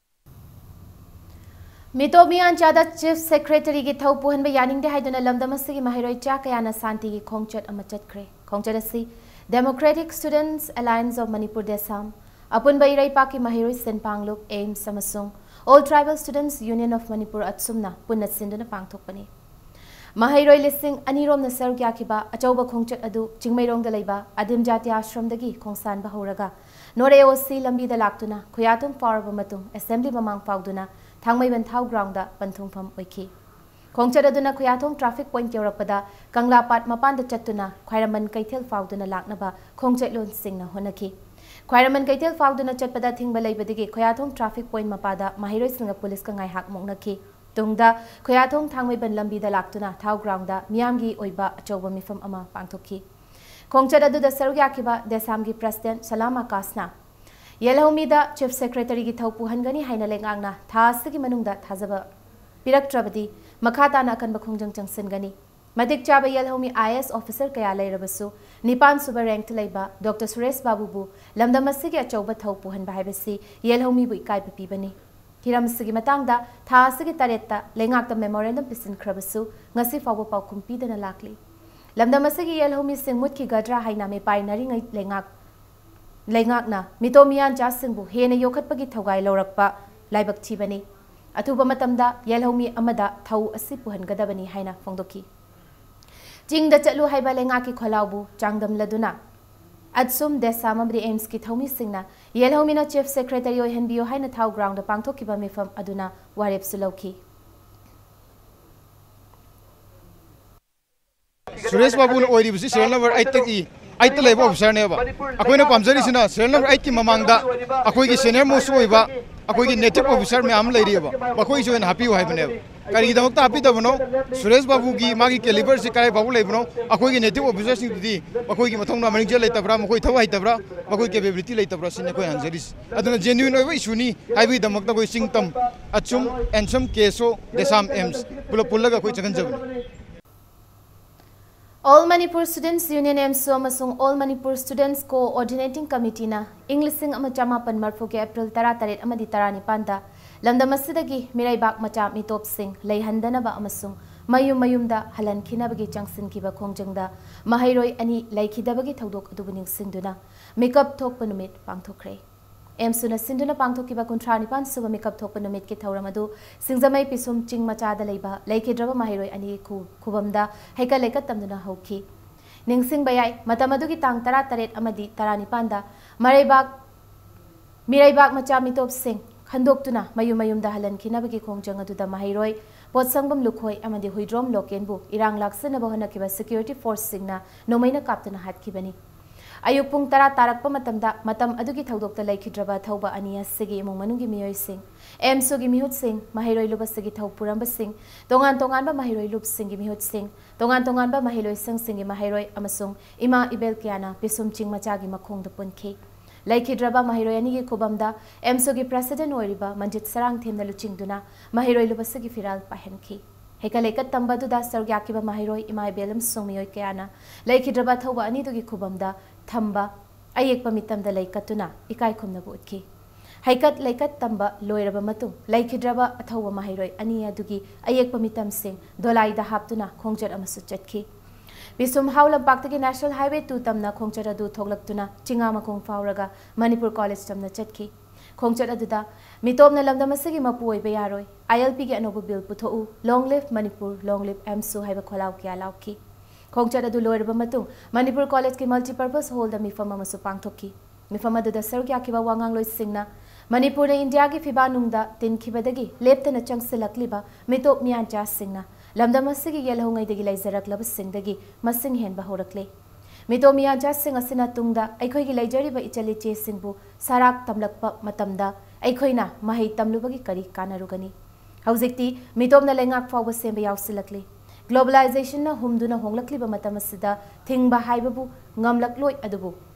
ꯃꯤꯇꯣꯞ ꯃꯤꯌꯥꯟꯆꯥꯗ Chief Secretaryꯒꯤ ꯊꯧ ꯄꯨꯍꯟꯕ ꯌꯥꯅꯤꯡꯗꯦ ꯍꯥꯏꯗꯨꯅ ꯂꯝꯗꯝ ꯑꯁꯤꯒꯤ ꯃꯍꯩꯔꯣꯏ ꯆꯥ ꯀꯌꯥꯅ ꯁꯥꯟꯇꯤꯒꯤ ꯈꯣꯡꯆꯠ ꯑꯃ ꯆꯠꯈ꯭ꯔꯦ꯫ ꯈꯣꯡꯆꯠ ꯑꯁꯤ Democratic Students Alliance of Manipur, DESAM, ꯑꯄꯨꯟꯕ ꯏꯔꯩꯄꯥꯛꯀꯤ ꯃꯍꯩꯔꯣꯏ ꯁꯦꯟꯄꯥꯡꯂꯨꯞ, AIMS, ꯑꯃꯁꯨꯡ All Tribal Students Union of Manipur, ATSUMꯅ ꯄꯨꯟꯅ ꯁꯤꯟꯗꯨꯅ ꯄꯥꯡꯊꯣꯛꯄꯅꯤ꯫ ꯃꯍꯩꯔꯣꯏ ꯂꯤꯁꯤꯡ ꯑꯅꯤ ꯔꯣꯝꯅ ꯁꯔꯨꯛ ꯌꯥꯈꯤꯕ ꯑꯆꯧꯕ ꯈꯣꯡꯆꯠ ꯑꯗꯨ ꯆꯤꯡꯃꯩꯔꯣꯡꯗ ꯂꯩꯕ ꯑꯗꯤꯝ ꯖꯥꯇꯤ ꯑꯥꯁ꯭ꯔꯝꯗꯒꯤ ꯈꯣꯡꯁꯥꯟꯕ ꯍꯧꯔꯒ ꯅꯣꯔꯦ ꯑꯣꯁꯤ ꯂꯝꯕꯤꯗ ꯂꯥꯛꯇꯨꯅ ꯈꯨꯌꯥꯊꯣꯡ ꯐꯥꯎꯔꯕ ꯃꯇꯨꯡ ꯑꯦꯁꯦꯝꯕ꯭ꯂꯤ ꯃꯃꯥꯡ ꯐꯥꯎꯗꯨꯅ ꯊꯥꯡꯃꯩꯕꯟ ꯊꯥꯎ ꯒ꯭ꯔꯥꯎꯟꯗ ꯄꯟꯊꯨꯡꯐꯝ ꯑꯣꯏꯈꯤ꯫ ꯈꯣꯡꯆꯠ ꯑꯗꯨꯅ ꯈꯨꯌꯥꯊꯣꯡ ꯇ꯭ꯔꯥꯐꯤꯛ ꯄꯣꯏꯟꯠ ꯌꯧꯔꯛꯄꯗ ꯀꯪꯂꯥ ꯄꯥꯠ ꯃꯄꯥꯟꯗ ꯆꯠꯇꯨꯅ ꯈ꯭ꯋꯥꯏꯔꯝꯕꯟ ꯀꯩꯊꯦꯜ ꯐꯥꯎꯗꯨꯅ ꯂꯥꯛꯅꯕ ꯈꯣꯡꯆꯠꯂꯣꯟꯁꯤꯡꯅ ꯍꯣꯠꯅꯈꯤ꯫ ꯈ꯭ꯋꯥꯏꯔꯝꯕꯟ ꯀꯩꯊꯦꯜ ꯐꯥꯎꯗꯨꯅ ꯆꯠꯄꯗ ꯊꯤꯡꯕ ꯂꯩꯕꯗꯒꯤ ꯈꯨꯌꯥꯊꯣꯡ ꯇ꯭ꯔꯥꯐꯤꯛ ꯄꯣꯏꯟꯠ ꯃꯄꯥꯗ ꯃꯍꯩꯔꯣꯏꯁꯤꯡꯒ ꯄꯨꯂꯤꯁꯀ ꯉꯥꯏꯍꯥꯛ ꯃꯨꯛꯅꯈꯤ꯫ ꯇꯨꯡꯗ ꯈꯨꯌꯥꯊꯣꯡ ꯊꯥꯡꯃꯩꯕꯟ ꯂꯝꯕꯤꯗ ꯂꯥꯛꯇꯨꯅ ꯊꯥꯎ ꯒ꯭ꯔꯥꯎꯟꯗ ꯃꯤꯌꯥꯝꯒꯤ ꯑꯣꯏꯕ ꯑꯆꯧꯕ ꯃꯤꯐꯝ ꯑꯃ ꯄꯥꯡꯊꯣꯛꯈꯤ꯫ ꯈꯣꯡꯆꯠ ꯑꯗꯨꯗ ꯁꯔꯨꯛ ꯌꯥꯈꯤꯕ ꯗꯦꯁꯥꯝꯒꯤ ꯄ꯭ꯔꯁꯤꯗꯦꯟꯠ ꯁꯂꯥꯝ ꯑꯀꯥꯁꯅ ꯌꯦꯜꯍꯧꯃꯤꯗ ꯆꯤꯐ ꯁꯦꯀ꯭ꯔꯦꯇꯔꯤꯒꯤ ꯊꯧ ꯄꯨꯍꯟꯒꯅꯤ ꯍꯥꯏꯅ ꯂꯩꯉꯥꯛꯅ ꯊꯥ ꯑꯁꯤꯒꯤ ꯃꯅꯨꯡꯗ ꯊꯥꯖꯕ ꯄꯤꯔꯛꯇ꯭ꯔꯕꯗꯤ ꯃꯈꯥ ꯇꯥꯅ ꯑꯀꯟꯕ ꯈꯣꯡꯖꯪ ꯆꯪꯁꯤꯟꯒꯅꯤ꯫ ꯃꯇꯤꯛ ꯆꯥꯕ ꯌꯦꯜꯍꯧꯃꯤ ꯑꯥꯏ ꯑꯦ ꯑꯦꯁ ꯑꯣꯐꯤꯁꯔ ꯀꯌꯥ ꯂꯩꯔꯕꯁꯨ ꯅꯤꯄꯥꯟ ꯁꯨꯕ ꯔꯦꯡꯛꯇ ꯂꯩꯕ ꯗꯣꯛꯇꯔ ꯁꯨꯔꯦꯁ ꯕꯥꯕꯨꯕꯨ ꯂꯝꯗꯝ ꯑꯁꯤꯒꯤ ꯑꯆꯧꯕ ꯊꯧ ꯄꯨꯍꯟꯕ ꯍꯥꯏꯕꯁꯤ ꯌꯦꯜꯍꯧꯃꯤꯕꯨ ꯏꯀꯥꯏꯕ ꯄꯤꯕꯅꯤ꯫ ꯍꯤꯔꯝ ꯑꯁꯤꯒꯤ ꯃꯇꯥꯡꯗ ꯊꯥ ꯑꯁꯤꯒꯤ ꯇꯔꯦꯠꯇ ꯂꯩꯉꯥꯛꯇ ꯃꯦꯃꯣꯔꯦꯟꯗꯝ ꯄꯤꯁꯤꯟꯈ꯭ꯔꯕꯁꯨ ꯉꯁꯤ ꯐꯥꯎꯕ ꯄꯥꯎꯈꯨꯝ ꯄꯤꯗꯅ ꯂꯥꯛꯂꯤ꯫ ꯂꯝꯗꯝ ꯑꯁꯤꯒꯤ ꯌꯦꯜꯍꯧꯃꯤꯁꯤꯡ ꯃꯨꯠꯈꯤꯒꯗ꯭ꯔꯥ ꯍꯥꯏꯅ ꯃꯤꯄꯥꯏꯅꯔꯤꯉꯩ ꯂꯩꯉꯥꯛ ꯂꯩꯉꯥꯛꯅ ꯃꯤꯇꯣꯞ ꯃꯤꯌꯥꯟꯆꯥꯁꯤꯡꯕꯨ ꯍꯦꯟꯅ ꯌꯣꯛꯈꯠꯄꯒꯤ ꯊꯧꯒꯥꯏ ꯂꯧꯔꯛꯄ ꯂꯥꯏꯕꯛ ꯊꯤꯕꯅꯤ꯫ ꯑꯊꯨꯕ ꯃꯇꯝꯗ ꯌꯦꯜꯍꯧꯃꯤ ꯑꯃꯗ ꯊꯧ ꯑꯁꯤ ꯄꯨꯍꯟꯒꯗꯕꯅꯤ ꯍꯥꯏꯅ ꯐꯣꯡꯗꯣꯛꯈꯤ꯫ ꯆꯤꯡꯗ ꯆꯠꯂꯨ ꯍꯥꯏꯕ ꯂꯩꯉꯥꯛꯀꯤ ꯈꯣꯜꯂꯥꯎꯕꯨ ꯆꯥꯡꯗꯝꯂꯗꯨꯅ ꯑꯠꯁꯨꯝ, ꯗꯦꯁꯥꯝ ꯑꯃꯗꯤ ꯑꯦꯝꯁꯀꯤ ꯊꯧꯃꯤꯁꯤꯡꯅ ꯌꯦꯜꯍꯧꯃꯤꯅ ꯆꯤꯐ ꯁꯦꯀ꯭ꯔꯦꯇꯔꯤ ꯑꯣꯏꯍꯟꯕꯤꯌꯨ ꯍꯥꯏꯅ ꯊꯥꯎ ꯒ꯭ꯔꯥꯎꯟꯗ ꯄꯥꯡꯊꯣꯛꯈꯤꯕ ꯃꯤꯐꯝ ꯑꯗꯨꯅ ꯋꯥꯔꯦꯞꯁꯨ ꯂꯧꯈꯤ꯫ ꯁꯨꯔꯦꯁ ꯕꯥꯕꯨꯅ ꯑꯣꯏꯔꯤꯕꯁꯤ ꯁꯤꯔꯤꯌꯦꯜ ꯅꯝꯕꯔ ꯑꯩꯠꯇꯒꯤ ꯑꯩꯠꯇ ꯂꯩꯕ ꯑꯣꯐꯤꯁꯥꯔꯅꯦꯕ꯫ ꯑꯩꯈꯣꯏꯅ ꯄꯥꯝꯖꯔꯤꯁꯤꯅ ꯁꯤꯔꯤꯌꯦꯜ ꯅꯝꯕꯔ ꯑꯩꯠꯀꯤ ꯃꯃꯥꯡꯗ ꯑꯩꯈꯣꯏꯒꯤ ꯁꯦꯅꯤꯌꯔ ꯃꯣꯁꯁꯨ ꯑꯣꯏꯕ ꯑꯩꯈꯣꯏꯒꯤ ꯅꯦꯇꯤꯚ ꯑꯣꯐꯤꯁꯥꯔ ꯃꯌꯥꯝ ꯑꯃ ꯂꯩꯔꯤꯑꯕ, ꯃꯈꯣꯏꯁꯨ ꯑꯣꯏꯅ ꯍꯥꯞꯄꯤꯌꯨ ꯍꯥꯏꯕꯅꯦꯕ꯫ ꯀꯔꯤꯒꯤꯗꯃꯛꯇ ꯍꯥꯞꯄꯤꯗꯕꯅꯣ? ꯁꯨꯔꯦꯁ ꯕꯥꯕꯨꯒꯤ ꯃꯥꯒꯤ ꯀꯦꯂꯤꯕꯔꯁꯤ ꯀꯗꯥꯏ ꯐꯥꯎꯕ ꯂꯩꯕꯅꯣ? ꯑꯩꯈꯣꯏꯒꯤ ꯅꯦꯇꯤꯚ ꯑꯣꯐꯤꯁꯥꯔꯁꯤꯡꯗꯨꯗꯤ ꯃꯈꯣꯏꯒꯤ ꯃꯊꯧꯅꯥ ꯃꯅꯤꯡꯖꯦꯜ ꯂꯩꯇꯕ꯭ꯔꯥ, ꯃꯈꯣꯏ ꯊꯕꯛ ꯍꯩꯇꯕ꯭ꯔꯥ, ꯃꯈꯣꯏ ꯀꯦꯄꯦꯕꯤꯂꯤꯇꯤ ꯂꯩꯇꯕ꯭ꯔꯥ ꯁꯤꯅꯤ ꯑꯩꯈꯣꯏ ꯍꯪꯖꯔꯤꯁꯤ꯫ ꯑꯗꯨꯅ ꯖꯦꯅ꯭ꯌꯨꯏꯟ ꯑꯣꯏꯕ ꯏꯁꯨꯅꯤ ꯍꯥꯏꯕꯒꯤꯗꯃꯛꯇ ꯑꯩꯈꯣꯏ ꯆꯤꯡꯇꯝ, ꯑꯠꯁꯨꯝ, ꯑꯦꯟꯁꯝ, ꯀꯦꯁꯣ, ꯗꯦꯁꯥꯝ, ꯑꯦꯝꯁ ꯄꯨꯂꯞ ꯄꯨꯜꯂꯒ ꯑꯩꯈꯣꯏ ꯆꯪꯍꯟꯖꯕꯅꯤ꯫ All Manipur Students Union, ꯑꯦꯝꯁꯨ, ꯑꯃꯁꯨꯡ All Manipur Students Coordinating Committeeꯅ ꯏꯪ ꯂꯤꯁꯤꯡ ꯑꯃ ꯆꯃꯥꯄꯟ ꯃꯔꯤꯐꯨꯒꯤ ꯑꯦꯄ꯭ꯔꯤꯜ ꯇꯔꯥꯇꯔꯦꯠ ꯑꯃꯗꯤ ꯇꯔꯥꯅꯤꯄꯥꯟꯗ ꯂꯝꯗꯝ ꯑꯁꯤꯗꯒꯤ ꯃꯤꯔꯩꯕꯥꯛ ꯃꯆꯥ ꯃꯤꯇꯣꯞꯁꯤꯡ ꯂꯩꯍꯟꯗꯅꯕ ꯑꯃꯁꯨꯡ ꯃꯌꯨꯝ ꯃꯌꯨꯝꯗ ꯍꯜꯍꯟꯈꯤꯅꯕꯒꯤ ꯆꯪꯁꯤꯟꯈꯤꯕ ꯈꯣꯡꯖꯪꯗ ꯃꯍꯩꯔꯣꯏ ꯑꯅꯤ ꯂꯩꯈꯤꯗꯕꯒꯤ ꯊꯧꯗꯣꯛ ꯑꯗꯨꯕꯨ ꯅꯤꯡꯁꯤꯡꯗꯨꯅ ꯃꯤꯀꯞ ꯊꯣꯛꯄ ꯅꯨꯃꯤꯠ ꯄꯥꯡꯊꯣꯛꯈ꯭ꯔꯦ꯫ ꯑꯦꯝꯁꯨꯅ ꯁꯤꯟꯗꯨꯅ ꯄꯥꯡꯊꯣꯛꯈꯤꯕ ꯀꯨꯟꯊ꯭ꯔꯥ ꯅꯤꯄꯥꯟ ꯁꯨꯕ ꯃꯤꯀꯞ ꯊꯣꯛꯄ ꯅꯨꯃꯤꯠꯀꯤ ꯊꯧꯔꯝ ꯑꯗꯨ ꯁꯤꯡꯖꯃꯩ ꯄꯤꯁꯨꯝ ꯆꯤꯡ ꯃꯆꯥꯗ ꯂꯩꯕ ꯂꯩꯈꯤꯗ꯭ꯔꯕ ꯃꯍꯩꯔꯣꯏ ꯑꯅꯤꯒꯤ ꯈꯨ-, ꯈꯨꯕꯝꯗ ꯍꯩꯀꯠ ꯂꯩꯀꯠ ꯇꯝꯗꯨꯅ ꯍꯧꯈꯤ꯫ ꯅꯤꯡꯁꯤꯡꯕ ꯌꯥꯏ, ꯃꯇꯝ ꯑꯗꯨꯒꯤ ꯇꯥꯡ ꯇꯔꯥꯇꯔꯦꯠ ꯑꯃꯗꯤ ꯇꯔꯥꯅꯤꯄꯥꯟꯗ ꯃꯔꯩꯕꯥꯛ, ꯃꯤꯔꯩꯕꯥꯛ ꯃꯆꯥ ꯃꯤꯇꯣꯞꯁꯤꯡ ꯈꯟꯗꯣꯛꯇꯨꯅ ꯃꯌꯨꯝ ꯃꯌꯨꯝꯗ ꯍꯜꯍꯟꯈꯤꯅꯕꯒꯤ ꯈꯣꯡꯖꯪ ꯑꯗꯨꯗ ꯃꯍꯩꯔꯣꯏ ꯄꯣꯠꯁꯪꯕꯝ ꯂꯨꯈꯣꯏ ꯑꯃꯗꯤ ꯍꯨꯏꯗ꯭ꯔꯣꯝ ꯂꯣꯀꯦꯟꯕꯨ ꯏꯔꯥꯡ ꯂꯥꯛꯁꯤꯟꯅꯕ ꯍꯣꯠꯅꯈꯤꯕ ꯁꯦꯀ꯭ꯌꯨꯔꯤꯇꯤ ꯐꯣꯔꯁꯁꯤꯡꯅ ꯅꯣꯡꯃꯩꯅ ꯀꯥꯞꯇꯨꯅ ꯍꯥꯠꯈꯤꯕꯅꯤ꯫ ꯑꯌꯨꯛ ꯄꯨꯡ ꯇꯔꯥ ꯇꯥꯔꯛꯄ ꯃꯇꯝꯗ ꯃꯇꯝ ꯑꯗꯨꯒꯤ ꯊꯧꯗꯣꯛꯇ ꯂꯩꯈꯤꯗ꯭ꯔꯕ ꯑꯊꯧꯕ ꯑꯅꯤ ꯑꯁꯤꯒꯤ ꯏꯃꯨꯡ ꯃꯅꯨꯡꯒꯤ ꯃꯤꯑꯣꯏꯁꯤꯡ, ꯑꯦꯝꯁꯨꯒꯤ ꯃꯤꯍꯨꯠꯁꯤꯡ, ꯃꯍꯩꯔꯣꯏ ꯂꯨꯞ ꯑꯁꯤꯒꯤ ꯊꯧ ꯄꯨꯔꯝꯕꯁꯤꯡ, ꯇꯣꯉꯥꯟ ꯇꯣꯉꯥꯟꯕ ꯃꯍꯩꯔꯣꯏ ꯂꯨꯞꯁꯤꯡꯒꯤ ꯃꯤꯍꯨꯠꯁꯤꯡ, ꯇꯣꯉꯥꯟ ꯇꯣꯉꯥꯟꯕ ꯃꯍꯩꯔꯣꯏ ꯁꯪꯁꯤꯡꯒꯤ ꯃꯍꯩꯔꯣꯏ ꯑꯃꯁꯨꯡ ꯏꯃꯥ ꯏꯕꯦꯜ ꯀꯌꯥꯅ ꯄꯤꯁꯨꯝ ꯆꯤꯡ ꯃꯆꯥꯒꯤ ꯃꯈꯣꯡꯗ ꯄꯨꯟꯈꯤ꯫ ꯂꯩꯈꯤꯗ꯭ꯔꯕ ꯃꯍꯩꯔꯣꯏ ꯑꯅꯤꯒꯤ ꯈꯨꯕꯝꯗ ꯑꯦꯝꯁꯨꯒꯤ ꯄ꯭ꯔꯦꯁꯤꯗꯦꯟ ꯑꯣꯏꯔꯤꯕ ꯃꯟꯖꯤꯠ ꯁꯔꯥꯡꯊꯦꯝꯅ ꯂꯨꯆꯤꯡꯗꯨꯅ ꯃꯍꯩꯔꯣꯏ ꯂꯨꯞ ꯑꯁꯤꯒꯤ ꯐꯤꯔꯥꯜ ꯄꯥꯏꯍꯟꯈꯤ꯫ ꯍꯩꯀꯠ ꯂꯩꯀꯠ ꯇꯝꯕ ꯑꯗꯨꯗ ꯁꯔꯨꯛ ꯌꯥꯈꯤꯕ ꯃꯍꯩꯔꯣꯏ ꯏꯃꯥ ꯏꯕꯦꯜ ꯑꯃꯁꯨꯡ ꯃꯤꯑꯣꯏ ꯀꯌꯥꯅ ꯂꯩꯈꯤꯗ꯭ꯔꯕ ꯑꯊꯧꯕ ꯑꯅꯤꯗꯨꯒꯤ ꯈꯨꯕꯝꯗ ꯊꯝꯕ ꯑꯌꯦꯛꯄ ꯃꯤꯇꯝꯗ ꯂꯩ ꯀꯠꯇꯨꯅ ꯏꯀꯥꯏ ꯈꯨꯝꯅꯕ ꯎꯠꯈꯤ꯫ ꯍꯩꯀꯠ ꯂꯩꯀꯠ ꯇꯝꯕ ꯂꯣꯏꯔꯕ ꯃꯇꯨꯡ ꯂꯩꯈꯤꯗ꯭ꯔꯕ ꯑꯊꯧꯕ ꯃꯍꯩꯔꯣꯏ ꯑꯅꯤ ꯑꯗꯨꯒꯤ ꯑꯌꯦꯛꯄ ꯃꯤꯇꯝꯁꯤꯡ ꯗꯣꯂꯥꯏꯗ ꯍꯥꯞꯇꯨꯅ ꯈꯣꯡꯆꯠ ꯑꯃꯁꯨ ꯆꯠꯈꯤ꯫ ꯄꯤꯁꯨꯝ ꯍꯥꯎ ꯂꯝꯄꯥꯛꯇꯒꯤ National Highway two ꯇꯝꯅ ꯈꯣꯡꯆꯠ ꯑꯗꯨ ꯊꯣꯛꯂꯛꯇꯨꯅ ꯆꯤꯉꯥ ꯃꯈꯣꯡ ꯐꯥꯎꯔꯒ ꯃꯅꯤꯄꯨꯔ ꯀꯣꯂꯦꯖ ꯇꯝꯅ ꯆꯠꯈꯤ꯫ ꯈꯣꯡꯆꯠ ꯑꯗꯨꯗ ꯃꯤꯇꯣꯞꯅ ꯂꯝꯗꯝ ꯑꯁꯤꯒꯤ ꯃꯄꯨ ꯑꯣꯏꯕ ꯌꯥꯔꯣꯏ, ILP ꯒꯤ ꯑꯅꯧꯕ bill ꯄꯨꯊꯣꯛꯎ, Long live Manipur, Long live AMSU ꯍꯥꯏꯕ ꯈꯣꯜꯂꯥꯎ ꯀꯌꯥ ꯂꯥꯎꯈꯤ꯫ ꯈꯣꯡꯆꯠ ꯑꯗꯨ ꯂꯣꯏꯔꯕ ꯃꯇꯨꯡ ꯃꯅꯤꯄꯨꯔ ꯀꯣꯂꯦꯖꯀꯤ multipurpose hall ꯗ ꯃꯤꯐꯝ ꯑꯃꯁꯨ ꯄꯥꯡꯊꯣꯛꯈꯤ꯫ ꯃꯤꯐꯝ ꯑꯗꯨꯗ ꯁꯔꯨꯛ ꯌꯥꯈꯤꯕ ꯋꯥ ꯉꯥꯡꯂꯣꯏꯁꯤꯡꯅ ꯃꯅꯤꯄꯨꯔꯅ ꯏꯟꯗꯤꯌꯥꯒꯤ ꯐꯤꯕꯥꯅꯨꯡꯗ ꯇꯤꯟꯈꯤꯕꯗꯒꯤ ꯂꯦꯞꯇꯅ ꯆꯪꯁꯤꯜꯂꯛꯂꯤꯕ ꯃꯤꯇꯣꯞ ꯃꯤꯌꯥꯟꯆꯥꯁꯤꯡꯅ ꯂꯝꯗꯝ ꯑꯁꯤꯒꯤ ꯌꯦꯜꯍꯧꯉꯩꯗꯒꯤ ꯂꯩꯖꯔꯛꯂꯕꯁꯤꯡꯗꯒꯤ ꯃꯁꯤꯡ ꯍꯦꯟꯕ ꯍꯧꯔꯛꯂꯦ꯫ ꯃꯤꯇꯣꯞ ꯃꯤꯌꯥꯟꯆꯥꯁꯤꯡ ꯑꯁꯤꯅ ꯇꯨꯡꯗ ꯑꯩꯈꯣꯏꯒꯤ ꯂꯩꯖꯔꯤꯕ ꯏꯆꯜ ꯏꯆꯦꯁꯤꯡꯕꯨ ꯁꯔꯥꯛ ꯇꯝꯂꯛꯄ ꯃꯇꯝꯗ ꯑꯩꯈꯣꯏꯅ ꯃꯍꯩ ꯇꯝꯂꯨꯕꯒꯤ ꯀꯔꯤ ꯀꯥꯟꯅꯔꯨꯒꯅꯤ? ꯍꯧꯖꯤꯛꯇꯤ ꯃꯤꯇꯣꯞꯅ ꯂꯩꯉꯥꯛ ꯐꯥꯎꯕ ꯁꯦꯝꯕ ꯌꯥꯎꯁꯤꯜꯂꯛꯂꯤ꯫ Globalization ꯅ ꯍꯨꯝꯗꯨꯅ ꯍꯣꯡꯂꯛꯂꯤꯕ ꯃꯇꯝ ꯑꯁꯤꯗ ꯊꯤꯡꯕ ꯍꯥꯏꯕꯕꯨ ꯉꯝꯂꯛꯂꯣꯏ, ꯑꯗꯨꯕꯨ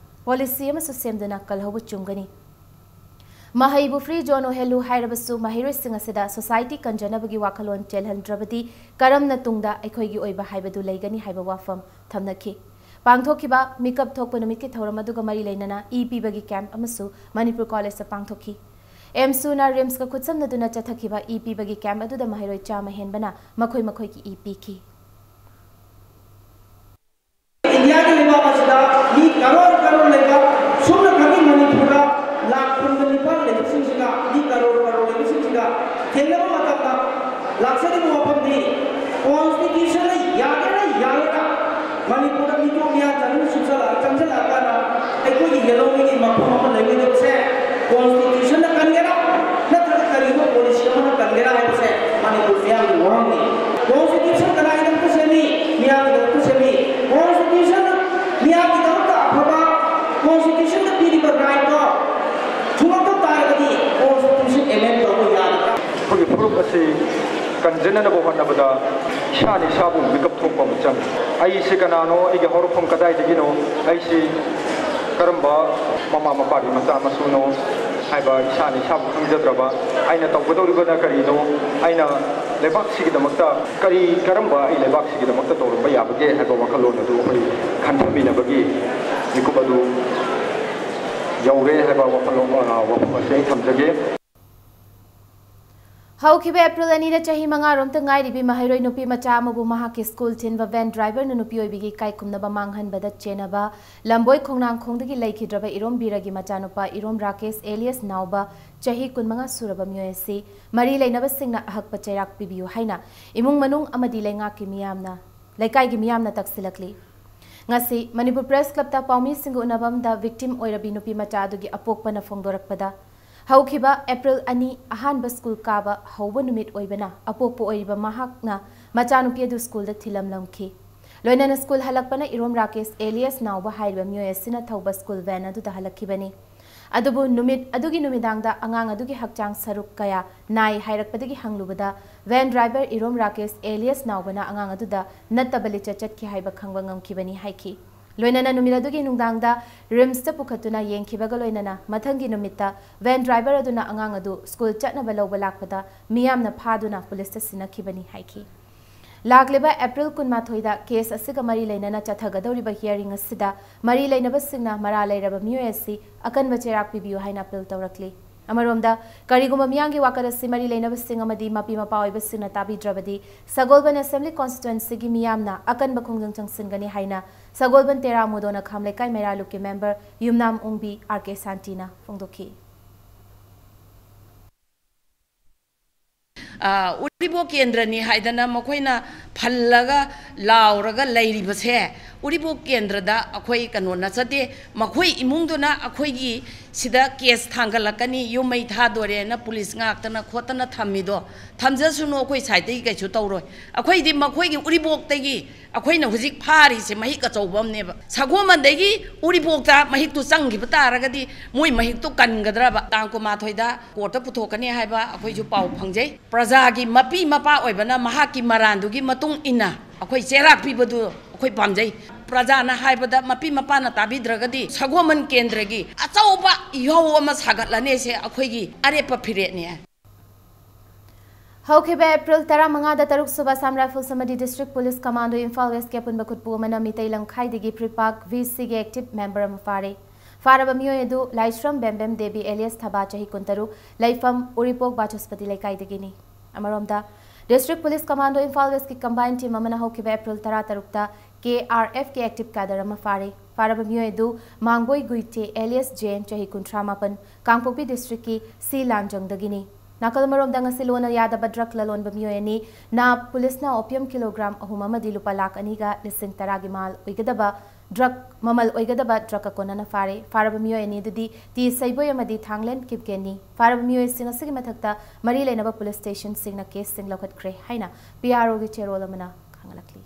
policy ꯑꯃꯁꯨ ꯁꯦꯝꯗꯨꯅ ꯀꯜꯍꯧꯕ ꯆꯨꯝꯒꯅꯤ꯫ ꯃꯍꯩꯕꯨ free zone ꯑꯣꯏꯍꯜꯂꯨ ꯍꯥꯏꯔꯕꯁꯨ ꯃꯍꯩꯔꯣꯏꯁꯤꯡ ꯑꯁꯤꯗ society ꯀꯟꯖꯅꯕꯒꯤ ꯋꯥꯈꯜꯂꯣꯟ ꯆꯦꯜꯍꯟꯗ꯭ꯔꯕꯗꯤ ꯀꯔꯝꯅ ꯇꯨꯡꯗ ꯑꯩꯈꯣꯏꯒꯤ ꯑꯣꯏꯕ ꯍꯥꯏꯕꯗꯨ ꯂꯩꯒꯅꯤ ꯍꯥꯏꯕ ꯋꯥꯐꯝ ꯊꯝꯅꯈꯤ꯫ ꯄꯥꯡꯊꯣꯛꯈꯤꯕ ꯃꯤꯀꯞ ꯊꯣꯛꯄ ꯅꯨꯃꯤꯠꯀꯤ ꯊꯧꯔꯝ ꯑꯗꯨꯒ ꯃꯔꯤ ꯂꯩꯅꯅ ꯏ ꯄꯤꯕꯒꯤ camp ꯑꯃꯁꯨ ꯃꯅꯤꯄꯨꯔ ꯀꯣꯂꯦꯖꯇ ꯄꯥꯡꯊꯣꯛꯈꯤ꯫ AMSU ꯅ RIMS ꯀ ꯈꯨꯠꯁꯝꯅꯗꯨꯅ ꯆꯠꯊꯈꯤꯕ ꯏ ꯄꯤꯕꯒꯤ camp ꯑꯗꯨꯗ ꯃꯍꯩꯔꯣꯏ ꯆꯥꯝꯃ ꯍꯦꯟꯕꯅ ꯃꯈꯣꯏ ꯃꯈꯣꯏꯒꯤ ꯏ ꯄꯤꯈꯤ꯫ ꯏꯟꯗꯤꯌꯥꯒꯤ ꯂꯩꯕꯥꯛ ꯑꯁꯤꯗ ꯃꯤ ꯀꯔꯣꯔ ꯀꯔꯣꯔ ꯂꯩꯕ, ꯁꯨꯞꯅ ꯈꯛꯀꯤ ꯃꯅꯤꯄꯨꯔꯗ ꯂꯥꯈ ꯀꯨꯟꯒ ꯅꯤꯄꯥꯟ ꯂꯩꯕꯁꯤꯡꯁꯤꯒ, ꯃꯤ ꯀꯔꯣꯔ ꯀꯔꯣꯔ ꯂꯩꯕꯁꯤꯡꯁꯤꯒ ꯊꯦꯡꯅꯕ ꯃꯇꯝꯗ ꯂꯥꯛꯆꯔꯤꯕ ꯋꯥꯐꯝꯗꯤ constitution ꯅ ꯌꯥꯒꯦꯔꯥ ꯌꯥꯔꯣꯏꯔꯥ, ꯃꯅꯤꯄꯨꯔꯗ ꯃꯤꯇꯣꯞ ꯃꯤꯌꯥꯟ ꯆꯪꯁꯤꯜꯂꯛꯑ-, ꯆꯪꯁꯤꯜꯂꯛꯑꯀꯥꯟꯗ ꯑꯩꯈꯣꯏꯒꯤ ꯌꯦꯜꯍꯧꯉꯩꯒꯤ ꯃꯐꯝ ꯑꯃ ꯂꯩꯔꯣꯏꯗꯕꯁꯦ constitution ꯅ ꯀꯟꯒꯦꯔꯥ ꯅꯠꯇ꯭ꯔꯒ ꯀꯔꯤꯒꯨꯝꯕ policy ꯑꯃꯅ ꯀꯟꯒꯦꯔꯥ ꯍꯥꯏꯕꯁꯦ ꯃꯅꯤꯄꯨꯔ ꯃꯤꯌꯥꯝꯒꯤ ꯋꯥꯍꯪꯅꯤ꯫ Constitution ꯀꯅꯥꯒꯤꯗꯃꯛꯇ ꯁꯦꯝꯃꯤ? ꯃꯤꯌꯥꯝꯒꯤꯗꯃꯛꯇ ꯁꯦꯝꯃꯤ꯫ Constitution ꯃꯤꯌꯥꯝꯒꯤꯗꯃꯛꯇ ꯑꯐꯕ Constitution ꯗ ꯄꯤꯔꯤꯕ right ꯇꯣ ꯊꯨꯒꯥꯏꯔꯛꯄ ꯇꯥꯔꯒꯗꯤ Constitution amend ꯇꯧꯕ ꯌꯥꯒꯗ꯭ꯔꯥ? ꯑꯩꯈꯣꯏꯒꯤ ꯐꯨꯔꯨꯞ ꯑꯁꯤ ꯀꯟꯖꯅꯅꯕ ꯍꯣꯠꯅꯕꯗ ꯏꯁꯥꯅ ꯏꯁꯥꯕꯨ ꯃꯤꯀꯞ ꯊꯣꯛꯄ ꯑꯃ ꯆꯪꯉꯤ꯫ ꯑꯩꯁꯤ ꯀꯅꯥꯅꯣ? ꯑꯩꯒꯤ ꯍꯧꯔꯛꯐꯝ ꯀꯗꯥꯏꯗꯒꯤꯅꯣ? ꯑꯩꯁꯤ ꯀꯔꯝꯕ ꯃꯃꯥ ꯃꯄꯥꯒꯤ ꯃꯆꯥ ꯃꯁꯨꯅꯣ ꯍꯥꯏꯕ ꯏꯁꯥꯅ ꯏꯁꯥꯕꯨ ꯈꯪꯖꯗ꯭ꯔꯕ, ꯑꯩꯅ ꯇꯧꯒꯗꯧꯔꯤꯕꯅ ꯀꯔꯤꯅꯣ? ꯑꯩꯅ ꯂꯩꯕꯥꯛꯁꯤꯒꯤꯗꯃꯛꯇ ꯀꯔꯤ, ꯀꯔꯝꯕ ꯑꯩ ꯂꯩꯕꯥꯛꯁꯤꯒꯤꯗꯃꯛꯇ ꯇꯧꯔꯝꯕ ꯌꯥꯕꯒꯦ ꯍꯥꯏꯕ ꯋꯥꯈꯜꯂꯣꯟ ꯑꯗꯨ ꯑꯩꯈꯣꯏ ꯈꯟꯊꯃꯤꯟꯅꯕꯒꯤ ꯃꯤꯀꯨꯞ ꯑꯗꯨ ꯌꯧꯔꯦ ꯍꯥꯏꯕ ꯋꯥꯈꯜꯂꯣꯟ, ꯑ, ꯋꯥꯐꯝ ꯑꯁꯤ ꯑꯩ ꯊꯝꯖꯒꯦ꯫ ꯍꯧꯈꯤꯕ ꯑꯦꯄ꯭ꯔꯤꯜ ꯑꯅꯤꯗ ꯆꯍꯤ ꯃꯉꯥꯔꯣꯝꯇ ꯉꯥꯏꯔꯤꯕꯤ ꯃꯍꯩꯔꯣꯏ ꯅꯨꯄꯤ ꯃꯆꯥ ꯑꯃꯕꯨ ꯃꯍꯥꯛꯀꯤ ꯁ꯭ꯀꯨꯜ ꯊꯤꯟꯕ ꯚꯦꯟ ꯗ꯭ꯔꯥꯏꯚꯔꯅ ꯅꯨꯄꯤ ꯑꯣꯏꯕꯤꯒꯤ ꯏꯀꯥꯏ ꯈꯨꯝꯅꯕ ꯃꯥꯡꯍꯟꯕꯗ ꯆꯦꯟꯅꯕ ꯂꯝꯕꯣꯏ ꯈꯣꯡꯅꯥꯡꯈꯣꯡꯗꯒꯤ ꯂꯩꯈꯤꯗ꯭ꯔꯕ ꯏꯔꯣꯝ ꯕꯤꯔꯒꯤ ꯃꯆꯥꯅꯨꯄꯥ ꯏꯔꯣꯝ ꯔꯥꯀꯦꯁ ꯑꯦꯂꯤꯌꯁ ꯅꯥꯎꯕ, ꯆꯍꯤ ꯀꯨꯟꯃꯉꯥ ꯁꯨꯔꯕ ꯃꯤꯑꯣꯏ ꯑꯁꯤ ꯃꯔꯤ ꯂꯩꯅꯕꯁꯤꯡꯅ ꯑꯍꯛꯄ ꯆꯩꯔꯥꯛ ꯄꯤꯕꯤꯌꯨ ꯍꯥꯏꯅ ꯏꯃꯨꯡ ꯃꯅꯨꯡ ꯑꯃꯗꯤ ꯂꯩꯉꯥꯛꯀꯤ ꯃꯤꯌꯥꯝꯅ, ꯂꯩꯀꯥꯏꯒꯤ ꯃꯤꯌꯥꯝꯅ ꯇꯛꯁꯤꯜꯂꯛꯂꯤ꯫ ꯉꯁꯤ ꯃꯅꯤꯄꯨꯔ ꯄ꯭ꯔꯦꯁ ꯀ꯭ꯂꯕꯇ ꯄꯥꯎꯃꯤꯁꯤꯡꯒ ꯎꯅꯕ ꯑꯃꯗ ꯚꯤꯛꯇꯤꯝ ꯑꯣꯏꯔꯕꯤ ꯅꯨꯄꯤ ꯃꯆꯥ ꯑꯗꯨꯒꯤ ꯑꯄꯣꯛꯄꯅ ꯐꯣꯡꯗꯣꯔꯛꯄꯗ, ꯍꯧꯈꯤꯕ ꯑꯦꯄ꯭ꯔꯤꯜ ꯑꯅꯤ ꯑꯍꯥꯟꯕ ꯁ꯭ꯀꯨꯜ ꯀꯥꯕ ꯍꯧꯕ ꯅꯨꯃꯤꯠ ꯑꯣꯏꯕꯅ ꯑꯄꯣꯛꯄ ꯑꯣꯏꯔꯤꯕ ꯃꯍꯥꯛꯅ ꯃꯆꯥꯅꯨꯄꯤ ꯑꯗꯨ ꯁ꯭ꯀꯨꯜꯗ ꯊꯤꯜꯂꯝꯂꯝꯈꯤ꯫ ꯂꯣꯏꯅꯅ ꯁ꯭ꯀꯨꯜ ꯍꯜꯂꯛꯄꯅ ꯏꯔꯣꯝ ꯔꯥꯀꯦꯁ ꯑꯦꯂꯤꯌꯁ ꯅꯥꯎꯕ ꯍꯥꯏꯔꯤꯕ ꯃꯤꯑꯣꯏ ꯑꯁꯤꯅ ꯊꯧꯕ ꯁ꯭ꯀꯨꯜ ꯚꯦꯟ ꯑꯗꯨꯗ ꯍꯜꯂꯛꯈꯤꯕꯅꯤ꯫ ꯑꯗꯨꯕꯨ ꯅꯨꯃꯤꯠ ꯑꯗꯨꯒꯤ ꯅꯨꯃꯤꯗꯥꯡꯗ ꯑꯉꯥꯡ ꯑꯗꯨꯒꯤ ꯍꯛꯆꯥꯡ ꯁꯔꯨꯛ ꯀꯌꯥ ꯅꯥꯏ ꯍꯥꯏꯔꯛꯄꯗꯒꯤ ꯍꯪꯂꯨꯕꯗ, ꯚꯦꯟ ꯗ꯭ꯔꯥꯏꯚꯔ ꯏꯔꯣꯝ ꯔꯥꯀꯦꯁ ꯑꯦꯂꯤꯌꯁ ꯅꯥꯎꯕꯅ ꯑꯉꯥꯡ ꯑꯗꯨꯗ ꯅꯠꯇꯕ ꯂꯤꯆꯠ ꯆꯠꯈꯤ ꯍꯥꯏꯕ ꯈꯪꯕ ꯉꯝꯈꯤꯕꯅꯤ ꯍꯥꯏꯈꯤ꯫ ꯂꯣꯏꯅꯅ ꯅꯨꯃꯤꯠ ꯑꯗꯨꯒꯤ ꯅꯨꯡꯗꯥꯡꯗ ꯔꯤꯝꯁꯇ ꯄꯨꯈꯠꯇꯨꯅ ꯌꯦꯡꯈꯤꯕꯒ ꯂꯣꯏꯅꯅ ꯃꯊꯪꯒꯤ ꯅꯨꯃꯤꯠꯇ ꯚꯦꯟ ꯗ꯭ꯔꯥꯏꯚꯔ ꯑꯗꯨꯅ ꯑꯉꯥꯡ ꯑꯗꯨ ꯁ꯭ꯀꯨꯜ ꯆꯠꯅꯕ ꯂꯧꯕ ꯂꯥꯛꯄꯗ ꯃꯤꯌꯥꯝꯅ ꯐꯥꯗꯨꯅ ꯄꯨꯂꯤꯁꯇ ꯁꯤꯟꯅꯈꯤꯕꯅꯤ ꯍꯥꯏꯈꯤ꯫ ꯂꯥꯛꯂꯤꯕ ꯑꯦꯄ꯭ꯔꯤꯜ ꯀꯨꯟꯃꯥꯊꯣꯏꯗ ꯀꯦꯁ ꯑꯁꯤꯒ ꯃꯔꯤ ꯂꯩꯅꯅ ꯆꯠꯊꯒꯗꯧꯔꯤꯕ ꯍꯤꯌꯥꯔꯤꯡ ꯑꯁꯤꯗ ꯃꯔꯤ ꯂꯩꯅꯕꯁꯤꯡꯅ ꯃꯔꯥꯜ ꯂꯩꯔꯕ ꯃꯤꯑꯣꯏ ꯑꯁꯤ ꯑꯀꯟꯕ ꯆꯩꯔꯥꯛ ꯄꯤꯕꯤꯌꯨ ꯍꯥꯏꯅ ꯑꯄꯤꯜ ꯇꯧꯔꯛꯂꯤ꯫ ꯑꯃꯔꯣꯝꯗ, ꯀꯔꯤꯒꯨꯝꯕ ꯃꯤꯌꯥꯝꯒꯤ ꯋꯥꯀꯠ ꯑꯁꯤ ꯃꯔꯤ ꯂꯩꯅꯕꯁꯤꯡ ꯑꯃꯗꯤ ꯃꯄꯤ ꯃꯄꯥ ꯑꯣꯏꯕꯁꯤꯡꯅ ꯇꯥꯕꯤꯗ꯭ꯔꯕꯗꯤ, ꯁꯒꯣꯜꯕꯟ ꯑꯦꯁꯦꯝꯕ꯭ꯂꯤ ꯀꯣꯟꯁꯇꯤꯇ꯭ꯋꯦꯟꯁꯤꯒꯤ ꯃꯤꯌꯥꯝꯅ ꯑꯀꯟꯕ ꯈꯣꯡꯖꯪ ꯆꯪꯁꯤꯟꯒꯅꯤ ꯍꯥꯏꯅ ꯁꯒꯣꯜꯕꯟ ꯇꯦꯔꯥ ꯃꯨꯗꯣꯅ ꯈꯥꯝ ꯂꯩꯀꯥꯏ ꯃꯩꯔꯥ ꯂꯨꯞꯀꯤ ꯃꯦꯝꯕꯔ ꯌꯨꯝꯅꯥꯝ ꯑꯣꯡꯕꯤ ꯑꯥꯔ ꯀꯦ ꯁꯥꯟꯇꯤꯅ ꯐꯣꯡꯗꯣꯛꯈꯤ꯫ ꯑ, ꯎꯔꯤꯄꯣꯛ ꯀꯦꯟꯗ꯭ꯔꯅꯤ ꯍꯥꯏꯗꯅ ꯃꯈꯣꯏꯅ ꯐꯜꯂꯒ ꯂꯥꯎꯔꯒ ꯂꯩꯔꯤꯕꯁꯦ, ꯎꯔꯤꯄꯣꯛ ꯀꯦꯟꯗ꯭ꯔꯗ ꯑꯩꯈꯣꯏ ꯀꯩꯅꯣ ꯅꯠꯆꯗꯦ꯫ ꯃꯈꯣꯏ ꯏꯃꯨꯡꯗꯨꯅ ꯑꯩꯈꯣꯏꯒꯤ ꯁꯤꯗ ꯀꯦꯁ ꯊꯥꯡꯒꯠꯂꯛꯀꯅꯤ, ꯌꯨꯝ ꯃꯩ ꯊꯥꯗꯣꯔꯦꯅ ꯄꯨꯂꯤꯁ ꯉꯥꯛꯇꯅ ꯈꯣꯠꯇꯅ ꯊꯝꯃꯤꯗꯣ, ꯊꯝꯖꯁꯅꯨ, ꯑꯩꯈꯣꯏ ꯁꯥꯏꯠꯇꯒꯤ ꯀꯩꯁꯨ ꯇꯧꯔꯣꯏ꯫ ꯑꯩꯈꯣꯏꯗꯤ ꯃꯈꯣꯏꯒꯤ ꯎꯔꯤꯄꯣꯛꯇꯒꯤ ꯑꯩꯈꯣꯏꯅ ꯍꯧꯖꯤꯛ ꯐꯥꯔꯤꯁꯦ ꯃꯍꯤꯛ ꯑꯆꯧꯕ ꯑꯃꯅꯦꯕ꯫ ꯁꯒꯣꯜꯕꯟꯗꯒꯤ ꯎꯔꯤꯄꯣꯛꯇ ꯃꯍꯤꯛꯇꯨ ꯆꯪꯈꯤꯕ ꯇꯥꯔꯒꯗꯤ ꯃꯣꯏ ꯃꯍꯤꯛꯇꯨ ꯀꯟꯒꯗ꯭ꯔꯕ? ꯇꯥꯡ ꯀꯨꯟꯃꯥꯊꯣꯏꯗ ꯀꯣꯔꯠꯇ ꯄꯨꯊꯣꯛꯀꯅꯤ ꯍꯥꯏꯕ ꯑꯩꯈꯣꯏꯁꯨ ꯄꯥꯎ ꯐꯪꯖꯩ꯫ ꯄ꯭ꯔꯖꯥꯒꯤ ꯃꯄꯤ ꯃꯄꯥ ꯑꯣꯏꯕꯅ ꯃꯍꯥꯛꯀꯤ ꯃꯔꯥꯟꯗꯨꯒꯤ ꯃꯇꯨꯡ ꯏꯟꯅ ꯑꯩꯈꯣꯏ ꯆꯩꯔꯥꯛ ꯄꯤꯕꯗꯨ ꯑꯩꯈꯣꯏ ꯄꯥꯝꯖꯩ꯫ ꯄ꯭ꯔꯖꯥꯅ ꯍꯥꯏꯕꯗ ꯃꯄꯤ ꯃꯄꯥꯅ ꯇꯥꯕꯤꯗ꯭ꯔꯒꯗꯤ ꯁꯒꯣꯜꯕꯟ ꯀꯦꯟꯗ꯭ꯔꯒꯤ ꯑꯆꯧꯕ ꯏꯍꯧ ꯑꯃ ꯁꯥꯒꯠꯂꯅꯦꯁꯦ ꯑꯩꯈꯣꯏꯒꯤ ꯑꯔꯦꯞꯄ ꯐꯤꯔꯦꯞꯅꯤ꯫ ꯍꯧꯈꯤꯕ ꯑꯦꯄ꯭ꯔꯤꯜ ꯇꯔꯥꯃꯉꯥꯗ ꯇꯔꯨꯛ ꯁꯨꯕ ꯑꯁꯥꯝ ꯔꯥꯏꯐꯜꯁ ꯑꯃꯗꯤ ꯗꯤꯁꯇ꯭ꯔꯤꯛ ꯄꯨꯂꯤꯁ ꯀꯃꯥꯟꯗꯣ ꯏꯝꯐꯥꯜ ꯋꯦꯁꯀꯤ ꯑꯄꯨꯟꯕ ꯈꯨꯠꯄꯨ ꯑꯃꯅ ꯃꯤꯇꯩ ꯂꯝꯈꯥꯏꯗꯒꯤ ꯄ꯭ꯔꯤꯄꯥꯛ ꯚꯤ ꯁꯤꯒꯤ ꯑꯦꯛꯇꯤꯚ ꯃꯦꯝꯕꯔ ꯑꯃ ꯐꯥꯔꯦ꯫ ꯐꯥꯔꯕ ꯃꯤꯑꯣꯏ ꯑꯗꯨ ꯂꯥꯏꯁ꯭ꯔꯝ ꯕꯦꯝꯕꯦꯝ ꯗꯦꯕꯤ ꯑꯦꯂꯤꯌꯁ ꯊꯕꯥ, ꯆꯍꯤ ꯀꯨꯟꯇꯔꯨꯛ, ꯂꯩꯐꯝ ꯎꯔꯤꯄꯣꯛ ꯕꯥꯆꯁꯄꯇꯤ ꯂꯩꯀꯥꯏꯗꯒꯤꯅꯤ꯫ ꯑꯃꯔꯣꯝꯗ, ꯗꯤꯁꯇ꯭ꯔꯤꯛ ꯄꯨꯂꯤꯁ ꯀꯃꯥꯟꯗꯣ ꯏꯝꯐꯥꯜ ꯋꯦꯁꯀꯤ ꯀꯝꯕꯥꯏꯟ ꯇꯤꯝ ꯑꯃꯅ ꯍꯧꯈꯤꯕ ꯑꯦꯄ꯭ꯔꯤꯜ ꯇꯔꯥꯇꯔꯨꯛꯇ ꯀꯦ ꯑꯥꯔ ꯑꯦꯐꯀꯤ ꯑꯦꯛꯇꯤꯚ ꯀꯦꯗꯔ ꯑꯃ ꯐꯥꯔꯦ꯫ ꯐꯥꯔꯕ ꯃꯤꯑꯣꯏ ꯑꯗꯨ ꯃꯥꯡꯕꯣꯏ ꯒꯨꯏꯇꯦ ꯑꯦꯂꯤꯌꯁ ꯖꯦꯟ, ꯆꯍꯤ ꯀꯨꯟꯊ꯭ꯔꯥ ꯃꯥꯄꯟ, ꯀꯥꯡꯄꯣꯛꯄꯤ ꯗꯤꯁꯇ꯭ꯔꯤꯛꯀꯤ ꯁꯤ ꯂꯥꯟꯖꯪꯗꯒꯤꯅꯤ꯫ ꯅꯥꯀꯜ ꯑꯃꯔꯣꯝꯗ, ꯉꯁꯤ ꯂꯣꯟꯅ ꯌꯥꯗꯕ ꯗ꯭ꯔꯒ ꯂꯂꯣꯟꯕ ꯃꯤꯑꯣꯏ ꯑꯅꯤ ꯅꯥ ꯄꯨꯂꯤꯁꯅ ꯑꯣꯄꯤꯌꯝ ꯀꯤꯂꯣꯒ꯭ꯔꯥꯝ ꯑꯍꯨꯝ ꯑꯃꯗꯤ ꯂꯨꯄꯥ ꯂꯥꯈ ꯑꯅꯤꯒ ꯂꯤꯁꯤꯡ ꯇꯔꯥꯒꯤ ꯃꯥꯜ ꯑꯣꯏꯒꯗꯕ ꯗ꯭ꯔꯒ, ꯃꯃꯜ ꯑꯣꯏꯒꯗꯕ ꯗ꯭ꯔꯒ ꯀꯣꯟꯅꯅ ꯐꯥꯔꯦ꯫ ꯐꯥꯔꯕ ꯃꯤꯑꯣꯏ ꯑꯅꯤ ꯑꯗꯨꯗꯤ ꯇꯤ ꯁꯩꯕꯣꯏ ꯑꯃꯗꯤ ꯊꯥꯡꯂꯦꯟ ꯀꯤꯞꯒꯦꯟꯅꯤ꯫ ꯐꯥꯔꯕ ꯃꯤꯑꯣꯏꯁꯤꯡ ꯑꯁꯤꯒꯤ ꯃꯊꯛꯇ ꯃꯔꯤ ꯂꯩꯅꯕ ꯄꯨꯂꯤꯁ ꯁ꯭ꯇꯦꯁꯟꯁꯤꯡꯅ ꯀꯦꯁꯁꯤꯡ ꯂꯧꯈꯠꯈ꯭ꯔꯦ ꯍꯥꯏꯅ ꯄꯤ ꯑꯥꯔ ꯑꯣꯒꯤ ꯆꯦꯔꯣꯜ ꯑꯃꯅ ꯈꯪꯍꯜꯂꯛꯂꯤ꯫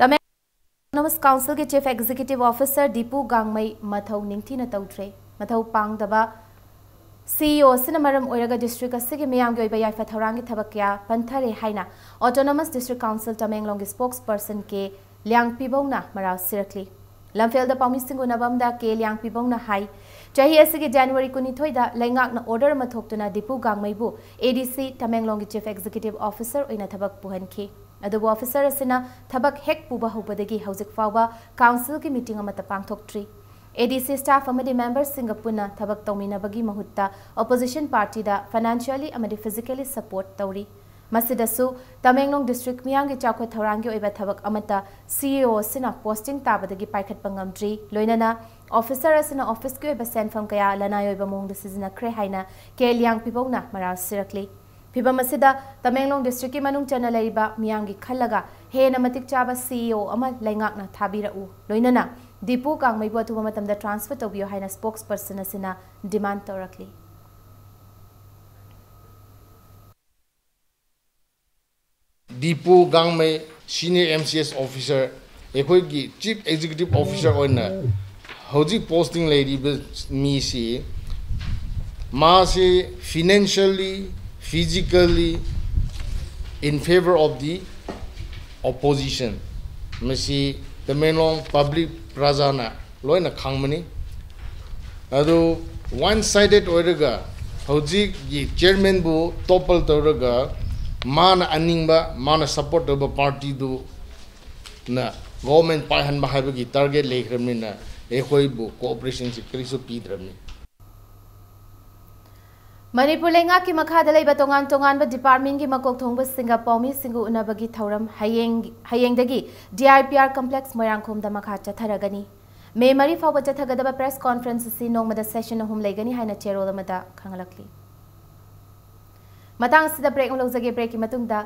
ꯇꯃꯦꯡ ꯑꯣꯇꯣꯅꯣꯃꯁ ꯀꯥꯎꯟꯁꯤꯜꯒꯤ ꯆꯤꯐ ꯑꯦꯛꯖꯤꯀ꯭ꯌꯨꯇꯤꯚ ꯑꯣꯐꯤꯁꯔ ꯗꯤꯄꯨ ꯒꯥꯡꯃꯩ ꯃꯊꯧ ꯅꯤꯡꯊꯤꯅ ꯇꯧꯗ꯭ꯔꯦ꯫ ꯃꯊꯧ ꯄꯥꯡꯗꯕ ꯁꯤ ꯏ ꯑꯣ ꯑꯁꯤꯅ ꯃꯔꯝ ꯑꯣꯏꯔꯒ ꯗꯤꯁꯇ꯭ꯔꯤꯛ ꯑꯁꯤꯒꯤ ꯃꯤꯌꯥꯝꯒꯤ ꯑꯣꯏꯕ ꯌꯥꯏꯐ ꯊꯧꯔꯥꯡꯒꯤ ꯊꯕꯛ ꯀꯌꯥ ꯄꯟꯊꯔꯦ ꯍꯥꯏꯅ ꯑꯣꯇꯣꯅꯣꯃꯁ ꯗꯤꯁꯇ꯭ꯔꯤꯛ ꯀꯥꯎꯟꯁꯤꯜ ꯇꯃꯦꯡꯂꯣꯡꯒꯤ ꯁ꯭ꯄꯣꯛꯁ ꯄꯔꯁꯟ ꯀꯦ ꯂꯤꯌꯥꯡꯄꯤꯕꯧꯅ ꯃꯔꯥꯜ ꯁꯤꯔꯛꯂꯤ꯫ ꯂꯝꯐꯦꯜꯗ ꯄꯥꯎꯃꯤꯁꯤꯡ ꯎꯅꯕ ꯑꯃꯗ ꯀꯦ ꯂꯤꯌꯥꯡꯄꯤꯕꯧꯅ ꯍꯥꯏ, ꯆꯍꯤ ꯑꯁꯤꯒꯤ ꯖꯅꯋꯥꯔꯤ ꯀꯨꯟꯅꯤꯊꯣꯏꯗ ꯂꯩꯉꯥꯛꯅ ꯑꯣꯔꯗꯔ ꯑꯃ ꯊꯣꯛꯇꯨꯅ ꯗꯤꯄꯨ ꯒꯥꯡꯃꯩꯕꯨ ꯑꯦ ꯗꯤ ꯁꯤ ꯇꯃꯦꯡꯂꯣꯡꯒꯤ ꯆꯤꯐ ꯑꯦꯛꯖꯤꯀ꯭ꯌꯨꯇꯤꯚ ꯑꯣꯐꯤꯁꯔ ꯑꯣꯏꯅ ꯊꯕꯛ ꯄꯨꯍꯟꯈꯤ꯫ ꯑꯗꯨꯕꯨ ꯑꯣꯐꯤꯁꯔ ꯑꯁꯤꯅ ꯊꯕꯛ ꯍꯦꯛ ꯄꯨꯕ ꯍꯧꯕꯗꯒꯤ ꯍꯧꯖꯤꯛ ꯐꯥꯎꯕ ꯀꯥꯎꯟꯁꯤꯜꯒꯤ ꯃꯤꯇꯤꯡ ꯑꯃꯠꯇ ꯄꯥꯡꯊꯣꯛꯇ꯭ꯔꯤ꯫ ꯑꯦ ꯗꯤ ꯁꯤ ꯁ꯭ꯇꯥꯐ ꯑꯃꯗꯤ ꯃꯦꯝꯕꯔꯁꯤꯡꯒ ꯄꯨꯟꯅ ꯊꯕꯛ ꯇꯧꯃꯤꯟꯅꯕꯒꯤ ꯃꯍꯨꯠꯇ ꯑꯣꯄꯣꯖꯤꯁꯟ ꯄꯥꯔꯇꯤꯗ ꯐꯥꯏꯅꯥꯟꯁꯤꯌꯦꯜꯂꯤ ꯑꯃꯗꯤ ꯐꯤꯖꯤꯀꯦꯜꯂꯤ ꯁꯄꯣꯔꯠ ꯇꯧꯔꯤ꯫ ꯃꯁꯤꯗꯁꯨ ꯇꯃꯦꯡꯂꯣꯡ ꯗꯤꯁꯇ꯭ꯔꯤꯛ ꯃꯤꯌꯥꯝꯒꯤ ꯆꯥꯎꯈꯠ ꯊꯧꯔꯥꯡꯒꯤ ꯑꯣꯏꯕ ꯊꯕꯛ ꯑꯃꯠꯇ ꯁꯤ ꯏ ꯑꯣ ꯑꯁꯤꯅ ꯄꯣꯁꯇꯤꯡ ꯇꯥꯕꯗꯒꯤ ꯄꯥꯏꯈꯠꯄ ꯉꯝꯗ꯭ꯔꯤ꯫ ꯂꯣꯏꯅꯅ ꯑꯣꯐꯤꯁꯔ ꯑꯁꯤꯅ ꯑꯣꯐꯤꯁꯀꯤ ꯑꯣꯏꯕ ꯁꯦꯟꯐꯝ ꯀꯌꯥ ꯂꯅꯥꯏ ꯑꯣꯏꯕ ꯃꯑꯣꯡꯗ ꯁꯤꯖꯤꯟꯅꯈ꯭ꯔꯦ ꯍꯥꯏꯅ ꯀꯦ ꯂꯤꯌꯥꯡꯄꯤꯕꯧꯅ ꯃꯔꯥꯜ ꯁꯤꯔꯛꯂꯤ꯫ ꯐꯤꯚꯝ ꯑꯁꯤꯗ ꯇꯃꯦꯡꯂꯣꯡ ꯗꯤꯁꯇ꯭ꯔꯤꯛꯀꯤ ꯃꯅꯨꯡ ꯆꯟꯅ ꯂꯩꯔꯤꯕ ꯃꯤꯌꯥꯝꯒꯤ ꯈꯜꯂꯒ ꯍꯦꯟꯅ ꯃꯇꯤꯛ ꯆꯥꯕ ꯁꯤꯏꯑꯣ ꯑꯃ ꯂꯩꯉꯥꯛꯅ ꯊꯥꯕꯤꯔꯛꯎ, ꯂꯣꯏꯅꯅ ꯗꯤꯄꯨ ꯒꯥꯡꯃꯩꯕꯨ ꯑꯊꯨꯕ ꯃꯇꯝꯗ ꯇ꯭ꯔꯥꯟꯁꯐꯔ ꯇꯧꯕꯤꯌꯨ ꯍꯥꯏꯅ ꯁ꯭ꯄꯣꯛꯁ ꯄꯔꯁꯟ ꯑꯁꯤꯅ ꯗꯤꯃꯥꯟ ꯇꯧꯔꯛꯂꯤ꯫ Dipu Gangmei, senior M C S officer, ꯑꯩꯈꯣꯏꯒꯤ ꯆꯤꯐ ꯑꯦꯛꯖꯤꯀ꯭ꯌꯨꯇꯤꯚ ꯑꯣꯐꯤꯁꯥꯔ ꯑꯣꯏꯅ ꯍꯧꯖꯤꯛ ꯄꯣꯁꯇꯤꯡ ꯂꯩꯔꯤꯕ ꯃꯤꯁꯤ, ꯃꯥꯁꯤ financially, physically in favour of the opposition, ꯃꯁꯤ ꯇꯃꯦꯡꯂꯣꯡ ꯄꯕ꯭ꯂꯤꯛ ꯄ꯭ꯔꯖꯥꯅ ꯂꯣꯏꯅ ꯈꯪꯕꯅꯤ꯫ ꯑꯗꯨ ꯋꯥꯟ ꯁꯥꯏꯗꯦꯠ ꯑꯣꯏꯔꯒ ꯍꯧꯖꯤꯛꯀꯤ ꯆꯤꯌꯔꯃꯦꯟꯕꯨ ꯇꯣꯄꯜ ꯇꯧꯔꯒ ꯃꯥꯅ ꯑꯅꯤꯡꯕ, ꯃꯥꯅ ꯁꯞꯄꯣꯔꯠ ꯇꯧꯕ ꯄꯥꯔꯇꯤꯗꯨꯅ ꯒꯣꯚꯔꯟꯃꯦꯟꯠ ꯄꯥꯏꯍꯟꯕ ꯍꯥꯏꯕꯒꯤ ꯇꯥꯔꯒꯦꯠ ꯂꯩꯈ꯭ꯔꯕꯅꯤꯅ ꯑꯩꯈꯣꯏꯕꯨ ꯀꯣꯑꯣꯄꯔꯦꯁꯟꯁꯤ ꯀꯔꯤꯁꯨ ꯄꯤꯗ꯭ꯔꯕꯅꯤ꯫ ꯃꯅꯤꯄꯨꯔ ꯂꯩꯉꯥꯛꯀꯤ ꯃꯈꯥꯗ ꯂꯩꯕ ꯇꯣꯉꯥꯟ ꯇꯣꯉꯥꯟꯕ ꯗꯤꯄꯥꯔꯠꯃꯦꯟꯒꯤ ꯃꯀꯣꯛ ꯊꯣꯡꯕꯁꯤꯡꯒ ꯄꯥꯎꯃꯤꯁꯤꯡꯒ ꯎꯅꯕꯒꯤ ꯊꯧꯔꯝ ꯍꯌꯦꯡ, ꯍꯌꯦꯡꯗꯒꯤ D I P R complex ꯃꯣꯏꯔꯥꯡꯈꯣꯝꯗ ꯃꯈꯥ ꯆꯠꯊꯔꯒꯅꯤ꯫ ꯃꯦ ꯃꯔꯤ ꯐꯥꯎꯕ ꯆꯠꯊꯒꯗꯕ ꯄ꯭ꯔꯦꯁ ꯀꯣꯟꯐꯔꯦꯟꯁ ꯑꯁꯤ ꯅꯣꯡꯃꯗ ꯁꯦꯁꯟ ꯑꯍꯨꯝ ꯂꯩꯒꯅꯤ ꯍꯥꯏꯅ ꯆꯦꯔꯣꯜ ꯑꯃꯗ ꯈꯪꯍꯜꯂꯛꯂꯤ꯫ ꯃꯇꯥꯡ ꯑꯁꯤꯗ ꯕ꯭ꯔꯦꯛ ꯑꯃ ꯂꯧꯖꯒꯦ꯫ ꯕ꯭ꯔꯦꯛꯀꯤ ꯃꯇꯨꯡꯗ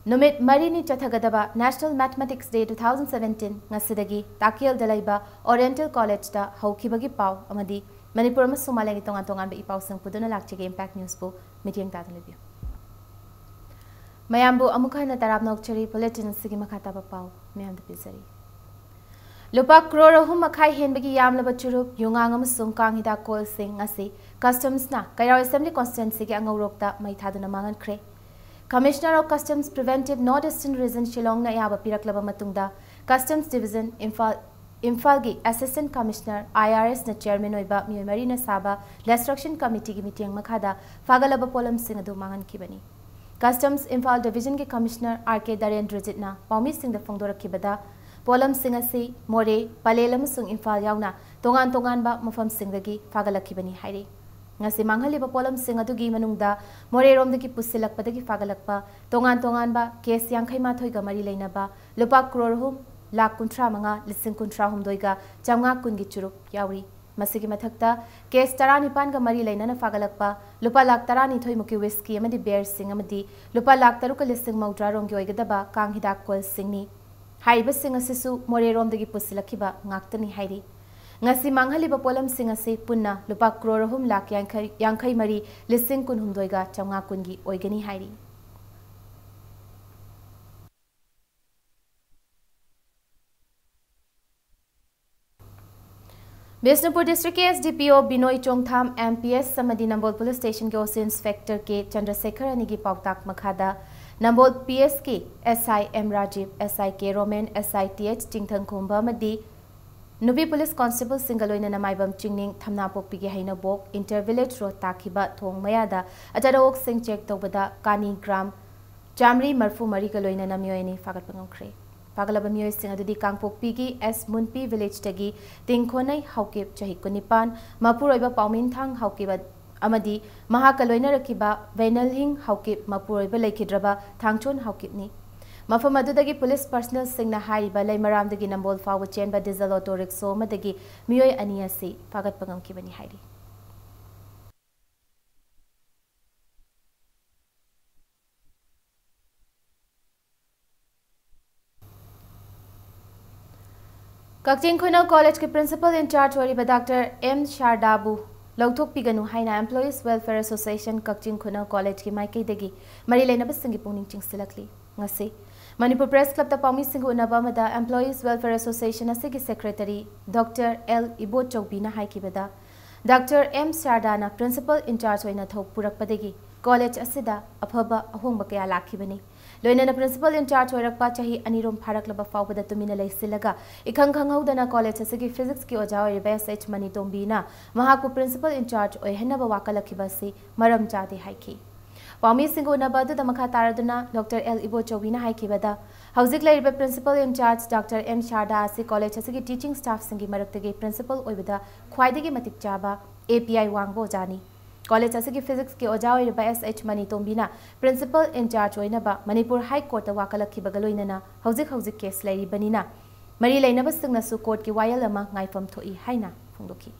ꯅꯨꯃꯤꯠ ꯃꯔꯤꯅꯤ ꯆꯠꯊꯒꯗꯕ National Mathematics Day two thousand seventeen ꯉꯁꯤꯗꯒꯤ ꯇꯥꯀꯦꯜꯗ ꯂꯩꯕ ꯑꯣꯔꯤꯌꯦꯟꯇꯦꯜ ꯀꯣꯂꯦꯖꯇ ꯍꯧꯈꯤꯕꯒꯤ ꯄꯥꯎ ꯑꯃꯗꯤ ꯃꯅꯤꯄꯨꯔ ꯑꯃꯁꯨꯡ ꯃꯥꯂꯦꯝꯒꯤ ꯇꯣꯉꯥꯟ ꯇꯣꯉꯥꯟꯕ ꯏ ꯄꯥꯎꯁꯤꯡ ꯄꯨꯗꯨꯅ ꯂꯥꯛꯆꯒꯦ꯫ ꯏꯝꯄꯦꯛ ꯅ꯭ꯌꯨꯁꯄꯨ ꯃꯤꯠꯌꯦꯡ ꯇꯥꯗꯨꯅ ꯂꯩꯕꯤꯌꯨ꯫ ꯃꯌꯥꯝꯕꯨ ꯑꯃꯨꯛ ꯍꯟꯅ ꯇꯔꯥꯝꯅ ꯑꯣꯛꯆꯔꯤ꯫ ꯕꯨꯂꯦꯇꯤꯟ ꯑꯁꯤꯒꯤ ꯃꯈꯥ ꯇꯥꯕ ꯄꯥꯎ ꯃꯌꯥꯝꯗ ꯄꯤꯖꯔꯤ꯫ ꯂꯨꯄꯥ ꯀ꯭ꯔꯣꯔ ꯑꯍꯨꯝ ꯃꯈꯥꯏ ꯍꯦꯟꯕꯒꯤ ꯌꯥꯝꯂꯕ ꯆꯨꯔꯨꯞ, ꯌꯨꯉꯥꯡ ꯑꯃꯁꯨꯡ ꯀꯥꯡ ꯍꯤꯗꯥꯛ ꯀꯣꯜꯁꯤꯡ ꯉꯁꯤ ꯀꯁꯇꯝꯁꯅ ꯀꯩꯔꯥꯎ ꯑꯦꯁꯦꯝꯕ꯭ꯂꯤ ꯀꯣꯟꯁꯇꯤꯇ꯭ꯋꯦꯟꯁꯤꯒꯤ ꯑꯉꯧꯔꯣꯛꯇ ꯃꯩ ꯊꯥꯗꯨꯅ ꯃꯥꯡꯍꯟꯈ꯭ꯔꯦ꯫ Commissioner of Customs Preventive North Eastern Region ꯁꯤꯂꯣꯡꯅ ꯑꯌꯥꯕ ꯄꯤꯔꯛꯂꯕ ꯃꯇꯨꯡꯗ, ꯀꯁꯇꯝꯁ ꯗꯤꯕꯤꯖꯟ ꯏꯝꯐꯥꯜ, ꯏꯝꯐꯥꯜꯒꯤ ꯑꯦꯁꯤꯁꯇꯦꯟꯠ ꯀꯃꯤꯁꯅꯔ, ꯑꯥꯏ ꯑꯥꯔ ꯑꯦꯁꯅ ꯆꯤꯌꯔꯃꯦꯟ ꯑꯣꯏꯕ ꯃꯤꯑꯣꯏ ꯃꯔꯤꯅ ꯁꯥꯕ ꯗꯤꯁꯇ꯭ꯔꯛꯁꯟ ꯀꯃꯤꯇꯤꯒꯤ ꯃꯤꯠꯌꯦꯡ ꯃꯈꯥꯗ ꯐꯥꯒꯠꯂꯕ ꯄꯣꯠꯂꯝꯁꯤꯡ ꯑꯗꯨ ꯃꯥꯡꯍꯟꯈꯤꯕꯅꯤ꯫ ꯀꯁꯇꯝꯁ ꯏꯝꯐꯥꯜ ꯗꯤꯕꯤꯖꯟꯒꯤ ꯀꯃꯤꯁꯅꯔ ꯑꯥꯔ ꯀꯦ ꯗꯔꯦꯟꯗ꯭ꯔꯖꯤꯠꯅ ꯄꯥꯎꯃꯤꯁꯤꯡꯗ ꯐꯣꯡꯗꯣꯔꯛꯈꯤꯕꯗ, ꯄꯣꯠꯂꯝꯁꯤꯡ ꯑꯁꯤ ꯃꯣꯔꯦ, ꯄꯂꯦꯜ ꯑꯃꯁꯨꯡ ꯏꯝꯐꯥꯜ ꯌꯥꯎꯅ ꯇꯣꯉꯥꯟ ꯇꯣꯉꯥꯟꯕ ꯃꯐꯝꯁꯤꯡꯗꯒꯤ ꯐꯥꯒꯠꯂꯛꯈꯤꯕꯅꯤ ꯍꯥꯏꯔꯤ꯫ ꯉꯁꯤ ꯃꯥꯡꯍꯜꯂꯤꯕ ꯄꯣꯠꯂꯝꯁꯤꯡ ꯑꯗꯨꯒꯤ ꯃꯅꯨꯡꯗ ꯃꯣꯔꯦꯔꯣꯝꯗꯒꯤ ꯄꯨꯁꯤꯜꯂꯛꯄꯗꯒꯤ ꯐꯥꯒꯠꯂꯛꯄ ꯇꯣꯉꯥꯟ ꯇꯣꯉꯥꯟꯕ ꯀꯦꯁ ꯌꯥꯡꯈꯩ ꯃꯥꯊꯣꯏꯒ ꯃꯔꯤ ꯂꯩꯅꯕ ꯂꯨꯄꯥ ꯀ꯭ꯔꯣꯔ ꯑꯍꯨꯝ ꯂꯥꯈ ꯀꯨꯟꯊ꯭ꯔꯥ ꯃꯉꯥ ꯂꯤꯁꯤꯡ ꯀꯨꯟꯊ꯭ꯔꯥ ꯍꯨꯝꯗꯣꯏꯒ ꯆꯥꯝꯃꯉꯥ ꯀꯨꯟꯒꯤ ꯆꯨꯔꯨꯞ ꯌꯥꯎꯔꯤ꯫ ꯃꯁꯤꯒꯤ ꯃꯊꯛꯇ ꯀꯦꯁ ꯇꯔꯥꯅꯤꯄꯥꯟꯒ ꯃꯔꯤ ꯂꯩꯅꯅ ꯐꯥꯒꯠꯂꯛꯄ ꯂꯨꯄꯥ ꯂꯥꯈ ꯇꯔꯥꯅꯤꯊꯣꯏ ꯃꯨꯛꯀꯤ ꯋꯤꯁꯀꯤ ꯑꯃꯗꯤ ꯕꯤꯌꯔꯁꯤꯡ ꯑꯃꯗꯤ ꯂꯨꯄꯥ ꯂꯥꯈ ꯇꯔꯨꯛꯀ ꯂꯤꯁꯤꯡ ꯃꯧꯗ꯭ꯔꯥ ꯔꯣꯝꯒꯤ ꯑꯣꯏꯒꯗꯕ ꯀꯥꯡ ꯍꯤꯗꯥꯛ ꯀꯣꯜꯁꯤꯡꯅꯤ꯫ ꯍꯥꯏꯔꯤꯕꯁꯤꯡ ꯑꯁꯤꯁꯨ ꯃꯣꯔꯦꯔꯣꯝꯗꯒꯤ ꯄꯨꯁꯤꯜꯂꯛꯈꯤꯕ ꯉꯥꯛꯇꯅꯤ ꯍꯥꯏꯔꯤ꯫ ꯉꯁꯤ ꯃꯥꯡꯍꯜꯂꯤꯕ ꯄꯣꯠꯂꯝꯁꯤꯡ ꯑꯁꯤ ꯄꯨꯟꯅ ꯂꯨꯄꯥ ꯀ꯭ꯔꯣꯔ ꯑꯍꯨꯝ ꯂꯥꯈ ꯌꯥꯡꯈꯩ, ꯌꯥꯡꯈꯩ ꯃꯔꯤ ꯂꯤꯁꯤꯡ ꯀꯨꯟꯍꯨꯝꯗꯣꯏꯒ ꯆꯥꯝꯃꯉꯥ ꯀꯨꯟꯒꯤ ꯑꯣꯏꯒꯅꯤ ꯍꯥꯏꯔꯤ꯫ ꯕꯤꯁꯅꯨꯄꯨꯔ ꯗꯤꯁꯇ꯭ꯔꯤꯛꯀꯤ ꯑꯦꯁ ꯗꯤ ꯄꯤ ꯑꯣ ꯕꯤꯅꯣꯏ ꯆꯣꯡꯊꯥꯝ ꯑꯦꯝ ꯄꯤ ꯑꯦꯁ ꯑꯃꯗꯤ ꯅꯝꯕꯣꯜ ꯄꯨꯂꯤꯁ ꯁ꯭ꯇꯦꯁꯟꯒꯤ ꯑꯣ ꯁꯤ ꯏꯟꯁꯄꯦꯛꯇꯔ ꯀꯦ ꯆꯟꯗ꯭ꯔꯁꯦꯈꯔ ꯑꯅꯤꯒꯤ ꯄꯥꯎꯇꯥꯛ ꯃꯈꯥꯗ ꯅꯝꯕꯣꯜ ꯄꯤ ꯑꯦꯁꯀꯤ ꯑꯦꯁ ꯑꯥꯏ ꯑꯦꯝ ꯔꯥꯖꯤꯞ, ꯑꯦꯁ ꯑꯥꯏ ꯀꯦ ꯔꯣꯃꯦꯟ, ꯑꯦꯁ ꯑꯥꯏ ꯇꯤ ꯑꯩꯆ ꯆꯤꯡꯊꯪꯈꯣꯝꯕ ꯑꯃꯗꯤ ꯅꯨꯄꯤ ꯄꯨꯂꯤꯁ ꯀꯣꯟꯁꯇꯦꯕꯜꯁꯤꯡꯒ ꯂꯣꯏꯅꯅ ꯃꯥꯏꯕꯝ ꯆꯤꯡꯅꯤꯡ, ꯊꯝꯅꯥꯄꯣꯛꯄꯤꯒꯤ ꯍꯩꯅꯧꯕꯣꯛ, ꯏꯟꯇꯔ ꯚꯤꯂꯦꯖ ꯔꯣꯗ ꯇꯥꯈꯤꯕ ꯊꯣꯡ ꯃꯌꯥꯗ ꯑꯆꯠ ꯑꯋꯣꯛꯁꯤꯡ ꯆꯦꯛ ꯇꯧꯕꯗ ꯀꯥꯅꯤ ꯒ꯭ꯔꯥꯝ ꯆꯥꯃꯔꯤ ꯃꯔꯤꯐꯨ ꯃꯔꯤꯒ ꯂꯣꯏꯅꯅ ꯃꯤꯑꯣꯏ ꯑꯅꯤ ꯐꯥꯒꯠꯄ ꯉꯝꯈ꯭ꯔꯦ꯫ ꯐꯥꯒꯠꯂꯕ ꯃꯤꯑꯣꯏꯁꯤꯡ ꯑꯗꯨꯗꯤ ꯀꯥꯡꯄꯣꯛꯄꯤꯒꯤ ꯑꯦꯁ ꯃꯨꯟꯄꯤ ꯚꯤꯂꯦꯖꯇꯒꯤ ꯇꯤꯡꯈꯣꯅꯩ ꯍꯥꯎꯀꯤꯞ, ꯆꯍꯤ ꯀꯨꯟꯅꯤꯄꯥꯟ, ꯃꯄꯨꯔꯣꯏꯕ ꯄꯥꯎꯃꯤꯟꯊꯥꯡ ꯍꯥꯎꯀꯤꯞ ꯑꯃꯗꯤ ꯃꯍꯥꯛꯀ ꯂꯣꯏꯅꯔꯛꯈꯤꯕ ꯚꯦꯅꯜꯍꯤꯡ ꯍꯥꯎꯀꯤꯞ, ꯃꯄꯨꯔꯣꯏꯕ ꯂꯩꯈꯤꯗ꯭ꯔꯕ ꯊꯥꯡꯆꯣꯟ ꯍꯥꯎꯀꯤꯞꯅꯤ꯫ ꯃꯐꯝ ꯑꯗꯨꯗꯒꯤ ꯄꯨꯂꯤꯁ ꯄꯔꯁꯅꯦꯜꯁꯤꯡꯅ ꯍꯥꯏꯔꯤꯕ ꯂꯩꯃꯔꯥꯝꯗꯒꯤ ꯅꯝꯕꯣꯜ ꯐꯥꯎꯕ ꯆꯦꯟꯕ ꯗꯤꯖꯜ ꯑꯣꯇꯣ ꯔꯤꯛꯁꯣ ꯑꯃꯗꯒꯤ ꯃꯤꯑꯣꯏ ꯑꯅꯤ ꯑꯁꯤ ꯐꯥꯒꯠꯄ ꯉꯝꯈꯤꯕꯅꯤ ꯍꯥꯏꯔꯤ꯫ ꯀꯛꯆꯤꯡ ꯈꯨꯅꯧ ꯀꯣꯂꯦꯖꯀꯤ ꯄ꯭ꯔꯤꯟꯁꯤꯄꯜ ꯏꯟꯆꯥꯔꯖ ꯑꯣꯏꯔꯤꯕ ꯗꯥꯛꯇꯔ ꯑꯦꯝ ꯁꯥꯔꯗꯥꯕꯨ ꯂꯧꯊꯣꯛꯄꯤꯒꯅꯨ ꯍꯥꯏꯅ ꯑꯦꯝꯄ꯭ꯂꯣꯌꯤꯁ ꯋꯦꯜꯐꯦꯌꯔ ꯑꯦꯁꯣꯁꯤꯌꯦꯁꯟ ꯀꯛꯆꯤꯡ ꯈꯨꯅꯧ ꯀꯣꯂꯦꯖꯀꯤ ꯃꯥꯏꯀꯩꯗꯒꯤ ꯃꯔꯤ ꯂꯩꯅꯕꯁꯤꯡꯒꯤ ꯄꯨꯛꯅꯤꯡ ꯆꯤꯡꯁꯤꯜꯂꯛꯂꯤ꯫ ꯉꯁꯤ ꯃꯅꯤꯄꯨꯔ ꯄ꯭ꯔꯦꯁ ꯀ꯭ꯂꯕꯇ ꯄꯥꯎꯃꯤꯁꯤꯡꯒ ꯎꯅꯕ ꯑꯃꯗ ꯑꯦꯝꯄ꯭ꯂꯣꯌꯤꯁ ꯋꯦꯜꯐꯦꯌꯔ ꯑꯦꯁꯣꯁꯤꯌꯦꯁꯟ ꯑꯁꯤꯒꯤ ꯁꯦꯀ꯭ꯔꯦꯇꯔꯤ ꯗꯣꯛꯇꯔ ꯑꯦꯜ ꯏꯕꯣꯆꯧꯕꯤꯅ ꯍꯥꯏꯈꯤꯕꯗ, ꯗꯥꯛꯇꯔ ꯑꯦꯝ ꯁꯥꯔꯗꯥꯅ ꯄ꯭ꯔꯤꯟꯁꯤꯄꯜ ꯏꯟꯆꯥꯔꯖ ꯑꯣꯏꯅ ꯊꯧ ꯄꯨꯔꯛꯄꯗꯒꯤ ꯀꯣꯂꯦꯖ ꯑꯁꯤꯗ ꯑꯐꯕ ꯑꯍꯣꯡꯕ ꯀꯌꯥ ꯂꯥꯛꯈꯤꯕꯅꯤ꯫ ꯂꯣꯏꯅꯅ ꯄ꯭ꯔꯤꯟꯁꯤꯄꯜ ꯏꯟꯆꯥꯔꯖ ꯑꯣꯏꯔꯛꯄ ꯆꯍꯤ ꯑꯅꯤ ꯔꯣꯝ ꯐꯥꯔꯛꯂꯕ ꯐꯥꯎꯕꯗ ꯇꯨꯃꯤꯟꯅ ꯂꯩꯁꯤꯜꯂꯒ ꯏꯈꯪ ꯈꯪꯍꯧꯗꯅ ꯀꯣꯂꯦꯖ ꯑꯁꯤꯒꯤ ꯐꯤꯖꯤꯛꯁꯀꯤ ꯑꯣꯖꯥ ꯑꯣꯏꯔꯤꯕ ꯑꯦꯁ ꯑꯩꯆ ꯃꯅꯤꯇꯣꯝꯕꯤꯅ ꯃꯍꯥꯛꯄꯨ ꯄ꯭ꯔꯤꯟꯁꯤꯄꯜ ꯏꯟꯆꯥꯔꯖ ꯑꯣꯏꯍꯟꯅꯕ ꯋꯥꯀꯠꯂꯛꯈꯤꯕ ꯑꯁꯤ ꯃꯔꯝ ꯆꯥꯗꯦ ꯍꯥꯏꯈꯤ꯫ ꯄꯥꯎꯃꯤꯁꯤꯡꯒ ꯎꯅꯕ ꯑꯗꯨꯗ ꯃꯈꯥ ꯇꯥꯔꯗꯨꯅ ꯗꯣꯛꯇꯔ ꯑꯦꯜ ꯏꯕꯣꯆꯧꯕꯤꯅ ꯍꯥꯏꯈꯤꯕꯗ, ꯍꯧꯖꯤꯛ ꯂꯩꯔꯤꯕ ꯄ꯭ꯔꯤꯟꯁꯤꯄꯜ ꯏꯟꯆꯥꯔꯖ ꯗꯥꯛꯇꯔ ꯑꯦꯝ ꯁꯥꯔꯗꯥ ꯑꯁꯤ ꯀꯣꯂꯦꯖ ꯑꯁꯤꯒꯤ ꯇꯤꯆꯤꯡ ꯁ꯭ꯇꯥꯐꯁꯤꯡꯒꯤ ꯃꯔꯛꯇꯒꯤ ꯄ꯭ꯔꯤꯟꯁꯤꯄꯜ ꯑꯣꯏꯕꯗ ꯈ꯭ꯋꯥꯏꯗꯒꯤ ꯃꯇꯤꯛ ꯆꯥꯕ, ꯑꯦ ꯄꯤ ꯑꯥꯏ ꯋꯥꯡꯕ ꯑꯣꯖꯥꯅꯤ꯫ ꯀꯣꯂꯦꯖ ꯑꯁꯤꯒꯤ ꯐꯤꯖꯤꯛꯁꯀꯤ ꯑꯣꯖꯥ ꯑꯣꯏꯔꯤꯕ ꯑꯦꯁ ꯑꯩꯆ ꯃꯅꯤꯇꯣꯝꯕꯤꯅ ꯄ꯭ꯔꯤꯟꯁꯤꯄꯜ ꯏꯟꯆꯥꯔꯖ ꯑꯣꯏꯅꯕ ꯃꯅꯤꯄꯨꯔ ꯍꯥꯏ ꯀꯣꯔꯠꯇ ꯋꯥꯀꯠꯂꯛꯈꯤꯕꯒ ꯂꯣꯏꯅꯅ ꯍꯧꯖꯤꯛ ꯍꯧꯖꯤꯛ ꯀꯦꯁ ꯂꯩꯔꯤꯕꯅꯤꯅ ꯃꯔꯤ ꯂꯩꯅꯕꯁꯤꯡꯅꯁꯨ ꯀꯣꯔꯠꯀꯤ ꯋꯥꯌꯦꯜ ꯑꯃ ꯉꯥꯏꯐꯝ ꯊꯣꯛꯏ ꯍꯥꯏꯅ ꯐꯣꯡꯗꯣꯛꯈꯤ꯫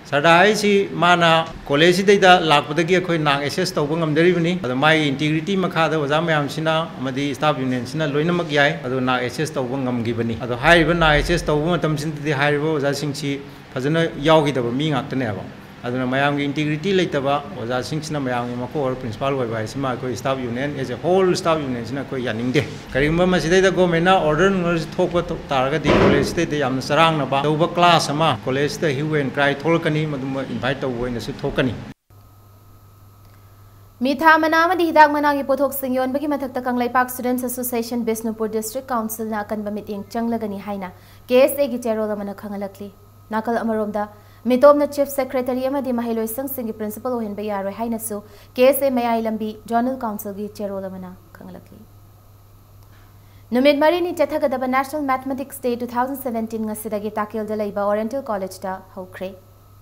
ꯁꯔꯗꯥꯔ ꯍꯥꯏꯁꯤ ꯃꯥꯅ ꯀꯣꯂꯦꯖꯁꯤꯗꯩꯗ ꯂꯥꯛꯄꯗꯒꯤ ꯑꯩꯈꯣꯏ ꯅꯥꯛ ꯑꯦꯛꯁꯦꯁ ꯇꯧꯕ ꯉꯝꯖꯔꯤꯕꯅꯤ꯫ ꯑꯗꯣ ꯃꯥꯒꯤ ꯏꯟꯇꯤꯒ꯭ꯔꯤꯇꯤ ꯃꯈꯥꯗ ꯑꯣꯖꯥ ꯃꯌꯥꯝꯁꯤꯅ ꯑꯃꯗꯤ ꯁ꯭ꯇꯥꯐ ꯌꯨꯅꯤꯌꯟꯁꯤꯅ ꯂꯣꯏꯅꯃꯛ ꯌꯥꯏ꯫ ꯑꯗꯣ ꯅꯥꯛ ꯑꯦꯛꯁꯦꯁ ꯇꯧꯕ ꯉꯝꯈꯤꯕꯅꯤ꯫ ꯑꯗꯣ ꯍꯥꯏꯔꯤꯕ ꯅꯥꯛ ꯑꯦꯛꯁꯦꯁ ꯇꯧꯕ ꯃꯇꯝꯁꯤꯗꯗꯤ ꯍꯥꯏꯔꯤꯕ ꯑꯣꯖꯥꯁꯤꯡꯁꯤ ꯐꯖꯅ ꯌꯥꯎꯈꯤꯗꯕ ꯃꯤ ꯉꯥꯛꯇꯅꯦꯕ꯫ ꯑꯗꯨꯅ ꯃꯌꯥꯝꯒꯤ ꯏꯟꯇꯤꯒ꯭ꯔꯤꯇꯤ ꯂꯩꯇꯕ ꯑꯣꯖꯥꯁꯤꯡꯁꯤꯅ ꯃꯌꯥꯝꯒꯤ ꯃꯀꯣꯛ ꯑꯣꯏꯔ ꯄ꯭ꯔꯤꯟꯁꯤꯄꯥꯜ ꯑꯣꯏꯕ ꯍꯥꯏꯁꯤꯃ ꯑꯩꯈꯣꯏ staff union, as a whole staff ꯌꯨꯅꯤꯌꯟꯁꯤꯅ ꯑꯩꯈꯣꯏ ꯌꯥꯅꯤꯡꯗꯦ꯫ ꯀꯔꯤꯒꯨꯝꯕ ꯃꯁꯤꯗꯩꯗ ꯒꯣꯔꯃꯦꯟꯅ ꯑꯣꯔꯗꯔ ꯅꯨꯡꯗꯔꯁꯤ ꯊꯣꯛꯄ ꯊꯣꯛ ꯇꯥꯔꯒꯗꯤ ꯀꯣꯂꯦꯖꯁꯤꯗꯩꯗ ꯌꯥꯝꯅ ꯆꯔꯥꯡꯅꯕ ꯑꯆꯧꯕ ꯀ꯭ꯂꯥꯁ ꯑꯃ ꯀꯣꯂꯦꯖꯁꯤꯗ hue and cry ꯊꯣꯛꯂꯛꯀꯅꯤ, ꯃꯗꯨꯃ ꯏꯟꯚꯥꯏꯠ ꯇꯧꯕ ꯑꯣꯏꯅꯁꯨ ꯊꯣꯛꯀꯅꯤ꯫ ꯃꯤꯊꯥ ꯃꯅꯥ ꯑꯃꯗꯤ ꯍꯤꯗꯥꯛ ꯃꯅꯥꯒꯤ ꯄꯣꯠꯊꯣꯛꯁꯤꯡ ꯌꯣꯟꯕꯒꯤ ꯃꯊꯛꯇ Kangleipak Students Association, Bishnupur District Councilꯅ ꯑꯀꯟꯕ ꯃꯤꯠꯌꯦꯡ ꯆꯪꯂꯒꯅꯤ ꯍꯥꯏꯅ KSAꯒꯤ ꯆꯦꯔꯣꯜ ꯑꯃꯅ ꯈꯪꯍꯜꯂꯛꯂꯤ꯫ ꯅꯥꯀꯜ ꯑꯃꯔꯣꯝꯗ, ꯃꯤꯇꯣꯞꯅ Chief Secretary ꯑꯃꯗꯤ ꯃꯍꯩꯂꯣꯏꯁꯪꯁꯤꯡꯒꯤ Principal ꯑꯣꯏꯍꯟꯕ ꯌꯥꯔꯣꯏ ꯍꯥꯏꯅꯁꯨ KSA ꯃꯌꯥꯏ ꯂꯝꯕꯤ Zonal Councilꯒꯤ ꯆꯦꯔꯣꯜ ꯑꯃꯅ ꯈꯪꯍꯜꯂꯛꯂꯤ꯫ ꯅꯨꯃꯤꯠ ꯃꯔꯤꯅꯤ ꯆꯠꯊꯒꯗꯕ National Mathematics Day two thousand seventeen ꯉꯁꯤꯗꯒꯤ ꯇꯥꯀꯦꯜꯗ ꯂꯩꯕ Oriental Collegeꯇ ꯍꯧꯈ꯭ꯔꯦ꯫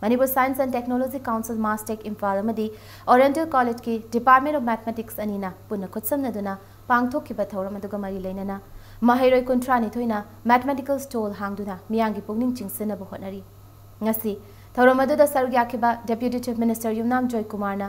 Manipur Science and Technology Council, MASTEC Imphal ꯑꯃꯗꯤ Oriental Collegeꯀꯤ Department of Mathematics ꯑꯅꯤꯅ ꯄꯨꯟꯅ ꯈꯨꯠꯁꯝꯅꯗꯨꯅ ꯄꯥꯡꯊꯣꯛꯈꯤꯕ ꯊꯧꯔꯝ ꯑꯗꯨꯒ ꯃꯔꯤ ꯂꯩꯅꯅ ꯃꯍꯩꯔꯣꯏ ꯀꯨꯟꯊ꯭ꯔꯥ ꯅꯤꯊꯣꯏꯅ mathematical stall ꯍꯥꯡꯗꯨꯅ ꯃꯤꯌꯥꯝꯒꯤ ꯄꯨꯛꯅꯤꯡ ꯆꯤꯡꯁꯤꯟꯅꯕ ꯍꯣꯠꯅꯔꯤ꯫ ꯉꯁꯤ ꯊꯧꯔꯝ ꯑꯗꯨꯗ ꯁꯔꯨꯛ ꯌꯥꯈꯤꯕ Deputy Chief Minister ꯌꯨꯝꯅꯥꯝ ꯖꯣꯏꯀꯨꯃꯥꯔꯅ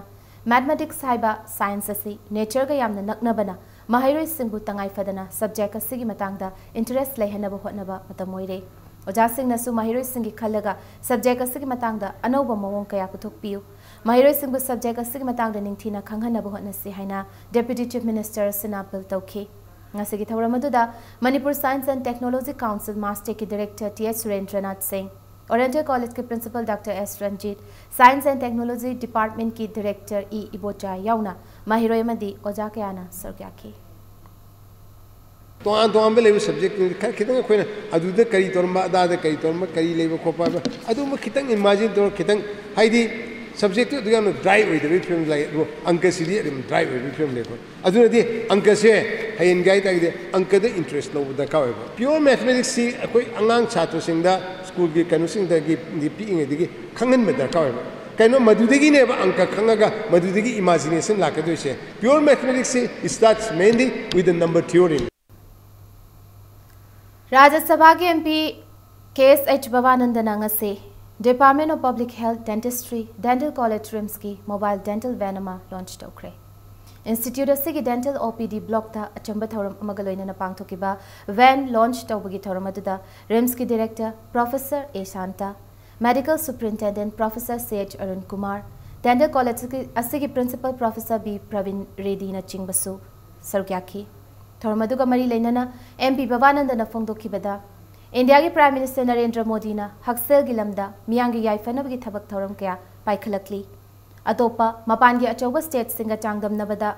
Mathematics ꯍꯥꯏꯕ science ꯑꯁꯤ natureꯒ ꯌꯥꯝꯅ ꯅꯛꯅꯕꯅ ꯃꯍꯩꯔꯣꯏꯁꯤꯡꯕꯨ ꯇꯉꯥꯏ ꯐꯗꯅ subject ꯑꯁꯤꯒꯤ ꯃꯇꯥꯡꯗ interest ꯂꯩꯍꯟꯅꯕ ꯍꯣꯠꯅꯕ ꯃꯇꯝ ꯑꯣꯏꯔꯦ꯫ ꯑꯣꯖꯥꯁꯤꯡꯅꯁꯨ ꯃꯍꯩꯔꯣꯏꯁꯤꯡꯒꯤ ꯈꯜꯂꯒ subject ꯑꯁꯤꯒꯤ ꯃꯇꯥꯡꯗ ꯑꯅꯧꯕ ꯃꯑꯣꯡ ꯀꯌꯥ ꯄꯨꯊꯣꯛꯄꯤꯌꯨ, ꯃꯍꯩꯔꯣꯏꯁꯤꯡꯕꯨ subject ꯑꯁꯤꯒꯤ ꯃꯇꯥꯡꯗ ꯅꯤꯡꯊꯤꯅ ꯈꯪꯍꯟꯅꯕ ꯍꯣꯠꯅꯁꯤ ꯍꯥꯏꯅ Deputy Chief Minister ꯑꯁꯤꯅ appeal ꯇꯧꯈꯤ꯫ ꯉꯁꯤꯒꯤ ꯊꯧꯔꯝ ꯑꯗꯨꯗ Manipur Science and Technology Council, MASTECꯀꯤ Director T S ꯁꯨꯔꯦꯟꯗ꯭ꯔꯅꯥꯊ ꯁꯤꯡ, Oriental Collegeꯀꯤ Principal Doctor S Ranjit, Science and Technology Departmentꯀꯤ Director E Ibocha ꯌꯥꯎꯅ ꯃꯍꯩꯔꯣꯏ ꯑꯃꯗꯤ ꯑꯣꯖꯥ ꯀꯌꯥꯅ ꯁꯔꯨꯛ ꯌꯥꯈꯤ꯫ ꯇꯣꯉꯥꯟ ꯇꯣꯉꯥꯟꯕ ꯂꯩꯕ subject ꯈꯔ ꯈꯤꯇꯪ ꯑꯩꯈꯣꯏꯅ ꯑꯗꯨꯗ ꯀꯔꯤ ꯇꯧꯔꯝꯕ, ꯑꯗꯥꯗ ꯀꯔꯤ ꯇꯧꯔꯝꯕ, ꯀꯔꯤ ꯂꯩꯕ ꯈꯣꯠꯄ ꯍꯥꯏꯕ ꯑꯗꯨꯝꯕ ꯈꯤꯇꯪ imagine ꯇꯧꯔ ꯈꯤꯇꯪ, ꯍꯥꯏꯗꯤ subjectꯇꯨ ꯑꯗꯨ ꯌꯥꯝꯅ dry ꯑꯣꯏꯗꯕꯒꯤ ꯐꯤꯕꯝ ꯂꯩ꯫ ꯑꯗꯨꯕꯨ ꯑꯪꯀꯁꯤꯗꯤ ꯑꯗꯨꯝ dry ꯑꯣꯏꯕꯒꯤ ꯐꯤꯕꯝ ꯂꯩꯀꯣ꯫ ꯑꯗꯨꯅꯗꯤ ꯑꯪꯀꯁꯦ ꯍꯩꯍꯟꯒꯦ ꯍꯥꯏ ꯇꯥꯔꯒꯗꯤ ꯑꯪꯀꯗ interest ꯂꯧꯕ ꯗꯔꯀꯥꯔ ꯑꯣꯏꯕ꯫ Pure mathematicsꯁꯤ ꯑꯩꯈꯣꯏ ꯑꯉꯥꯡ ꯁꯥꯇ꯭ꯔꯁꯤꯡꯗ schoolꯒꯤ ꯀꯩꯅꯣꯁꯤꯡꯗꯒꯤ ꯄꯤꯛꯏꯉꯩꯗꯒꯤ ꯈꯪꯍꯟꯕ ꯗꯔꯀꯥꯔ ꯑꯣꯏꯕ꯫ ꯀꯩꯅꯣ, ꯃꯗꯨꯗꯒꯤꯅꯦꯕ ꯑꯪꯀ ꯈꯪꯉꯒ ꯃꯗꯨꯗꯒꯤ imagination ꯂꯥꯛꯀꯗꯣꯏꯁꯦ꯫ Pure mathematicsꯁꯤ starts mainly with the number theory꯫ ꯔꯥꯖ꯭ꯌ ꯁꯚꯥꯒꯤ MP ꯀꯦ ꯑꯦꯁ ꯑꯩꯆ ꯚꯕꯥꯅꯟꯗꯅ ꯉꯁꯤ Department of Public Health Dentistry Dental College RIMSꯀꯤ mobile dental van ꯑꯃ launch ꯇꯧꯈ꯭ꯔꯦ꯫ Institute ꯑꯁꯤꯒꯤ dental OPD blockꯇ ꯑꯆꯝꯕ ꯊꯧꯔꯝ ꯑꯃꯒ ꯂꯣꯏꯅꯅ ꯄꯥꯡꯊꯣꯛꯈꯤꯕ van launch ꯇꯧꯕꯒꯤ ꯊꯧꯔꯝ ꯑꯗꯨꯗ RIMSꯀꯤ director Professor A Shanta, medical superintendent Professor C H Arun Kumar, dental college ꯑꯁꯤꯒꯤ principal Professor B ꯄ꯭ꯔꯕꯤꯟ ꯔꯦꯗꯤꯅꯆꯤꯡꯕꯁꯨ ꯁꯔꯨꯛ ꯌꯥꯈꯤ꯫ ꯊꯧꯔꯝ ꯑꯗꯨꯒ ꯃꯔꯤ ꯂꯩꯅꯅ MP ꯕꯕꯥꯅꯟꯗꯅ ꯐꯣꯡꯗꯣꯛꯈꯤꯕꯗ, ꯏꯟꯗꯤꯌꯥꯒꯤ Prime Minister ꯅꯔꯦꯟꯗ꯭ꯔ ꯃꯣꯗꯤꯅ ꯍꯛꯁꯦꯜꯒꯤ ꯂꯝꯗ ꯃꯤꯌꯥꯝꯒꯤ ꯌꯥꯏꯐꯅꯕꯒꯤ ꯊꯕꯛ ꯊꯧꯔꯝ ꯀꯌꯥ ꯄꯥꯏꯈꯠꯂꯛꯂꯤ꯫ ꯑꯇꯣꯞꯄ ꯃꯄꯥꯟꯒꯤ ꯑꯆꯧꯕ stateꯁꯤꯡꯒ ꯆꯥꯡꯗꯝꯅꯕꯗ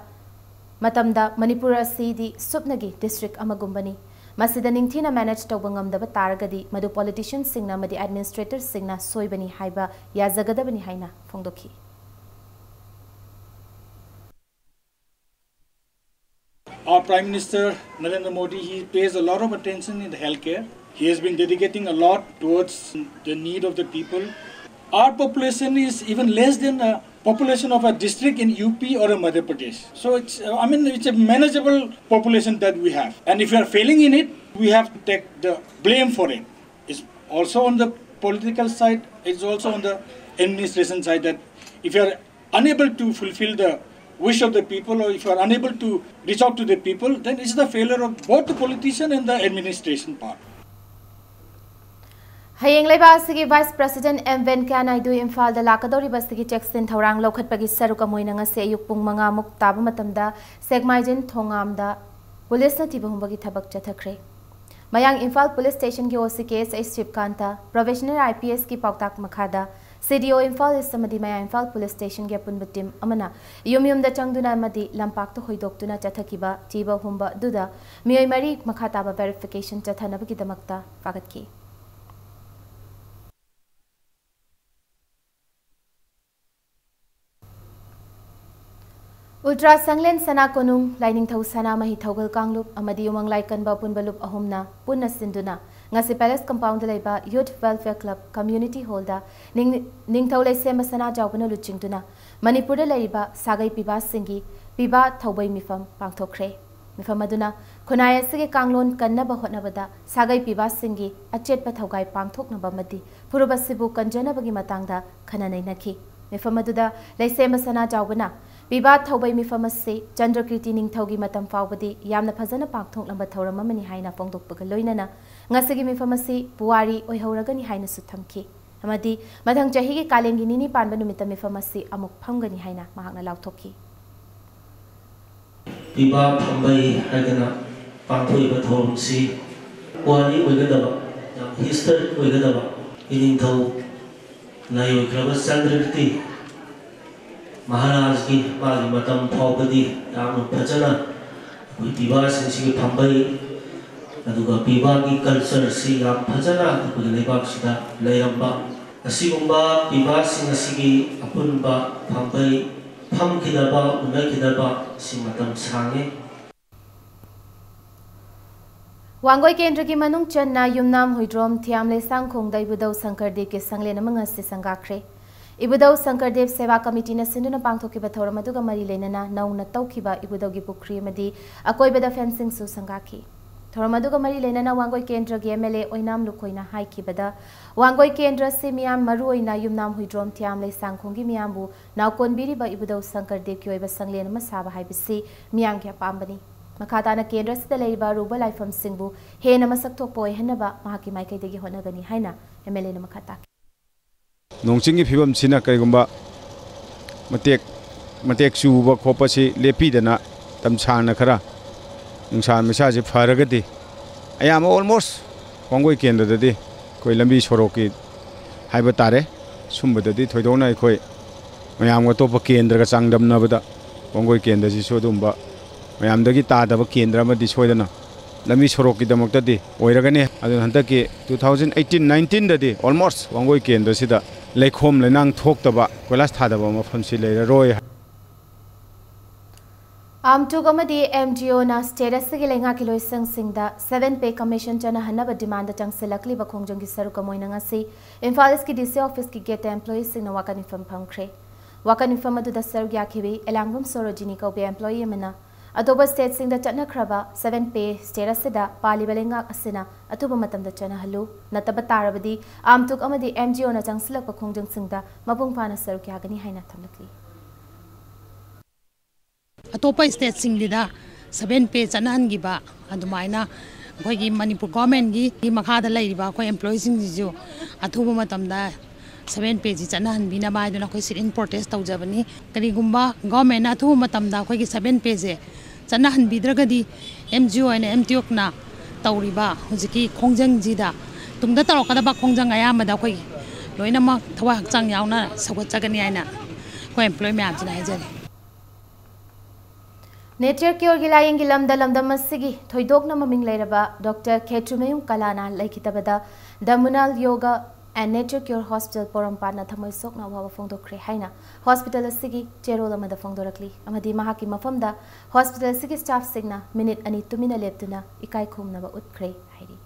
ꯃꯇꯝꯗ ꯃꯅꯤꯄꯨꯔ ꯑꯁꯤꯗꯤ ꯁꯨꯞꯅꯒꯤ district ꯑꯃꯒꯨꯝꯕꯅꯤ꯫ ꯃꯁꯤꯗ ꯅꯤꯡꯊꯤꯅ manage ꯇꯧꯕ ꯉꯝꯗꯕ ꯇꯥꯔꯒꯗꯤ ꯃꯗꯨ politicianꯁꯤꯡꯅ ꯑꯃꯗꯤ administratorꯁꯤꯡꯅ ꯁꯣꯏꯕꯅꯤ ꯍꯥꯏꯕ ꯌꯥꯖꯒꯗꯕꯅꯤ ꯍꯥꯏꯅ ꯐꯣꯡꯗꯣꯛꯈꯤ꯫ Our Prime Minister Narendra Modi, he pays a lot of attention in the healthcare. He has been dedicating a lot towards the need of the people. Our population is even less than a population of a district in U P or a Madhya Pradesh. So it's, uh, I mean, it's a manageable population that we have. And if you are failing in it, we have to take the blame for it. It's also on the political side, it's also on the administration side that if you are unable to fulfill the wish of the people, or if you are unable to reach out to the people, then it's the failure of both the politician and the administration part. ꯍꯌꯦꯡ ꯂꯩꯕꯥꯛ ꯑꯁꯤꯒꯤ Vice President M ꯚꯦꯡꯀꯌꯥ Naidu ꯏꯝꯐꯥꯜꯗ ꯂꯥꯛꯀꯗꯧꯔꯤꯕ ꯑꯁꯤꯒꯤ ꯆꯦꯛꯁꯤꯟ ꯊꯧꯔꯥꯡ ꯂꯧꯈꯠꯄꯒꯤ ꯁꯔꯨꯛ ꯑꯃ ꯑꯣꯏꯅ ꯉꯁꯤ ꯑꯌꯨꯛ ꯄꯨꯡ ꯃꯉꯥꯃꯨꯛ ꯇꯥꯕ ꯃꯇꯝꯗ ꯁꯦꯛꯃꯥꯏꯖꯤꯟ ꯊꯣꯉꯥꯝꯗ ꯄꯨꯂꯤꯁꯅ ꯊꯤꯕ ꯍꯨꯝꯕꯒꯤ ꯊꯕꯛ ꯆꯠꯊꯈ꯭ꯔꯦ꯫ ꯃꯌꯥꯡ ꯏꯝꯐꯥꯜ ꯄꯨꯂꯤꯁ ꯁ꯭ꯇꯦꯁꯟꯒꯤ OC ꯀꯦ ꯑꯦꯁ ꯑꯩꯆ ꯁꯤꯕꯀꯥꯟꯇ, Probationary IPSꯀꯤ ꯄꯥꯎꯇꯥꯛ ꯃꯈꯥꯗ CDO ꯏꯝꯐꯥꯜ East ꯑꯃꯗꯤ ꯃꯌꯥꯡ ꯏꯝꯐꯥꯜ ꯄꯨꯂꯤꯁ ꯁ꯭ꯇꯦꯁꯟꯒꯤ ꯑꯄꯨꯟꯕ team ꯑꯃꯅ ꯌꯨꯝ ꯌꯨꯝꯗ ꯆꯪꯗꯨꯅ ꯑꯃꯗꯤ ꯂꯝꯄꯥꯛꯇ ꯍꯣꯏꯗꯣꯛꯇꯨꯅ ꯆꯠꯊꯈꯤꯕ ꯊꯤꯕ ꯍꯨꯝꯕ ꯑꯗꯨꯗ ꯃꯤꯑꯣꯏ ꯃꯔꯤ ꯃꯈꯥ ꯇꯥꯕ verification ꯆꯠꯊꯅꯕꯒꯤꯗꯃꯛꯇ ꯐꯥꯒꯠꯈꯤ꯫ ꯎꯜꯇ꯭ꯔꯥ ꯁꯪꯂꯦꯟ ꯁꯅꯥ ꯀꯣꯅꯨꯡ, ꯂꯥꯏꯅꯤꯡꯊꯧ ꯁꯅꯥꯃꯍꯤ ꯊꯧꯒꯜ ꯀꯥꯡꯂꯨꯞ ꯑꯃꯗꯤ ꯎꯃꯪ ꯂꯥꯏꯀꯟꯕ ꯑꯄꯨꯟꯕ ꯂꯨꯞ ꯑꯍꯨꯝꯅ ꯄꯨꯟꯅ ꯁꯤꯟꯗꯨꯅ ꯉꯁꯤ Palace Compoundꯗ ꯂꯩꯕ Youth Welfare Club Community Hallꯗ ꯅꯤꯡ-, ꯅꯤꯡꯊꯧ ꯂꯩꯁꯦꯝꯕ ꯁꯅꯥꯖꯥꯎꯕꯅ ꯂꯨꯆꯤꯡꯗꯨꯅ ꯃꯅꯤꯄꯨꯔꯗ ꯂꯩꯔꯤꯕ ꯁꯥꯒꯩ ꯄꯤꯕꯥꯁꯤꯡꯒꯤ ꯄꯤꯕꯥ ꯊꯧꯕꯩ ꯃꯤꯐꯝ ꯄꯥꯡꯊꯣꯛꯈ꯭ꯔꯦ꯫ ꯃꯤꯐꯝ ꯑꯗꯨꯅ ꯈꯨꯟꯅꯥꯏ ꯑꯁꯤꯒꯤ ꯀꯥꯡꯂꯣꯟ ꯀꯟꯅꯕ ꯍꯣꯠꯅꯕꯗ ꯁꯥꯒꯩ ꯄꯤꯕꯥꯁꯤꯡꯒꯤ ꯑꯆꯦꯠꯄ ꯊꯧꯒꯥꯏ ꯄꯥꯡꯊꯣꯛꯅꯕ ꯑꯃꯗꯤ ꯐꯨꯔꯨꯞ ꯑꯁꯤꯕꯨ ꯀꯟꯖꯅꯕꯒꯤ ꯃꯇꯥꯡꯗ ꯈꯟꯅ ꯅꯩꯅꯈꯤ꯫ ꯃꯤꯐꯝ ꯑꯗꯨꯗ ꯂꯩꯁꯦꯝꯕ ꯁꯅꯥꯖꯥꯎꯕꯅ ꯄꯤꯕꯥ ꯊꯧꯕꯩ ꯃꯤꯐꯝ ꯑꯁꯤ ꯆꯟꯗ꯭ꯔꯀꯤꯔꯇꯤ ꯅꯤꯡꯊꯧꯒꯤ ꯃꯇꯝ ꯐꯥꯎꯕꯗꯤ ꯌꯥꯝꯅ ꯐꯖꯅ ꯄꯥꯡꯊꯣꯛꯂꯝꯕ ꯊꯧꯔꯝ ꯑꯃꯅꯤ ꯍꯥꯏꯅ ꯐꯣꯡꯗꯣꯛꯄꯒ ꯂꯣꯏꯅꯅ ꯉꯁꯤꯒꯤ ꯃꯤꯐꯝ ꯑꯁꯤ ꯄꯨꯋꯥꯔꯤ ꯑꯣꯏꯍꯧꯔꯒꯅꯤ ꯍꯥꯏꯅꯁꯨ ꯊꯝꯈꯤ ꯑꯃꯗꯤ ꯃꯊꯪ ꯆꯍꯤꯒꯤ ꯀꯥꯂꯦꯟꯒꯤ ꯅꯤꯅꯤ ꯄꯥꯟꯕ ꯅꯨꯃꯤꯠꯇ ꯃꯤꯐꯝ ꯑꯁꯤ ꯑꯃꯨꯛ ꯐꯝꯒꯅꯤ ꯍꯥꯏꯅ ꯃꯍꯥꯛꯅ ꯂꯥꯎꯊꯣꯛꯈꯤ꯫ ꯄꯤꯕꯥ ꯐꯝꯕꯩ ꯍꯥꯏꯗꯅ ꯄꯥꯡꯊꯣꯛꯏꯕ ꯊꯧꯔꯝꯁꯤ ꯄꯨꯋꯥꯔꯤ ꯑꯣꯏꯒꯗꯕ, ꯌꯥꯝ ꯍꯤꯁꯇꯣꯔꯤꯛ ꯑꯣꯏꯒꯗꯕ, ꯏꯅꯤꯡꯊꯧ ꯂꯥꯏꯑꯣꯏꯈ꯭ꯔꯕ ꯆꯟꯗ꯭ꯔꯀꯤꯔꯇꯤ ꯃꯍꯥꯔꯥꯖꯀꯤ ꯃꯥꯒꯤ ꯃꯇꯝ ꯐꯥꯎꯕꯗꯤ ꯌꯥꯝꯅ ꯐꯖꯅ ꯑꯩꯈꯣꯏ ꯄꯤꯕꯥꯁꯤꯡꯁꯤꯒꯤ ꯐꯝꯕꯩ ꯑꯗꯨꯒ ꯄꯤꯕꯥꯒꯤ ꯀꯜꯆꯔꯁꯤ ꯌꯥꯝ ꯐꯖꯅ ꯑꯩꯈꯣꯏꯒꯤ ꯂꯩꯕꯥꯛꯁꯤꯗ ꯂꯩꯔꯝꯕ ꯑꯁꯤꯒꯨꯝꯕ ꯄꯤꯕꯥꯁꯤꯡ ꯑꯁꯤꯒꯤ ꯑꯄꯨꯟꯕ ꯐꯝꯕꯩ ꯐꯝꯈꯤꯗꯕ, ꯎꯅꯈꯤꯗꯕ ꯁꯤ ꯃꯇꯝ ꯁꯥꯡꯉꯦ꯫ ꯋꯥꯡꯒꯣꯏ ꯀꯦꯟꯗ꯭ꯔꯒꯤ ꯃꯅꯨꯡ ꯆꯟꯅ ꯌꯨꯝꯅꯥꯝ ꯍꯨꯏꯗ꯭ꯔꯣꯝ ꯊꯤꯌꯥꯝ ꯂꯩꯁꯥꯡꯈꯣꯡꯗ ꯏꯕꯨꯙꯧ ꯁꯪꯀꯔꯗꯦꯕꯀꯤ ꯁꯪꯂꯦꯟ ꯑꯃ ꯉꯁꯤ ꯁꯪꯒꯥꯈ꯭ꯔꯦ꯫ ꯏꯕꯨꯙꯧ ꯁꯪꯀꯔꯗꯦꯕ ꯁꯦꯕꯥ ꯀꯃꯤꯇꯤꯅ ꯁꯤꯟꯗꯨꯅ ꯄꯥꯡꯊꯣꯛꯈꯤꯕ ꯊꯧꯔꯝ ꯑꯗꯨꯒ ꯃꯔꯤ ꯂꯩꯅꯅ ꯅꯧꯅ ꯇꯧꯈꯤꯕ ꯏꯕꯨꯙꯧꯒꯤ ꯄꯨꯈ꯭ꯔꯤ ꯑꯃꯗꯤ ꯑꯀꯣꯏꯕꯗ ꯐꯦꯟꯁꯤꯡꯁꯨ ꯁꯪꯒꯥꯈꯤ꯫ ꯊꯧꯔꯝ ꯑꯗꯨꯒ ꯃꯔꯤ ꯂꯩꯅꯅ ꯋꯥꯡꯒꯣꯏ ꯀꯦꯟꯗ꯭ꯔꯒꯤ ꯑꯦꯝ ꯑꯦꯜ ꯑꯦ ꯑꯣꯏꯅꯥꯝ ꯂꯨꯈꯣꯏꯅ ꯍꯥꯏꯈꯤꯕꯗ, ꯋꯥꯡꯒꯣꯏ ꯀꯦꯟꯗ꯭ꯔ ꯑꯁꯤ ꯃꯤꯌꯥꯝ, ꯃꯔꯨꯑꯣꯏꯅ ꯌꯨꯝꯅꯥꯝ ꯍꯨꯏꯗ꯭ꯔꯣꯝ ꯊꯤꯌꯥꯝ ꯂꯩꯁꯥꯡꯈꯣꯡꯒꯤ ꯃꯤꯌꯥꯝꯕꯨ ꯅꯥꯎꯀꯣꯟꯕꯤꯔꯤꯕ ꯏꯕꯨꯙꯧ ꯁꯪꯀꯔꯗꯦꯕꯀꯤ ꯑꯣꯏꯕ ꯁꯪꯂꯦꯟ ꯑꯃ ꯁꯥꯕ ꯍꯥꯏꯕꯁꯤ ꯃꯤꯌꯥꯝꯒꯤ ꯑꯄꯥꯝꯕꯅꯤ꯫ ꯃꯈꯥ ꯇꯥꯅ ꯀꯦꯟꯗ꯭ꯔ ꯑꯁꯤꯗ ꯂꯩꯔꯤꯕ ꯑꯔꯨꯕ ꯂꯥꯏꯐꯝꯁꯤꯡꯕꯨ ꯍꯦꯟꯅ ꯃꯁꯛ ꯊꯣꯛꯄ ꯑꯣꯏꯍꯟꯅꯕ ꯃꯍꯥꯛꯀꯤ ꯃꯥꯏꯀꯩꯗꯒꯤ ꯍꯣꯠꯅꯒꯅꯤ ꯍꯥꯏꯅ ꯑꯦꯝ ꯑꯦꯜ ꯑꯦꯅ ꯃꯈꯥ ꯇꯥꯈꯤ꯫ ꯅꯣꯡ ꯆꯤꯡꯒꯤ ꯐꯤꯕꯝꯁꯤꯅ ꯀꯔꯤꯒꯨꯝꯕ ꯃꯇꯦꯛ ꯃꯇꯦꯛ ꯆꯨꯕ ꯈꯣꯠꯄꯁꯤ ꯂꯦꯞꯄꯤꯗꯅ ꯃꯇꯝ ꯁꯥꯡꯅ ꯈꯔ ꯅꯨꯡꯁꯥ ꯃꯩꯁꯥꯁꯤ ꯐꯔꯒꯗꯤ ꯑꯌꯥꯝꯕ almost ꯋꯥꯡꯒꯣꯏ ꯀꯦꯟꯗ꯭ꯔꯗꯗꯤ ꯑꯩꯈꯣꯏ ꯂꯝꯕꯤ ꯁꯣꯔꯣꯛꯀꯤ ꯍꯥꯏꯕ ꯇꯥꯔꯦ, ꯁꯨꯝꯕꯗꯗꯤ ꯊꯣꯏꯗꯣꯛꯅ ꯑꯩꯈꯣꯏ ꯃꯌꯥꯝꯒ ꯑꯇꯣꯞꯄ ꯀꯦꯟꯗ꯭ꯔꯒ ꯆꯥꯡꯗꯝꯅꯕꯗ ꯋꯥꯡꯒꯣꯏ ꯀꯦꯟꯗ꯭ꯔꯁꯤꯁꯨ ꯑꯗꯨꯝꯕ ꯃꯌꯥꯝꯗꯒꯤ ꯇꯥꯗꯕ ꯀꯦꯟꯗ꯭ꯔ ꯑꯃꯗꯤ ꯁꯣꯏꯗꯅ ꯂꯝꯕꯤ ꯁꯣꯔꯣꯛꯀꯤꯗꯃꯛꯇꯗꯤ ꯑꯣꯏꯔꯒꯅꯤ꯫ ꯑꯗꯨꯅ ꯍꯟꯗꯛꯀꯤ two thousand eighteen nineteenꯗꯗꯤ almost Wangoi ꯀꯦꯟꯗ꯭ꯔꯁꯤꯗ ꯂꯩꯈꯣꯝ ꯂꯩꯅꯥꯡ ꯊꯣꯛꯇꯕ, ꯀꯣꯏꯂꯥꯁ ꯊꯥꯗꯕ ꯃꯐꯝꯁꯤ ꯂꯩꯔꯔꯣꯏ꯫ ꯑꯥꯝꯇꯨꯛ ꯑꯃꯗꯤ ꯑꯦꯝ ꯖꯤ ꯑꯣꯅ ꯁ꯭ꯇꯦꯠ ꯑꯁꯤꯒꯤ ꯂꯩꯉꯥꯛꯀꯤ ꯂꯣꯏꯁꯪꯁꯤꯡꯗ seven pay commission ꯆꯠꯅꯍꯟꯅꯕ ꯗꯤꯃꯥꯟꯗ ꯆꯪꯁꯤꯜꯂꯛꯂꯤꯕ ꯈꯣꯡꯖꯪꯒꯤ ꯁꯔꯨꯛ ꯑꯃ ꯑꯣꯏꯅ ꯉꯁꯤ ꯏꯝꯐꯥꯜ ꯏꯁꯀꯤ ꯗꯤ ꯁꯤ ꯑꯣꯐꯤꯁꯀꯤ ꯒꯦꯠꯇ ꯑꯦꯝꯄ꯭ꯂꯣꯌꯤꯁꯤꯡꯅ ꯋꯥꯀꯠ ꯃꯤꯐꯝ ꯐꯝꯈ꯭ꯔꯦ꯫ ꯋꯥꯀꯠ ꯃꯤꯐꯝ ꯑꯗꯨꯗ ꯁꯔꯨꯛ ꯌꯥꯈꯤꯕꯤ ꯑꯦꯂꯥꯡꯕꯝ ꯁꯣꯔꯣꯖꯤꯅꯤ ꯀꯧꯕ ꯑꯦꯝꯄ꯭ꯂꯣꯌꯤ ꯑꯃꯅ ꯑꯇꯣꯞꯄ ꯁ꯭ꯇꯦꯠꯁꯤꯡꯗ ꯆꯠꯅꯈ꯭ꯔꯕ ꯁꯚꯦꯟ ꯄꯦ ꯁ꯭ꯇꯦꯠ ꯑꯁꯤꯗ ꯄꯥꯜꯂꯤꯕ ꯂꯩꯉꯥꯛ ꯑꯁꯤꯅ ꯑꯊꯨꯕ ꯃꯇꯝꯗ ꯆꯠꯅꯍꯜꯂꯨ, ꯅꯠꯇꯕ ꯇꯥꯔꯕꯗꯤ ꯑꯥꯝꯇꯨꯛ ꯑꯃꯗꯤ ꯑꯦꯟ ꯖꯤ ꯑꯣꯅ ꯆꯪꯁꯤꯜꯂꯛꯄ ꯈꯣꯡꯖꯪꯁꯤꯡꯗ ꯃꯄꯨꯡ ꯐꯥꯅ ꯁꯔꯨꯛ ꯌꯥꯒꯅꯤ ꯍꯥꯏꯅ ꯊꯝꯂꯛꯂꯤ꯫ ꯑꯇꯣꯞꯄ ꯁ꯭ꯇꯦꯠꯁꯤꯡꯒꯤꯗ ꯁꯚꯦꯟ ꯄꯦ ꯆꯠꯅꯍꯟꯈꯤꯕ ꯑꯗꯨꯃꯥꯏꯅ ꯑꯩꯈꯣꯏꯒꯤ ꯃꯅꯤꯄꯨꯔ ꯒꯣꯔꯃꯦꯟꯒꯤ ꯃꯈꯥꯗ ꯂꯩꯔꯤꯕ ꯑꯩꯈꯣꯏ ꯑꯦꯝꯄ꯭ꯂꯣꯌꯤꯁꯤꯡꯁꯤꯁꯨ ꯑꯊꯨꯕ ꯃꯇꯝꯗ ꯁꯚꯦꯟ ꯄꯦꯁꯤ ꯆꯠꯅꯍꯟꯕꯤꯅꯕ ꯍꯥꯏꯗꯨꯅ ꯑꯩꯈꯣꯏ sit-in protest ꯇꯧꯖꯕꯅꯤ꯫ ꯀꯔꯤꯒꯨꯝꯕ ꯒꯣꯔꯃꯦꯟꯅ ꯑꯊꯨꯕ ꯃꯇꯝꯗ ꯑꯩꯈꯣꯏꯒꯤ seven ꯄꯦꯁꯦ ꯆꯠꯅꯍꯟꯕꯤꯗ꯭ꯔꯒꯗꯤ M G O and M T ꯑꯣꯛꯅ ꯇꯧꯔꯤꯕ ꯍꯧꯖꯤꯛꯀꯤ ꯈꯣꯡꯖꯪꯁꯤꯗ ꯇꯨꯡꯗ ꯇꯧꯔꯛꯀꯗꯕ ꯈꯣꯡꯖꯪ ꯑꯌꯥꯝꯕꯗ ꯑꯩꯈꯣꯏ ꯂꯣꯏꯅꯃꯛ ꯊꯋꯥꯏ ꯍꯛꯆꯥꯡ ꯌꯥꯎꯅ ꯁꯧꯒꯠꯆꯒꯅꯤ ꯍꯥꯏꯅ ꯑꯩꯈꯣꯏ ꯑꯦꯝꯄ꯭ꯂꯣꯌꯤ ꯃꯌꯥꯝꯁꯤꯅ ꯍꯥꯏꯖꯔꯤ꯫ ꯅꯦꯆꯔ ꯀ꯭ꯌꯣꯔꯒꯤ ꯂꯥꯌꯦꯡꯒꯤ ꯂꯝꯗ ꯂꯝꯗꯝ ꯑꯁꯤꯒꯤ ꯊꯣꯏꯗꯣꯛꯅ ꯃꯃꯤꯡ ꯂꯩꯔꯕ ꯗꯣꯛꯇꯔ ꯈꯦꯇ꯭ꯔꯤꯃꯌꯨꯝ ꯀꯂꯥꯅ ꯂꯩꯈꯤꯗꯕꯗ The Munal Yoga and Nature Cure Hospital ꯄꯣꯔꯣꯝꯄꯥꯠꯅ ꯊꯃꯣꯏ ꯁꯣꯛꯅ ꯑꯋꯥꯕ ꯐꯣꯡꯗꯣꯛꯈ꯭ꯔꯦ ꯍꯥꯏꯅ ꯍꯣꯁꯄꯤꯇꯥꯜ ꯑꯁꯤꯒꯤ ꯆꯦꯔꯣꯜ ꯑꯃꯗ ꯐꯣꯡꯗꯣꯔꯛꯂꯤ ꯑꯃꯗꯤ ꯃꯍꯥꯛꯀꯤ ꯃꯐꯝꯗ ꯍꯣꯁꯄꯤꯇꯥꯜ ꯑꯁꯤꯒꯤ ꯁ꯭ꯇꯥꯐꯁꯤꯡꯅ ꯃꯤꯅꯤꯠ ꯑꯅꯤ ꯇꯨꯃꯤꯟꯅ ꯂꯦꯞꯇꯨꯅ ꯏꯀꯥꯏ ꯈꯨꯝꯅꯕ ꯎꯠꯈ꯭ꯔꯦ ꯍꯥꯏꯔꯤ꯫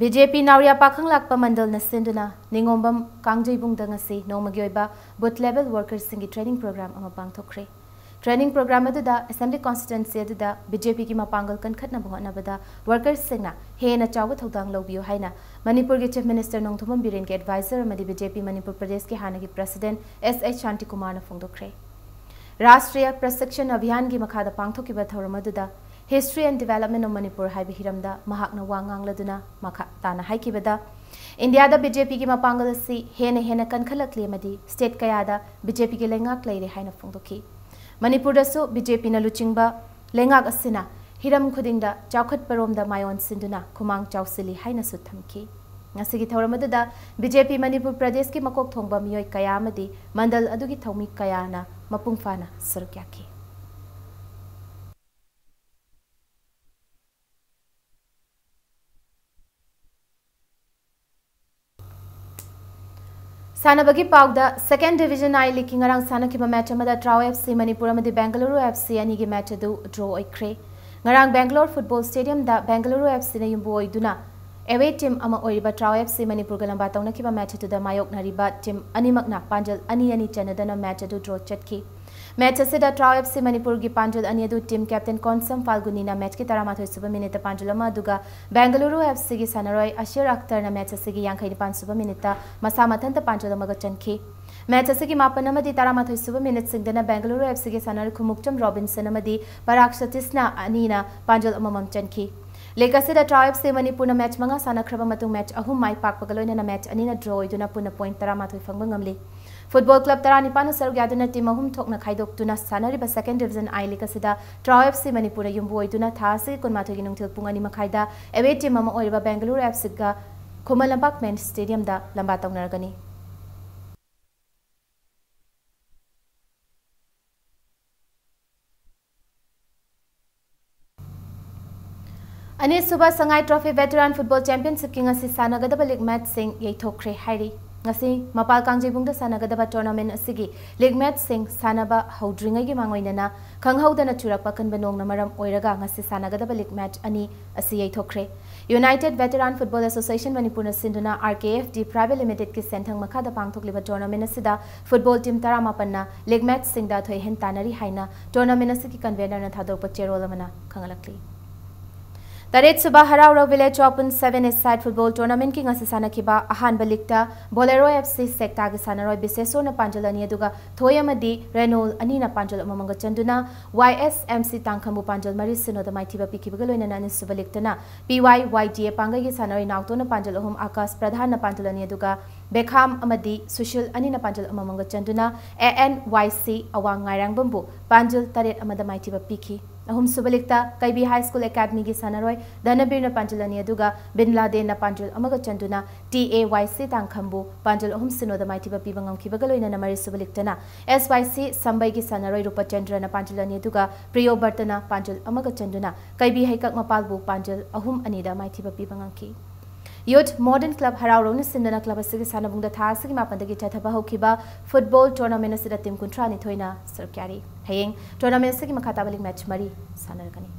ꯕꯤ ꯖꯦ ꯄꯤ ꯅꯥꯎꯔꯤꯌꯥ ꯄꯥꯈꯪꯂꯥꯛꯄ ꯃꯟꯗꯜꯅ ꯁꯤꯟꯗꯨꯅ ꯅꯤꯉꯣꯝꯕꯝ ꯀꯥꯡꯖꯩꯕꯨꯡꯗ ꯉꯁꯤ ꯅꯣꯡꯃꯒꯤ ꯑꯣꯏꯕ ꯕꯨꯊ ꯂꯦꯚꯦꯜ ꯋꯥꯔꯀꯔꯁꯤꯡꯒꯤ ꯇ꯭ꯔꯦꯅꯤꯡ ꯄ꯭ꯔꯣꯒ꯭ꯔꯥꯝ ꯑꯃ ꯄꯥꯡꯊꯣꯛꯈ꯭ꯔꯦ꯫ ꯇ꯭ꯔꯦꯅꯤꯡ ꯄ꯭ꯔꯣꯒ꯭ꯔꯥꯝ ꯑꯗꯨꯗ ꯑꯦꯁꯦꯝꯕ꯭ꯂꯤ ꯀꯣꯟꯁꯇꯤꯇ꯭ꯋꯦꯟꯁꯤ ꯑꯗꯨꯗ ꯕꯤ ꯖꯦ ꯄꯤꯒꯤ ꯃꯄꯥꯡꯒꯜ ꯀꯟꯈꯠꯅꯕ ꯍꯣꯠꯅꯕꯗ ꯋꯥꯔꯀꯔꯁꯤꯡꯅ ꯍꯦꯟꯅ ꯆꯥꯎꯕ ꯊꯧꯗꯥꯡ ꯂꯧꯕꯤꯌꯨ ꯍꯥꯏꯅ ꯃꯅꯤꯄꯨꯔꯒꯤ ꯆꯤꯐ ꯃꯤꯅꯤꯁꯇꯔ ꯅꯣꯡꯊꯣꯝꯕꯝ ꯕꯤꯔꯦꯟꯒꯤ ꯑꯦꯗꯚꯥꯏꯖꯔ ꯑꯃꯗꯤ ꯕꯤ ꯖꯦ ꯄꯤ ꯃꯅꯤꯄꯨꯔ ꯄ꯭ꯔꯗꯦꯁꯀꯤ ꯍꯥꯟꯅꯒꯤ ꯄ꯭ꯔꯁꯤꯗꯦꯟꯠ ꯑꯦꯁ ꯑꯩꯆ ꯁꯥꯟꯇꯤꯀꯨꯃꯥꯔꯅ ꯐꯣꯡꯗꯣꯛꯈ꯭ꯔꯦ꯫ ꯔꯥꯁꯇ꯭ꯔꯤꯌ ꯄ꯭ꯔꯁꯤꯛꯁꯟ ꯑꯚꯤꯌꯥꯟꯒꯤ ꯃꯈꯥꯗ ꯄꯥꯡꯊꯣꯛꯈꯤꯕ ꯊꯧꯔꯝ ꯑꯗꯨꯗ History and Development of Manipur ꯍꯥꯏꯕ ꯍꯤꯔꯝꯗ ꯃꯍꯥꯛꯅ ꯋꯥ ꯉꯥꯡꯂꯗꯨꯅ ꯃꯈꯥ ꯇꯥꯅ ꯍꯥꯏꯈꯤꯕꯗ, ꯏꯟꯗꯤꯌꯥꯗ ꯕꯤ ꯖꯦ ꯄꯤꯒꯤ ꯃꯄꯥꯡꯒꯜ ꯑꯁꯤ ꯍꯦꯟꯅ ꯍꯦꯟꯅ ꯀꯟꯈꯠꯂꯛꯂꯤ ꯑꯃꯗꯤ ꯁ꯭ꯇꯦꯠ ꯀꯌꯥꯗ ꯕꯤ ꯖꯦ ꯄꯤꯒꯤ ꯂꯩꯉꯥꯛ ꯂꯩꯔꯦ ꯍꯥꯏꯅ ꯐꯣꯡꯗꯣꯛꯈꯤ꯫ ꯃꯅꯤꯄꯨꯔꯗꯁꯨ ꯕꯤ ꯖꯦ ꯄꯤꯅ ꯂꯨꯆꯤꯡꯕ ꯂꯩꯉꯥꯛ ꯑꯁꯤꯅ ꯍꯤꯔꯝ ꯈꯨꯗꯤꯡꯗ ꯆꯥꯎꯈꯠꯄꯔꯣꯝꯗ ꯃꯥꯏꯑꯣꯟ ꯁꯤꯟꯗꯨꯅ ꯈꯨꯃꯥꯡ ꯆꯥꯎꯁꯤꯜꯂꯤ ꯍꯥꯏꯅꯁꯨ ꯊꯝꯈꯤ꯫ ꯉꯁꯤꯒꯤ ꯊꯧꯔꯝ ꯑꯗꯨꯗ ꯕꯤ ꯖꯦ ꯄꯤ ꯃꯅꯤꯄꯨꯔ ꯄ꯭ꯔꯗꯦꯁꯀꯤ ꯃꯀꯣꯛ ꯊꯣꯡꯕ ꯃꯤꯑꯣꯏ ꯀꯌꯥ ꯑꯃꯗꯤ ꯃꯟꯗꯜ ꯑꯗꯨꯒꯤ ꯊꯧꯃꯤ ꯀꯌꯥꯅ ꯃꯄꯨꯡ ꯐꯥꯅ ꯁꯔꯨꯛ ꯌꯥꯈꯤ꯫ ꯁꯥꯟꯅꯕꯒꯤ ꯄꯥꯎꯗ, Second Division I Leagueꯀꯤ ꯉꯔꯥꯡ ꯁꯥꯟꯅꯈꯤꯕ ꯃꯦꯆ ꯑꯃꯗ ꯇ꯭ꯔꯥꯎ ꯑꯦꯐ ꯁꯤ ꯃꯅꯤꯄꯨꯔ ꯑꯃꯗꯤ ꯕꯦꯡꯒꯂꯨꯔꯨ ꯑꯦꯐ ꯁꯤ ꯑꯅꯤꯒꯤ ꯃꯦꯆ ꯑꯗꯨ ꯗ꯭ꯔꯣ ꯑꯣꯏꯈ꯭ꯔꯦ꯫ ꯉꯔꯥꯡ ꯕꯦꯡꯒꯂꯣꯔ ꯐꯨꯠꯕꯣꯜ ꯁ꯭ꯇꯦꯗꯤꯌꯝꯗ ꯕꯦꯡꯒꯂꯨꯔꯨ ꯑꯦꯐ ꯁꯤꯅ ꯌꯨꯝꯕꯨ ꯑꯣꯏꯗꯨꯅ ꯑꯦꯋꯦ ꯇꯤꯝ ꯑꯃ ꯑꯣꯏꯔꯤꯕ ꯇ꯭ꯔꯥꯎ ꯑꯦꯐ ꯁꯤ ꯃꯅꯤꯄꯨꯔꯒ ꯂꯝꯕꯥ ꯇꯧꯅꯈꯤꯕ ꯃꯦꯆ ꯑꯗꯨꯗ ꯃꯥꯌꯣꯛꯅꯔꯤꯕ ꯇꯤꯝ ꯑꯅꯤꯃꯛꯅ ꯄꯥꯟꯖꯜ ꯑꯅꯤ ꯑꯅꯤ ꯆꯟꯅꯗꯅ ꯃꯦꯆ ꯑꯗꯨ ꯗ꯭ꯔꯣ ꯆꯠꯈꯤ꯫ Match ꯑꯁꯤꯗ Trao F C ꯃꯅꯤꯄꯨꯔꯒꯤ ꯄꯥꯟꯖꯜ ꯑꯅꯤ ꯑꯗꯨ team captain ꯀꯣꯟꯁꯝ ꯐꯥꯜꯒꯨꯅꯤꯅ matchꯀꯤ ꯇꯔꯥꯃꯥꯊꯣꯏ ꯁꯨꯕ minuteꯇ ꯄꯥꯟꯖꯜ ꯑꯃ, ꯑꯗꯨꯒ ꯕꯦꯡꯒꯂꯨꯔꯨ F Cꯒꯤ ꯁꯥꯟꯅꯔꯣꯏ ꯑꯁꯤꯔ ꯑꯈꯇꯔꯅ match ꯑꯁꯤꯒꯤ ꯌꯥꯡꯈꯩ ꯅꯤꯄꯥꯟ ꯁꯨꯕ minuteꯇ ꯃꯁꯥ ꯃꯊꯟꯇ ꯄꯥꯟꯖꯜ ꯑꯃꯒ ꯆꯟꯈꯤ꯫ Match ꯑꯁꯤꯒꯤ ꯃꯥꯄꯟ ꯑꯃꯗꯤ ꯇꯔꯥꯃꯥꯊꯣꯏ ꯁꯨꯕ minuteꯁꯤꯡꯗꯅ ꯕꯦꯡꯒꯂꯨꯔꯨ F Cꯒꯤ ꯁꯥꯟꯅꯔꯣꯏ ꯈꯨꯃꯨꯛꯆꯝ ꯔꯣꯕꯤꯟꯁꯟ ꯑꯃꯗꯤ ꯄꯔꯥꯒ ꯁꯇꯤꯁꯅ ꯑꯅꯤꯅ ꯄꯥꯟꯖꯜ ꯑꯃꯃꯝ ꯆꯟꯈꯤ꯫ League ꯑꯁꯤꯗ Trao F C ꯃꯅꯤꯄꯨꯔꯅ match ꯃꯉꯥ ꯁꯥꯟꯅꯈ꯭ꯔꯕ ꯃꯇꯨꯡ match ꯑꯍꯨꯝ ꯃꯥꯏ ꯄꯥꯛꯄꯒ ꯂꯣꯏꯅꯅ match ꯑꯅꯤꯅ draw ꯑꯣꯏꯗꯨꯅ ꯄꯨꯟꯅ point ꯇꯔꯥꯃꯥꯊꯣꯏ ꯐꯪꯕ ꯉꯝꯂꯤ꯫ Football club ꯇꯔꯥꯅꯤꯄꯥꯟꯅ ꯁꯔꯨꯛ ꯌꯥꯗꯨꯅ team ꯑꯍꯨꯝ ꯊꯣꯛꯅ ꯈꯥꯏꯗꯣꯛꯇꯨꯅ ꯁꯥꯟꯅꯔꯤꯕ Second Division I League ꯑꯁꯤꯗ Trao F C ꯃꯅꯤꯄꯨꯔꯅ ꯌꯨꯝꯕꯨ ꯑꯣꯏꯗꯨꯅ ꯊꯥ ꯑꯁꯤꯒꯤ ꯀꯨꯟꯃꯥꯊꯣꯏꯒꯤ ꯅꯨꯡꯊꯤꯜ ꯄꯨꯡ ꯑꯅꯤ ꯃꯈꯥꯏꯗ away team ꯑꯃ ꯑꯣꯏꯔꯤꯕ ꯕꯦꯡꯒꯂꯨꯔꯨ F Cꯒ ꯈꯨꯃꯟ ꯂꯝꯄꯥꯛ main stadiumꯗ ꯂꯝꯕꯥ ꯇꯧꯅꯔꯒꯅꯤ꯫ ꯑꯅꯤꯁꯨꯕ ꯁꯉꯥꯏ Trophy Veteran Football Championshipꯀꯤ ꯉꯁꯤ ꯁꯥꯟꯅꯒꯗꯕ league matchꯁꯤꯡ ꯌꯩꯊꯣꯛꯈ꯭ꯔꯦ ꯍꯥꯏꯔꯤ꯫ ꯉꯁꯤ ꯃꯄꯥꯜ ꯀꯥꯡꯖꯩꯕꯨꯡꯗ ꯁꯥꯟꯅꯒꯗꯕ tournamentꯁꯤꯒꯤ league matchꯁꯤꯡ ꯁꯥꯟꯅꯕ ꯍꯧꯗ꯭ꯔꯤꯉꯩꯒꯤ ꯃꯥꯡꯑꯣꯏꯅꯅ ꯈꯪꯍꯧꯗꯅ ꯆꯨꯔꯛꯄ ꯑꯀꯟꯕ ꯅꯣꯡꯅ ꯃꯔꯝ ꯑꯣꯏꯔꯒ ꯉꯁꯤ ꯁꯥꯟꯅꯒꯗꯕ league match ꯑꯅꯤ ꯑꯁꯤ ꯌꯩꯊꯣꯛꯈ꯭ꯔꯦ꯫ United Veteran Football Association ꯃꯅꯤꯄꯨꯔꯅ ꯁꯤꯟꯗꯨꯅ R K F D Private Limitedꯀꯤ ꯁꯦꯟꯊꯪ ꯃꯈꯥꯗ ꯄꯥꯡꯊꯣꯛꯂꯤꯕ tournament ꯑꯁꯤꯗ football team ꯇꯔꯥꯃꯥꯄꯟꯅ league matchꯁꯤꯡꯗ ꯊꯣꯏꯍꯦꯟ ꯇꯥꯟꯅꯔꯤ ꯍꯥꯏꯅ tournamentꯅ ꯁꯤꯒꯤ convenerꯅ ꯊꯥꯗꯣꯔꯛꯄ ꯆꯦꯔꯣꯜ ꯑꯃꯅ ꯈꯪꯍꯜꯂꯛꯂꯤ꯫ ꯇꯔꯦꯠꯁꯨꯕ ꯍꯔꯥꯎꯔꯧ Village Open Seven-A-Side Football Tournamentꯀꯤ ꯉꯁꯤ ꯁꯥꯟꯅꯈꯤꯕ ꯑꯍꯥꯟꯕ leagueꯇ Bolero F C ꯁꯦꯛꯇꯥꯒꯤ ꯁꯥꯟꯅꯔꯣꯏ ꯕꯤꯁꯦꯁꯣꯔꯅ ꯄꯥꯟꯖꯜ ꯑꯅꯤ ꯑꯗꯨꯒ ꯊꯣꯏ ꯑꯃꯗꯤ ꯔꯦꯅꯣꯜ ꯑꯅꯤꯅ ꯄꯥꯟꯖꯜ ꯑꯃꯃꯝꯒ ꯆꯟꯗꯨꯅ Y S M C ꯇꯥꯡꯈꯝꯕꯨ ꯄꯥꯟꯖꯜ ꯃꯔꯤ ꯁꯤꯅꯣꯗ ꯃꯥꯏꯊꯤꯕ ꯄꯤꯈꯤꯕꯒ ꯂꯣꯏꯅꯅ ꯑꯅꯤꯁꯨꯕ leagueꯇꯅ P Y Y D A ꯄꯥꯡꯒꯩꯒꯤ ꯁꯥꯟꯅꯔꯣꯏ ꯅꯥꯎꯇꯣꯟꯅ ꯄꯥꯟꯖꯜ ꯑꯍꯨꯝ, ꯑꯀꯥꯁ ꯄ꯭ꯔꯙꯥꯟꯅ ꯄꯥꯟꯖꯜ ꯑꯅꯤ ꯑꯗꯨꯒ ꯕꯦꯈꯥꯝ ꯑꯃꯗꯤ ꯁꯨꯁꯤꯜ ꯑꯅꯤꯅ ꯄꯥꯟꯖꯜ ꯑꯃꯃꯝꯒ ꯆꯟꯗꯨꯅ A N Y C ꯑꯋꯥꯡ ꯉꯥꯏꯔꯥꯡꯕꯝꯕꯨ ꯄꯥꯟꯖꯜ ꯇꯔꯦꯠ ꯑꯃꯗ ꯃꯥꯏꯊꯤꯕ ꯄꯤꯈꯤ꯫ ꯑꯍꯨꯝꯁꯨꯕ leagueꯇ ꯀꯩꯕꯤ High School Academyꯒꯤ ꯁꯥꯟꯅꯔꯣꯏ ꯙꯅꯕꯤꯔꯅ ꯄꯥꯟꯖꯜ ꯑꯅꯤ ꯑꯗꯨꯒ ꯕꯤꯟ ꯂꯥꯗꯦꯟꯅ ꯄꯥꯟꯖꯜ ꯑꯃꯒ ꯆꯟꯗꯨꯅ T A Y C ꯇꯥꯡꯈꯝꯕꯨ ꯄꯥꯟꯖꯜ ꯑꯍꯨꯝ ꯁꯤꯅꯣꯗ ꯃꯥꯏꯊꯤꯕ ꯄꯤꯕ ꯉꯝꯈꯤꯕꯒ ꯂꯣꯏꯅꯅ ꯃꯔꯤꯁꯨꯕ leagueꯇꯅ S Y C ꯁꯝꯕꯩꯒꯤ ꯁꯥꯟꯅꯔꯣꯏ ꯔꯨꯄꯆꯟꯗ꯭ꯔꯅ ꯄꯥꯟꯖꯜ ꯑꯅꯤ ꯑꯗꯨꯒ ꯄ꯭ꯔꯤꯌꯣꯕꯔꯇꯅ ꯄꯥꯟꯖꯜ ꯑꯃꯒ ꯆꯟꯗꯨꯅ ꯀꯩꯕꯤ ꯍꯩꯀꯛ ꯃꯄꯥꯜꯕꯨ ꯄꯥꯟꯖꯜ ꯑꯍꯨꯝ ꯑꯅꯤꯗ ꯃꯥꯏꯊꯤꯕ ꯄꯤꯕ ꯉꯝꯈꯤ꯫ Youth Modern Club ꯍꯔꯥꯎꯔꯧꯅ ꯁꯤꯟꯗꯨꯅ club ꯑꯁꯤꯒꯤ ꯁꯥꯟꯅꯕꯨꯡꯗ ꯊꯥ ꯑꯁꯤꯒꯤ ꯃꯥꯄꯟꯗꯒꯤ ꯆꯠꯊꯕ ꯍꯧꯈꯤꯕ football tournament ꯑꯁꯤꯗ team ꯀꯨꯟꯊ꯭ꯔꯥꯅꯤꯊꯣꯏꯅ ꯁꯔꯨꯛ ꯌꯥꯔꯤ꯫ ꯍꯌꯦꯡ tournament ꯑꯁꯤꯒꯤ ꯃꯈꯥ ꯇꯥꯕ league match ꯃꯔꯤ ꯁꯥꯟꯅꯔꯒꯅꯤ꯫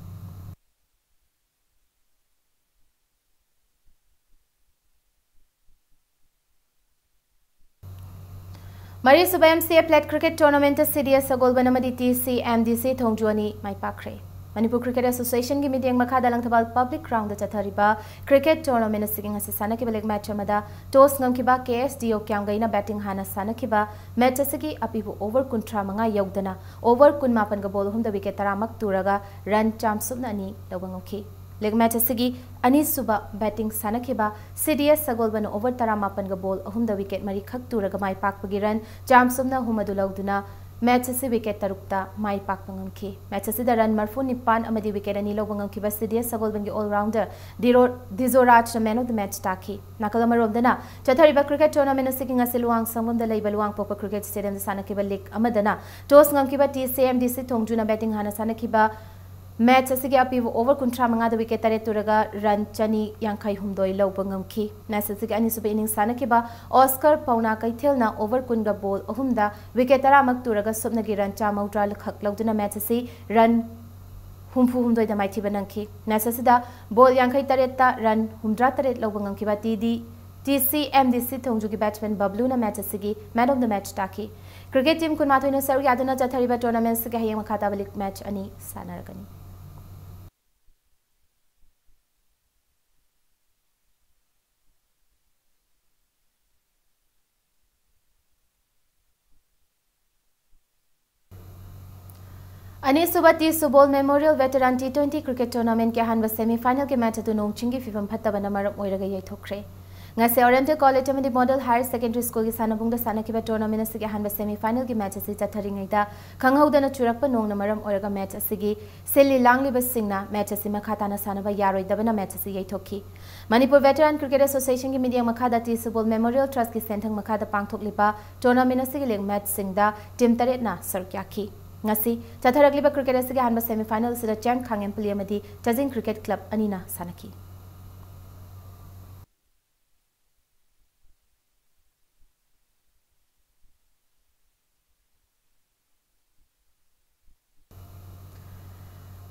ꯃꯔꯤꯁꯨꯕ M C A Plate Cricket Tournament ꯁꯤ ꯗꯤ ꯑꯦꯁ ꯁꯒꯣꯜꯕꯟ ꯑꯃꯗꯤ T C M D C ꯊꯣꯡꯖꯨ ꯑꯅꯤ ꯃꯥꯏ ꯄꯥꯛꯈ꯭ꯔꯦ꯫ ꯃꯅꯤꯄꯨꯔ ꯀ꯭ꯔꯤꯀꯦꯠ ꯑꯦꯁꯣꯁꯤꯌꯦꯁꯟꯒꯤ ꯃꯤꯠꯌꯦꯡ ꯃꯈꯥꯗ ꯂꯪꯊꯕꯥꯜ ꯄꯕ꯭ꯂꯤꯛ ꯒ꯭ꯔꯥꯎꯟꯗ ꯆꯠꯊꯔꯤꯕ ꯀ꯭ꯔꯤꯀꯦꯠ ꯇꯣꯔꯅꯥꯃꯦꯟꯠ ꯑꯁꯤꯒꯤ ꯉꯁꯤ ꯁꯥꯟꯅꯈꯤꯕ ꯂꯤꯒ ꯃꯦꯠꯆ ꯑꯃꯗ ꯇꯣꯁ ꯉꯝꯈꯤꯕ K S D O ꯀ꯭ꯌꯥꯝꯒꯩꯅ ꯕꯦꯇꯤꯡ ꯍꯥꯟꯅ ꯁꯥꯟꯅꯈꯤꯕ꯫ ꯃꯦꯠꯆ ꯑꯁꯤꯒꯤ ꯑꯄꯤꯕ ꯑꯣꯚꯔ ꯀꯨꯟꯊ꯭ꯔꯥ ꯃꯉꯥ ꯌꯧꯗꯅ ꯑꯣꯚꯔ ꯀꯨꯟꯃꯥꯄꯟꯒ ꯕꯣꯜ ꯑꯍꯨꯝꯗ ꯋꯤꯀꯦꯠ ꯇꯔꯥꯃꯛ ꯇꯨꯔꯒ ꯔꯟ ꯆꯥꯝꯁꯨꯞꯅ ꯑꯅꯤ ꯂꯧꯕ ꯉꯝꯈꯤ꯫ ꯂꯤꯒ ꯃꯦꯠꯆ ꯑꯁꯤꯒꯤ ꯑꯅꯤꯁꯨꯕ ꯕꯦꯇꯤꯡ ꯁꯥꯟꯅꯈꯤꯕ C D S ꯁꯒꯣꯜꯕꯟꯅ ꯑꯣꯚꯔ ꯇꯔꯥꯃꯥꯄꯟꯒ ꯕꯣꯜ ꯑꯍꯨꯝꯗ ꯋꯤꯀꯦꯠ ꯃꯔꯤꯈꯛ ꯇꯨꯔꯒ ꯃꯥꯏ ꯄꯥꯛꯄꯒꯤ ꯔꯟ ꯆꯥꯝꯁꯨꯞꯅ ꯑꯍꯨꯝ ꯑꯗꯨ ꯂꯧꯗꯨꯅ ꯃꯦꯠꯆ ꯑꯁꯤ ꯋꯤꯀꯦꯠ ꯇꯔꯨꯛꯇ ꯃꯥꯏ ꯄꯥꯛꯄ ꯉꯝꯈꯤ꯫ ꯃꯦꯠꯆ ꯑꯁꯤꯗ ꯔꯟ ꯃꯔꯐꯨ ꯅꯤꯄꯥꯟ ꯑꯃꯗꯤ ꯋꯤꯀꯦꯠ ꯑꯅꯤ ꯂꯧꯕ ꯉꯝꯈꯤꯕ C D S ꯁꯒꯣꯜꯕꯟꯒꯤ all rounder ꯗꯤꯔꯣ-, ꯗꯤꯖꯣꯔꯥꯖꯅ man of the match ꯇꯥꯈꯤ꯫ ꯅꯥꯀꯜ ꯑꯃꯔꯣꯝꯗꯅ ꯆꯠꯊꯔꯤꯕ ꯀ꯭ꯔꯤꯀꯦꯠ ꯇꯣꯔꯅꯥꯃꯦꯟꯠ ꯑꯁꯤꯒꯤ ꯉꯁꯤ ꯂꯨꯋꯥꯡꯁꯪꯕꯝꯗ ꯂꯩꯕ ꯂꯨꯋꯥꯡꯄꯣꯛꯄ ꯀ꯭ꯔꯤꯀꯦꯠ ꯁ꯭ꯇꯦꯗꯤꯌꯝꯗ ꯁꯥꯟꯅꯈꯤꯕ ꯂꯤꯒ ꯑꯃꯗꯅ ꯇꯣꯁ ꯉꯝꯈꯤꯕ T C M D C ꯊꯣꯡꯖꯨꯅ ꯕꯦꯇꯤꯡ ꯍꯥꯟꯅ ꯁꯥꯟꯅꯈꯤꯕ꯫ ꯃꯦꯠꯆ ꯑꯁꯤꯒꯤ ꯑꯄꯤꯕ ꯑꯣꯚꯔ ꯀꯨꯟꯊ꯭ꯔꯥ ꯃꯉꯥꯗ ꯋꯤꯀꯦꯠ ꯇꯔꯦꯠ ꯇꯨꯔꯒ ꯔꯟ ꯆꯅꯤ ꯌꯥꯡꯈꯩ ꯍꯨꯝꯗꯣꯏ ꯂꯧꯕ ꯉꯝꯈꯤ꯫ ꯃꯦꯠꯆ ꯑꯁꯤꯒꯤ ꯑꯅꯤꯁꯨꯕ ꯏꯅꯤꯡꯁ ꯁꯥꯟꯅꯈꯤꯕ ꯑꯣꯁꯀꯔ ꯄꯧꯅꯥ ꯀꯩꯊꯦꯜꯅ ꯑꯣꯚꯔ ꯀꯨꯟꯒ ꯕꯣꯜ ꯑꯍꯨꯝꯗ ꯋꯤꯀꯦꯠ ꯇꯔꯥꯃꯛ ꯇꯨꯔꯒ ꯁꯨꯞꯅꯒꯤ ꯔꯟ ꯆꯥꯝꯃꯧꯗ꯭ꯔꯥ ꯈꯛ ꯂꯧꯗꯨꯅ ꯃꯦꯠꯆ ꯑꯁꯤ ꯔꯟ ꯍꯨꯝꯐꯨ ꯍꯨꯝꯗꯣꯏꯗ ꯃꯥꯏꯊꯤꯕ ꯅꯪꯈꯤ꯫ ꯃꯦꯠꯆ ꯑꯁꯤꯗ ꯕꯣꯜ ꯌꯥꯡꯈꯩ ꯇꯔꯦꯠꯇ ꯔꯟ ꯍꯨꯝꯗ꯭ꯔꯥ ꯇꯔꯦꯠ ꯂꯧꯕ ꯉꯝꯈꯤꯕ T D, T C M D C ꯊꯣꯡꯖꯨꯒꯤ batsman ꯕꯕ꯭ꯂꯨꯅ ꯃꯦꯠꯆ ꯑꯁꯤꯒꯤ man of the match ꯇꯥꯈꯤ꯫ ꯀ꯭ꯔꯤꯀꯦꯠ ꯇꯤꯝ ꯀꯨꯟꯃꯥꯊꯣꯏꯅ ꯁꯔꯨꯛ ꯌꯥꯗꯨꯅ ꯆꯠꯊꯔꯤꯕ ꯇꯣꯔꯅꯥꯃꯦꯟꯠ ꯑꯁꯤꯒꯤ ꯍꯌꯦꯡ ꯃꯈꯥ ꯇꯥꯕ ꯂꯤꯒ ꯃꯦꯠꯆ ꯑꯅꯤ ꯁꯥꯟꯅꯔꯒꯅꯤ꯫ ꯑꯅꯤꯁꯨꯕ T Subol Memorial Veteran T twenty Cricket Tournamentꯀꯤ ꯑꯍꯥꯟꯕ semifinalꯒꯤ ꯃꯦꯠꯆ ꯑꯗꯨ ꯅꯣꯡ ꯆꯤꯡꯒꯤ ꯐꯤꯕꯝ ꯐꯠꯇꯕꯅ ꯃꯔꯝ ꯑꯣꯏꯔꯒ ꯌꯩꯊꯣꯛꯈ꯭ꯔꯦ꯫ ꯉꯁꯤ Oriental College ꯑꯃꯗꯤ Model Higher Secondary Schoolꯒꯤ ꯁꯥꯟꯅꯕꯨꯡꯗ ꯁꯥꯟꯅꯈꯤꯕ ꯇꯣꯔꯅꯥꯃꯦꯟꯠ ꯑꯁꯤꯒꯤ ꯑꯍꯥꯟꯕ semifinalꯒꯤ ꯃꯦꯠꯆ ꯑꯁꯤ ꯆꯠꯊꯔꯤꯉꯩꯗ ꯈꯪꯍꯧꯗꯅ ꯆꯨꯔꯛꯄ ꯅꯣꯡꯅ ꯃꯔꯝ ꯑꯣꯏꯔꯒ ꯃꯦꯠꯆ ꯑꯁꯤꯒꯤ ꯁꯤꯜꯂꯤ ꯂꯥꯡꯂꯤꯕꯁꯤꯡꯅ ꯃꯦꯠꯆ ꯑꯁꯤ ꯃꯈꯥ ꯇꯥꯅ ꯁꯥꯟꯅꯕ ꯌꯥꯔꯣꯏꯗꯕꯅ ꯃꯦꯠꯆ ꯑꯁꯤ ꯌꯩꯊꯣꯛꯈꯤ꯫ ꯃꯅꯤꯄꯨꯔ Veteran Cricket Associationꯒꯤ ꯃꯤꯠꯌꯦꯡ ꯃꯈꯥꯗ ꯇꯤ ꯁꯨꯕꯣꯜ Memorial Trustꯀꯤ ꯁꯦꯟꯊꯪ ꯃꯈꯥꯗ ꯄꯥꯡꯊꯣꯛꯂꯤꯕ ꯇꯣꯔꯅꯥꯃꯦꯟꯠ ꯑꯁꯤꯒꯤ ꯂꯤꯒ ꯃꯦꯠꯆꯁꯤꯡꯗ ꯇꯤꯝ ꯇꯔꯦꯠꯅ ꯁꯔꯨꯛ ꯌꯥꯈꯤ꯫ ꯉꯁꯤ ꯆꯠꯊꯔꯛꯂꯤꯕ ꯀ꯭ꯔꯤꯀꯦꯠ ꯑꯁꯤꯒꯤ ꯑꯍꯥꯟꯕ semifinal ꯑꯁꯤꯗ ꯆꯦꯡ ꯈꯥꯡꯉꯦꯝꯄꯂꯤ ꯑꯃꯗꯤ ꯆꯥꯖꯤꯡ ꯀ꯭ꯔꯤꯀꯦꯠ ꯀ꯭ꯂꯕ ꯑꯅꯤꯅ ꯁꯥꯟꯅꯈꯤ꯫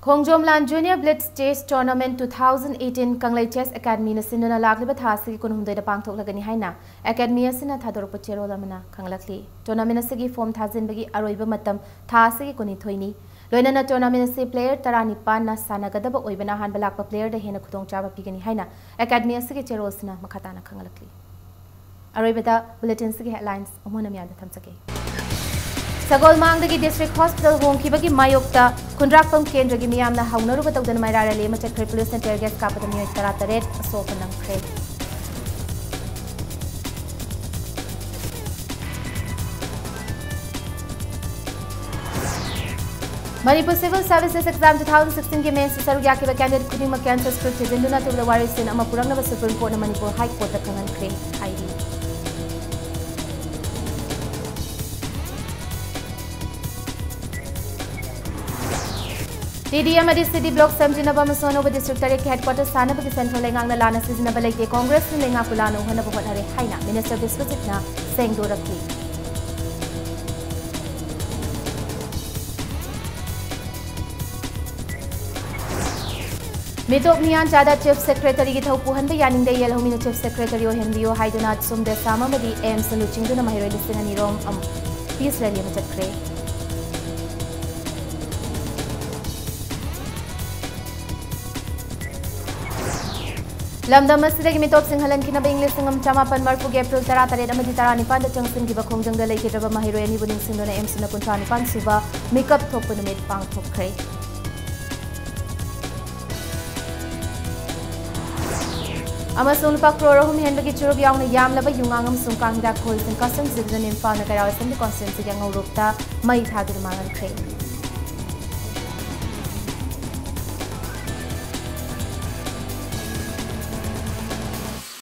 ꯈꯣꯡꯖꯣꯝ ꯂꯥꯟ Junior Blitz Chess Tournament two thousand eighteen ꯀꯪꯂꯩ Chess Academyꯅ ꯁꯤꯟꯗꯨꯅ ꯂꯥꯛꯂꯤꯕ ꯊꯥ ꯑꯁꯤꯒꯤ ꯀꯨꯟꯍꯨꯝꯗꯣꯏꯗ ꯄꯥꯡꯊꯣꯛꯂꯒꯅꯤ ꯍꯥꯏꯅ Academy ꯑꯁꯤꯅ ꯊꯥꯗꯣꯔꯛꯄ ꯆꯦꯔꯣꯜ ꯑꯃꯅ ꯈꯪꯂꯛꯂꯤ꯫ Tournament ꯑꯁꯤꯒꯤ form ꯊꯥꯖꯤꯟꯕꯒꯤ ꯑꯔꯣꯏꯕ ꯃꯇꯝ ꯊꯥ ꯑꯁꯤꯒꯤ ꯀꯨꯟꯅꯤꯊꯣꯏꯅꯤ꯫ ꯂꯣꯏꯅꯅ tournament ꯑꯁꯤ player ꯇꯔꯥꯅꯤꯄꯥꯟꯅ ꯁꯥꯟꯅꯒꯗꯕ ꯑꯣꯏꯕꯅ ꯑꯍꯥꯟꯕ ꯂꯥꯛꯄ playerꯗ ꯍꯦꯟꯅ ꯈꯨꯗꯣꯡꯆꯥꯕ ꯄꯤꯒꯅꯤ ꯍꯥꯏꯅ Academy ꯑꯁꯤꯒꯤ ꯆꯦꯔꯣꯜ ꯑꯁꯤꯅ ꯃꯈꯥ ꯇꯥꯅ ꯈꯪꯂꯛꯂꯤ꯫ ꯑꯔꯣꯏꯕꯗ bulletinꯁꯤꯒꯤ headlines ꯑꯃꯨꯛ ꯍꯟꯅ ꯃꯤꯌꯥꯝꯗ ꯊꯝꯖꯒꯦ꯫ ꯁꯒꯣꯜꯃꯥꯡꯗꯒꯤ District Hospital ꯍꯣꯡꯈꯤꯕꯒꯤ ꯃꯥꯌꯣꯛꯇ ꯈꯨꯟꯗ꯭ꯔꯥꯛꯄꯝ ꯀꯦꯟꯗ꯭ꯔꯒꯤ ꯃꯤꯌꯥꯝꯅ ꯍꯧꯅꯔꯨꯕ ꯇꯧꯗꯨꯅ ꯃꯩꯔꯥ rally ꯑꯃ ꯆꯠꯈ꯭ꯔꯦ꯫ Policeꯅ tear gas ꯀꯥꯞꯄꯗ ꯃꯤꯑꯣꯏ ꯇꯔꯥꯇꯔꯦꯠ ꯑꯁꯣꯛꯄ ꯅꯪꯈ꯭ꯔꯦ꯫ Manipur Civil Services Exam two thousand sixteenꯒꯤ mains ꯁꯔꯨꯛ ꯌꯥꯈꯤꯕ candidate ꯈꯨꯗꯤꯡꯃꯛꯀꯤ answer script ꯊꯤꯖꯤꯟꯗꯨꯅ ꯑꯊꯨꯕꯗ ꯋꯥꯔꯦꯞꯁꯤꯟ ꯑꯃ ꯄꯨꯔꯛꯅꯕ Supreme Courtꯅ ꯃꯅꯤꯄꯨꯔ High Courtꯇ ꯈꯪꯍꯟꯈ꯭ꯔꯦ ꯍꯥꯏꯔꯤ꯫ TD ꯑꯃꯗꯤ CD block ꯁꯦꯝꯖꯤꯟꯅꯕ ꯑꯃꯁꯨꯡ ꯑꯅꯧꯕ district ꯇꯔꯦꯠꯀꯤ headquarter ꯁꯥꯅꯕꯒꯤ ꯁꯦꯟꯐꯝ ꯂꯩꯉꯥꯛꯅ ꯂꯥꯟꯅ ꯁꯤꯖꯤꯟꯅꯕ ꯂꯩꯇꯦ꯫ Congressꯅ ꯂꯩꯉꯥꯛꯄꯨ ꯂꯥꯟꯅ ꯎꯍꯟꯅꯕ ꯍꯣꯠꯅꯔꯦ ꯍꯥꯏꯅ Minister ꯕꯤꯁ꯭ꯋꯖꯤꯠꯅ ꯁꯦꯡꯗꯣꯔꯛꯂꯤ꯫ ꯃꯤꯇꯣꯞ ꯃꯤꯌꯥꯟꯆꯥꯗ Chief Secretaryꯒꯤ ꯊꯧ ꯄꯨꯍꯟꯕ ꯌꯥꯅꯤꯡꯗꯦ, ꯌꯦꯜꯍꯧꯃꯤꯅ Chief Secretary ꯑꯣꯏꯍꯟꯕꯤꯌꯨ ꯍꯥꯏꯗꯨꯅ ꯁꯨꯝꯗꯦꯁ ꯑꯃꯗꯤ AIMSꯅ ꯂꯨꯆꯤꯡꯗꯨꯅ ꯃꯍꯩꯔꯣꯏ ꯂꯤꯁꯤꯡ ꯑꯅꯤ ꯔꯣꯝ ꯑꯃ peace rally ꯑꯃ ꯆꯠꯈ꯭ꯔꯦ꯫ ꯂꯝꯗꯝ ꯑꯁꯤꯗꯒꯤ ꯃꯤꯇꯣꯞꯁꯤꯡ ꯍꯜꯍꯟꯈꯤꯅꯕ ꯏꯪ ꯂꯤꯁꯤꯡ ꯑꯃ ꯆꯃꯥꯄꯟ ꯃꯔꯤꯐꯨꯒꯤ April ꯇꯔꯥꯇꯔꯦꯠ ꯑꯃꯗꯤ ꯇꯔꯥꯅꯤꯄꯥꯟꯗ ꯆꯪꯁꯤꯟꯈꯤꯕ ꯈꯣꯡꯖꯪꯗ ꯂꯩꯈꯤꯗ꯭ꯔꯕ ꯃꯍꯩꯔꯣꯏ ꯑꯅꯤꯕꯨ ꯅꯤꯡꯁꯤꯡꯗꯨꯅ AIMSꯅ ꯀꯨꯟꯊ꯭ꯔꯥ ꯅꯤꯄꯥꯟ ꯁꯨꯕ ꯃꯤꯀꯞ ꯊꯣꯛꯄ ꯅꯨꯃꯤꯠ ꯄꯥꯡꯊꯣꯛꯈ꯭ꯔꯦ꯫ ꯑꯃꯁꯨꯡ ꯂꯨꯄꯥ ꯀ꯭ꯔꯣꯔ ꯑꯍꯨꯝ ꯍꯦꯟꯕꯒꯤ ꯆꯨꯔꯨꯞ ꯌꯥꯎꯅ ꯌꯥꯝꯂꯕ ꯌꯨꯉꯥꯡ ꯑꯃꯁꯨꯡ ꯀꯥꯡ ꯍꯤꯗꯥꯛ ꯈꯣꯏꯁꯤꯡ Customs Division ꯏꯝꯐꯥꯜꯅ ꯀꯩꯔꯥꯎ Assembly Constituencyꯒꯤ ꯑꯉꯧꯔꯣꯛꯇ ꯃꯩ ꯊꯥꯗꯨꯅ ꯃꯥꯡꯍꯟꯈ꯭ꯔꯦ꯫